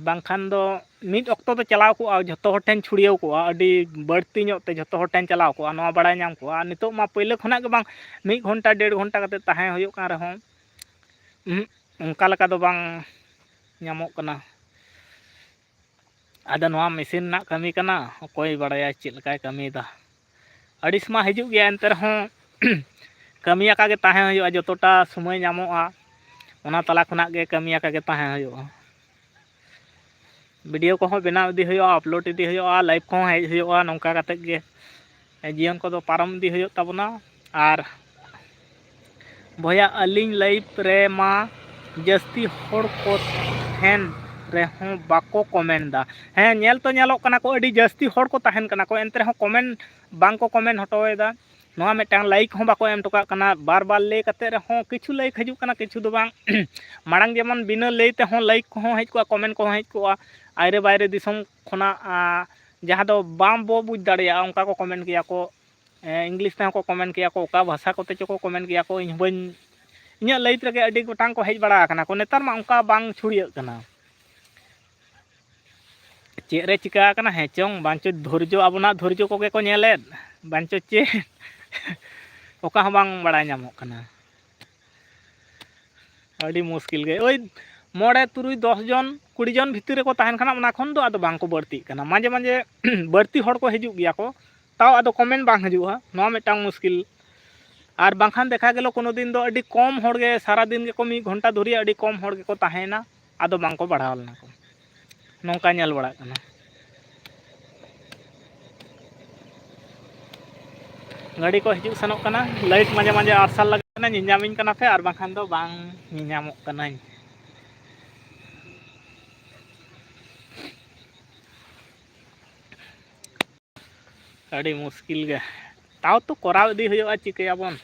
ᱵᱟᱝᱠᱷᱟᱱ ᱫᱚ ᱢᱤᱫ ᱚᱠᱛᱚ ᱫᱚ ᱪᱟᱞᱟᱣ ᱠᱚᱜᱼᱟ, ᱡᱷᱚᱛᱚ ᱦᱚᱲ ᱴᱷᱮᱱ ᱪᱷᱩᱲᱭᱟᱹᱣ ᱠᱚᱜᱼᱟ, ᱟᱹᱰᱤ ᱵᱟᱹᱲᱛᱤ ᱧᱚᱜ ᱛᱮ ᱡᱷᱚᱛᱚ ᱦᱚᱲ ᱴᱷᱮᱱ ᱪᱟᱞᱟᱣ ᱠᱚᱜᱼᱟ, ᱱᱚᱣᱟ ᱵᱟᱲᱟᱭ ᱧᱟᱢ ᱠᱚᱜᱼᱟ᱾ ᱟᱨ ᱱᱤᱛᱚᱜ ᱢᱟ ᱯᱳᱭᱞᱳ ᱠᱷᱚᱱᱟᱜ ᱜᱮ ᱵᱟᱝ, ᱢᱤᱫ ᱜᱷᱚᱱᱴᱟ ᱰᱮᱲ ᱜᱷᱚᱱᱴᱟ ᱠᱟᱛᱮ ᱛᱟᱦᱮᱸ ᱦᱩᱭᱩᱜ ᱠᱟᱱ ᱨᱮᱦᱚᱸ, ᱩᱦᱩᱸ, ᱚᱱᱠᱟ ᱞᱮᱠᱟ ᱫᱚ ᱵᱟᱝ ᱧᱟᱢᱚᱜ ᱠᱟᱱᱟ᱾ ᱟᱫᱚ ᱱᱚᱣᱟ ᱢᱮᱥᱤᱱ ᱨᱮᱱᱟᱜ ᱠᱟᱹᱢᱤ ᱠᱟᱱᱟ, ᱚᱠᱚᱭ ᱵᱟᱲᱟᱭᱟ ᱪᱮᱫ ᱞᱮᱠᱟᱭ ᱠᱟᱹᱢᱤᱭᱮᱫᱟ᱾ ᱟᱹᱲᱤᱥ ᱢᱟ ᱦᱤᱡᱩᱜ ᱜᱮᱭᱟ, ᱮᱱᱛᱮ ᱨᱮᱦᱚᱸ ᱠᱟᱹᱢᱤ ᱟᱠᱟ ᱜᱮ ᱛᱟᱦᱮᱸ ᱦᱩᱭᱩᱜᱼᱟ᱾ ᱡᱚᱛᱚᱴᱟ ᱥᱚᱢᱚᱭ ᱧᱟᱢᱚᱜᱼᱟ, ᱚᱱᱟ ᱛᱟᱞᱟ ᱠᱷᱚᱱᱟᱜ ᱜᱮ ᱠᱟᱹᱢᱤ ᱟᱠᱟ ᱜᱮ ᱛᱟᱦᱮᱸ ᱦᱩᱭᱩᱜᱼᱟ᱾ ᱵᱷᱤᱰᱤᱭᱳ ᱠᱚᱦᱚᱸ ᱵᱮᱱᱟᱣ ᱤᱫᱤ ᱦᱩᱭᱩᱜᱼᱟ, ᱟᱯᱞᱳᱰ ᱤᱫᱤ ᱦᱩᱭᱩᱜᱼᱟ, ᱞᱟᱭᱤᱵᱷ ᱠᱚᱦᱚᱸ ᱦᱮᱡ ᱦᱩᱭᱩᱜᱼᱟ᱾ ᱱᱚᱝᱠᱟ ᱠᱟᱛᱮᱫ ᱜᱮ ᱡᱤᱭᱚᱱ ᱠᱚᱫᱚ ᱯᱟᱨᱚᱢ ᱤᱫᱤ ᱦᱩᱭᱩᱜ ᱛᱟᱵᱚᱱᱟ᱾ ᱟᱨ ᱵᱚᱭᱦᱟ, ᱟᱹᱞᱤᱧ ᱞᱟᱭᱤᱵᱷ ᱨᱮ ᱢᱟ ᱡᱟᱹᱥᱛᱤ ᱦᱚᱲ ᱠᱚ ᱛᱟᱦᱮᱱ ᱨᱮᱦᱚᱸ ᱵᱟᱠᱚ ᱠᱚᱢᱮᱱᱴ ᱮᱫᱟ᱾ ᱦᱮᱸ, ᱧᱮᱞ ᱛᱚ ᱧᱮᱞᱚᱜ ᱠᱟᱱᱟ ᱠᱚ, ᱟᱹᱰᱤ ᱡᱟᱹᱥᱛᱤ ᱦᱚᱲ ᱠᱚ ᱛᱟᱦᱮᱱ ᱠᱟᱱᱟ ᱠᱚ, ᱮᱱᱛᱮ ᱨᱮᱦᱚᱸ ᱠᱚᱢᱮᱱᱴ ᱵᱟᱝ ᱠᱚ ᱠᱚᱢᱮᱱᱴ ᱦᱚᱴᱚᱭᱮᱫᱟ᱾ ᱱᱚᱣᱟ ᱢᱤᱫᱴᱟᱝ ᱞᱟᱭᱤᱠ ᱦᱚᱸ ᱵᱟᱠᱚ ᱮᱢ ᱦᱚᱴᱚ ᱠᱟᱜ ᱠᱟᱱᱟ᱾ ᱵᱟᱨ ᱵᱟᱨ ᱞᱟᱹᱭ ᱠᱟᱛᱮ ᱨᱮᱦᱚᱸ ᱠᱤᱪᱷᱩ ᱞᱟᱭᱤᱠ ᱦᱤᱡᱩᱜ ᱠᱟᱱᱟ, ᱠᱤᱪᱷᱩ ᱫᱚ ᱵᱟᱝ᱾ ᱢᱟᱲᱟᱝ ᱡᱮᱢᱚᱱ ᱵᱤᱱᱟᱹ ᱞᱟᱹᱭ ᱛᱮᱦᱚᱸ ᱞᱟᱭᱤᱠ ᱠᱚᱦᱚᱸ ᱦᱮᱡ ᱠᱚᱜᱼᱟ, ᱠᱚᱢᱮᱱᱴ ᱠᱚᱦᱚᱸ ᱦᱮᱡ ᱠᱚᱜᱼᱟ᱾ ᱟᱭᱨᱮ ᱵᱟᱭᱨᱮ ᱫᱤᱥᱚᱢ ᱠᱷᱚᱱᱟᱜ, ᱟᱸ, ᱡᱟᱦᱟᱸ ᱫᱚ ᱵᱟᱝ ᱵᱚ ᱵᱩᱡᱽ ᱫᱟᱲᱮᱭᱟᱜᱼᱟ, ᱚᱱᱠᱟ ᱠᱚ ᱠᱚᱢᱮᱱᱴ ᱜᱮᱭᱟ ᱠᱚ᱾ ᱮᱸ, ᱤᱝᱞᱤᱥ ᱛᱮᱦᱚᱸ ᱠᱚ ᱠᱚᱢᱮᱱᱴ ᱜᱮᱭᱟ ᱠᱚ, ᱚᱠᱟ ᱵᱷᱟᱥᱟ ᱠᱚᱛᱮ ᱪᱚ ᱠᱚ ᱠᱚᱢᱮᱱᱴ ᱜᱮᱭᱟ ᱠᱚ, ᱤᱧ ᱦᱚᱸ ᱵᱟᱹᱧ, ᱤᱧᱟᱹᱜ ᱞᱟᱭᱤᱯᱷ ᱨᱮᱜᱮ ᱟᱹᱰᱤ ᱜᱚᱴᱟᱝ ᱠᱚ ᱦᱮᱡ ᱵᱟᱲᱟ ᱟᱠᱟᱱᱟ ᱠᱚ᱾ ᱱᱮᱛᱟᱨ ᱢᱟ ᱚᱱᱠᱟ ᱵᱟᱝ ᱪᱷᱩᱲᱭᱟᱹᱜ ᱠᱟᱱᱟ᱾ ᱪᱮᱫ ᱨᱮ ᱪᱤᱠᱟ ᱟᱠᱟᱱᱟ ᱦᱮᱸ ᱪᱚᱝ, ᱵᱟᱝ ᱪᱚ ᱫᱷᱳᱨᱡᱚ, ᱟᱵᱚᱱᱟᱜ ᱫᱷᱳᱨᱡᱚ ᱠᱚᱜᱮ ᱠᱚ ᱧᱮᱞᱮᱫ, ᱵᱟᱝ ᱪᱚ ᱪᱮᱫ, ᱚᱠᱟ ᱦᱚᱸ ᱵᱟᱝ ᱵᱟᱲᱟᱭ ᱧᱟᱢᱚᱜ ᱠᱟᱱᱟ᱾ ᱟᱹᱰᱤ ᱢᱩᱥᱠᱤᱞ ᱜᱮ᱾ ᱳᱭ ᱢᱚᱬᱮ, ᱛᱩᱨᱩᱭ, ᱫᱚᱥ ᱡᱚᱱ, ᱠᱩᱲᱤ ᱡᱚᱱ ᱵᱷᱤᱛᱤᱨ ᱨᱮᱠᱚ ᱛᱟᱦᱮᱱ ᱠᱷᱟᱱ, ᱚᱱᱟ ᱠᱷᱚᱱ ᱫᱚ ᱟᱫᱚ ᱵᱟᱝ ᱠᱚ ᱵᱟᱹᱲᱛᱤᱜ ᱠᱟᱱᱟ᱾ ᱢᱟᱡᱷᱮ ᱢᱟᱡᱷᱮ ᱵᱟᱹᱲᱛᱤ ᱦᱚᱲ ᱠᱚ ᱦᱤᱡᱩᱜ ᱜᱮᱭᱟ ᱠᱚ, ᱛᱟᱣ ᱟᱫᱚ ᱠᱚᱢᱮᱱᱴ ᱵᱟᱝ ᱦᱤᱡᱩᱜᱼᱟ᱾ ᱱᱚᱣᱟ ᱢᱤᱫᱴᱟᱝ ᱢᱩᱥᱠᱤᱞ᱾ ᱟᱨ ᱵᱟᱝᱠᱷᱟᱱ ᱫᱮᱠᱷᱟ ᱜᱮᱞᱚ ᱠᱳᱱᱳ ᱫᱤᱱ ᱫᱚ ᱟᱹᱰᱤ ᱠᱚᱢ ᱦᱚᱲ ᱜᱮ, ᱥᱟᱨᱟ ᱫᱤᱱ ᱜᱮᱠᱚ ᱢᱤᱫ ᱜᱷᱚᱱᱴᱟ ᱫᱷᱩᱨᱤᱭᱟᱹ ᱟᱹᱰᱤ ᱠᱚᱢ ᱦᱚᱲ ᱜᱮᱠᱚ ᱛᱟᱦᱮᱸᱭᱮᱱᱟ, ᱟᱫᱚ ᱵᱟᱝ ᱠᱚ ᱵᱟᱲᱦᱟᱣ ᱞᱮᱱᱟ ᱠᱚ᱾ ᱱᱚᱝᱠᱟ ᱧᱮᱞ ᱵᱟᱲᱟᱜ ᱠᱟᱱᱟ᱾ ᱜᱟᱹᱰᱤ ᱠᱚ ᱦᱤᱡᱩᱜ ᱥᱮᱱᱚᱜ ᱠᱟᱱᱟ, ᱞᱟᱭᱤᱴ ᱢᱟᱡᱷᱮ ᱢᱟᱡᱷᱮ ᱟᱨᱥᱟᱞ ᱞᱟᱜᱟᱜ ᱠᱟᱱᱟ, ᱧᱮᱧᱟᱢᱤᱧ ᱠᱟᱱᱟ ᱯᱮ, ᱟᱨ ᱵᱟᱝᱠᱷᱟᱱ ᱫᱚ ᱵᱟᱝ ᱧᱮᱧᱟᱢᱚᱜ ᱠᱟᱹᱱᱟᱹᱧ᱾ ᱟᱹᱰᱤ ᱢᱩᱥᱠᱤᱞ ᱜᱮ, ᱛᱟᱣ ᱛᱚ ᱠᱚᱨᱟᱣ ᱤᱫᱤ ᱦᱩᱭᱩᱜᱼᱟ, ᱪᱤᱠᱟᱹᱭᱟᱵᱚᱱ?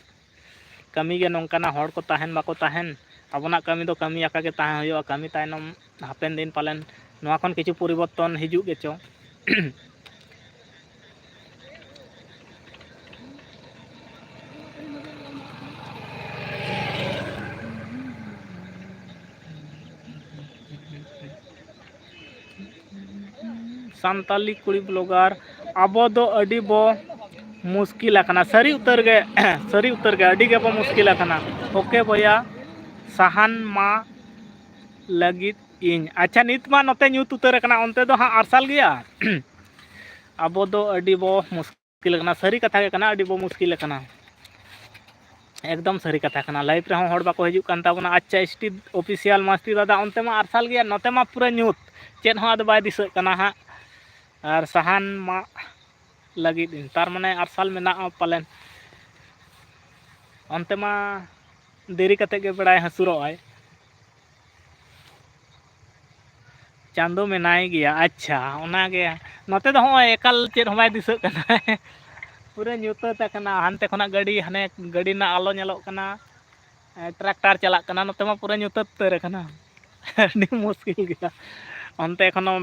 ᱠᱟᱹᱢᱤ ᱜᱮ ᱱᱚᱝᱠᱟᱱᱟ, ᱦᱚᱲ ᱠᱚ ᱛᱟᱦᱮᱱ ᱵᱟᱠᱚ ᱛᱟᱦᱮᱱ, ᱟᱵᱚᱱᱟᱜ ᱠᱟᱹᱢᱤ ᱫᱚ ᱠᱟᱹᱢᱤ ᱟᱠᱟ ᱜᱮ ᱛᱟᱦᱮᱸ ᱦᱩᱭᱩᱜᱼᱟ᱾ ᱠᱟᱹᱢᱤ ᱛᱟᱭᱱᱚᱢ ᱦᱟᱯᱮᱱ ᱫᱤᱱ ᱯᱟᱞᱮᱱ ᱱᱚᱣᱟ ᱠᱷᱚᱱ ᱠᱤᱪᱷᱩ ᱯᱚᱨᱤᱵᱚᱨᱛᱚᱱ ᱦᱤᱡᱩᱜ ᱜᱮᱪᱚ᱾ ᱥᱟᱱᱛᱟᱞᱤ ᱠᱩᱲᱤ ᱵᱞᱚᱜᱟᱨ, ᱟᱵᱚ ᱫᱚ ᱟᱹᱰᱤ ᱵᱚ ᱢᱩᱥᱠᱤᱞ ᱟᱠᱟᱱᱟ᱾ ᱥᱟᱹᱨᱤ ᱩᱛᱟᱹᱨ ᱜᱮ, ᱥᱟᱹᱨᱤ ᱩᱛᱟᱹᱨ ᱜᱮ ᱟᱹᱰᱤ ᱜᱮᱵᱚ ᱢᱩᱥᱠᱤᱞ ᱟᱠᱟᱱᱟ᱾ ᱳᱠᱮ ᱵᱚᱭᱦᱟ, ᱥᱟᱦᱟᱱ ᱢᱟ ᱞᱟᱹᱜᱤᱫ ᱤᱧ᱾ ᱟᱪᱪᱷᱟ, ᱱᱤᱛ ᱢᱟ ᱱᱚᱛᱮ ᱧᱩᱛ ᱩᱛᱟᱹᱨ ᱟᱠᱟᱱᱟ, ᱚᱱᱛᱮ ᱫᱚ ᱦᱟᱸᱜ ᱟᱨᱥᱟᱞ ᱜᱮᱭᱟ᱾ ᱟᱵᱚ ᱫᱚ ᱟᱹᱰᱤ ᱵᱚ ᱢᱩᱥᱠᱤᱞ ᱟᱠᱟᱱᱟ, ᱥᱟᱹᱨᱤ ᱠᱟᱛᱷᱟ ᱜᱮ ᱠᱟᱱᱟ, ᱟᱹᱰᱤ ᱵᱚ ᱢᱩᱥᱠᱤᱞ ᱟᱠᱟᱱᱟ᱾ ᱮᱠᱫᱚᱢ ᱥᱟᱹᱨᱤ ᱠᱟᱛᱷᱟ ᱠᱟᱱᱟ᱾ ᱞᱟᱭᱤᱵᱷ ᱨᱮᱦᱚᱸ ᱦᱚᱲ ᱵᱟᱠᱚ ᱦᱤᱡᱩᱜ ᱠᱟᱱ ᱛᱟᱵᱚᱱᱟ᱾ ᱟᱪᱪᱷᱟ, ᱮᱥ ᱴᱤ ᱚᱯᱷᱤᱥᱤᱭᱟᱞ ᱢᱟᱥᱴᱤ ᱫᱟᱫᱟ, ᱚᱱᱛᱮ ᱢᱟ ᱟᱨᱥᱟᱞ ᱜᱮᱭᱟ, ᱱᱚᱛᱮ ᱢᱟ ᱯᱩᱨᱟᱹ ᱧᱩᱛ, ᱪᱮᱫ ᱦᱚᱸ ᱟᱫᱚ ᱵᱟᱭ ᱫᱤᱥᱟᱹᱜ ᱠᱟᱱᱟ ᱦᱟᱸᱜ᱾ ᱟᱨ ᱥᱟᱦᱟᱱ ᱢᱟᱜ ᱞᱟᱹᱜᱤᱫ ᱤᱧ, ᱛᱟᱨ ᱢᱟᱱᱮ ᱟᱨᱥᱟᱞ ᱢᱮᱱᱟᱜᱼᱟ ᱯᱟᱞᱮᱱ᱾ ᱚᱱᱛᱮ ᱢᱟ ᱫᱮᱨᱤ ᱠᱟᱛᱮᱫ ᱜᱮ ᱵᱮᱲᱟᱭ ᱦᱟᱹᱥᱩᱨᱚᱜ ᱟᱭ᱾ ᱪᱟᱸᱫᱚ ᱢᱮᱱᱟᱭ ᱜᱮᱭᱟ, ᱟᱪᱪᱷᱟ, ᱚᱱᱟᱜᱮ᱾ ᱱᱚᱛᱮ ᱫᱚ ᱦᱚᱸᱜᱼᱚᱭ ᱮᱠᱟᱞ ᱪᱮᱫ ᱦᱚᱸ ᱵᱟᱭ ᱫᱤᱥᱟᱹᱜ ᱠᱟᱱᱟ᱾ ᱯᱩᱨᱟᱹ ᱧᱩᱛᱟᱹᱛ ᱟᱠᱟᱱᱟ, ᱦᱟᱱᱛᱮ ᱠᱷᱚᱱᱟᱜ ᱜᱟᱹᱰᱤ, ᱦᱟᱱᱮ ᱜᱟᱹᱰᱤ ᱨᱮᱱᱟᱜ ᱟᱞᱚ ᱧᱮᱞᱚᱜ ᱠᱟᱱᱟ, ᱴᱨᱟᱠᱴᱟᱨ ᱪᱟᱞᱟᱜ ᱠᱟᱱᱟ, ᱱᱚᱛᱮ ᱢᱟ ᱯᱩᱨᱟᱹ ᱧᱩᱛᱟᱹᱛ ᱩᱛᱟᱹᱨ ᱟᱠᱟᱱᱟ᱾ ᱟᱹᱰᱤ ᱢᱩᱥᱠᱤᱞ ᱜᱮᱭᱟ᱾ ᱚᱱᱛᱮ ᱮᱠᱷᱚᱱᱳ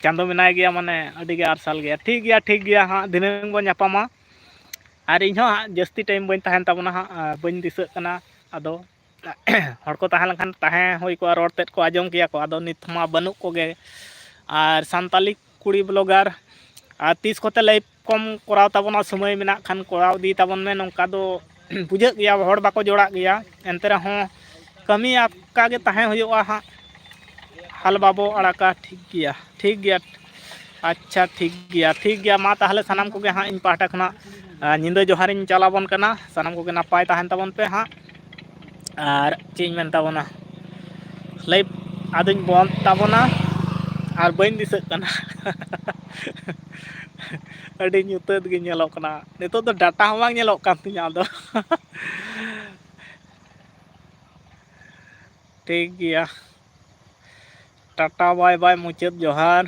ᱪᱟᱸᱫᱚ ᱢᱮᱱᱟᱭ ᱜᱮᱭᱟ, ᱢᱟᱱᱮ ᱟᱹᱰᱤ ᱜᱮ ᱟᱨᱥᱟᱞ ᱜᱮᱭᱟ᱾ ᱴᱷᱤᱠ ᱜᱮᱭᱟ, ᱴᱷᱤᱠ ᱜᱮᱭᱟ, ᱦᱟᱸᱜ ᱫᱷᱤᱱᱟᱹᱝ ᱵᱚᱱ ᱧᱟᱯᱟᱢᱟ᱾ ᱟᱨ ᱤᱧ ᱦᱚᱸ ᱦᱟᱸᱜ ᱡᱟᱹᱥᱛᱤ ᱴᱟᱭᱤᱢ ᱵᱟᱹᱧ ᱛᱟᱦᱮᱱ ᱛᱟᱵᱚᱱᱟ ᱦᱟᱸᱜ, ᱟᱨ ᱵᱟᱹᱧ ᱫᱤᱥᱟᱹᱜ ᱠᱟᱱᱟ᱾ ᱟᱫᱚ ᱦᱚᱲ ᱠᱚ ᱛᱟᱦᱮᱸ ᱞᱮᱱᱠᱷᱟᱱ ᱛᱟᱦᱮᱸ ᱦᱩᱭ ᱠᱚᱜᱼᱟ, ᱨᱚᱲ ᱛᱮᱫ ᱠᱚ ᱟᱸᱡᱚᱢ ᱠᱮᱭᱟ ᱠᱚ᱾ ᱟᱫᱚ ᱱᱤᱛ ᱢᱟ ᱵᱟᱹᱱᱩᱜ ᱠᱚᱜᱮ᱾ ᱟᱨ ᱥᱟᱱᱛᱟᱞᱤ ᱠᱩᱲᱤ ᱵᱞᱚᱜᱟᱨ, ᱟᱨ ᱛᱤᱥ ᱠᱚᱛᱮ ᱞᱟᱭᱤᱵᱷ ᱠᱚᱢ ᱠᱚᱨᱟᱣ ᱛᱟᱵᱚᱱᱟ, ᱥᱚᱢᱚᱭ ᱢᱮᱱᱟᱜ ᱠᱷᱟᱱ ᱠᱚᱨᱟᱣ ᱤᱫᱤ ᱛᱟᱵᱚᱱ ᱢᱮ᱾ ᱱᱚᱝᱠᱟ ᱫᱚ ᱵᱩᱡᱷᱟᱹᱜ ᱜᱮᱭᱟ, ᱦᱚᱲ ᱵᱟᱠᱚ ᱡᱚᱲᱟᱜ ᱜᱮᱭᱟ, ᱮᱱᱛᱮ ᱨᱮᱦᱚᱸ ᱠᱟᱹᱢᱤ ᱟᱠᱟ ᱜᱮ ᱛᱟᱦᱮᱸ ᱦᱩᱭᱩᱜᱼᱟ ᱦᱟᱸᱜ᱾ ᱦᱟᱞ ᱵᱟᱵᱚ ᱟᱲᱟᱜᱟ᱾ ᱴᱷᱤᱠ ᱜᱮᱭᱟ, ᱴᱷᱤᱠ ᱜᱮᱭᱟ᱾ ᱟᱪᱪᱷᱟ, ᱴᱷᱤᱠ ᱜᱮᱭᱟ, ᱴᱷᱤᱠ ᱜᱮᱭᱟ᱾ ᱢᱟ ᱛᱟᱦᱚᱞᱮ ᱥᱟᱱᱟᱢ ᱠᱚᱜᱮ ᱦᱟᱸᱜ ᱤᱧ ᱯᱟᱦᱴᱟ ᱠᱷᱚᱱᱟᱜ, ᱟ, ᱧᱤᱫᱟᱹ ᱡᱚᱦᱟᱨᱤᱧ ᱪᱟᱞ ᱟᱵᱚᱱ ᱠᱟᱱᱟ᱾ ᱥᱟᱱᱟᱢ ᱠᱚᱜᱮ ᱱᱟᱯᱟᱭ ᱛᱟᱦᱮᱱ ᱛᱟᱵᱚᱱ ᱯᱮ ᱦᱟᱸᱜ᱾ ᱟᱨ ᱪᱮᱫ ᱤᱧ ᱢᱮᱱ ᱛᱟᱵᱚᱱᱟ, ᱞᱟᱭᱤᱵᱷ ᱟᱫᱚᱧ ᱵᱚᱱᱫ ᱛᱟᱵᱚᱱᱟ᱾ ᱟᱨ ᱵᱟᱹᱧ ᱫᱤᱥᱟᱹᱜ ᱠᱟᱱᱟ᱾ ᱟᱹᱰᱤ ᱧᱩᱛᱟᱹᱛ ᱜᱮ ᱧᱮᱞᱚᱜ ᱠᱟᱱᱟ᱾ ᱱᱤᱛᱚᱜ ᱫᱚ ᱰᱟᱴᱟ ᱦᱚᱸ ᱵᱟᱝ ᱧᱮᱞᱚᱜ ᱠᱟᱱ ᱛᱤᱧᱟᱹ ᱟᱫᱚ᱾ ᱴᱷᱤᱠ ᱜᱮᱭᱟ, ᱴᱟᱴᱟ, ᱵᱟᱭ ᱵᱟᱭ, ᱢᱩᱪᱟᱹᱫ ᱡᱚᱦᱟᱨ᱾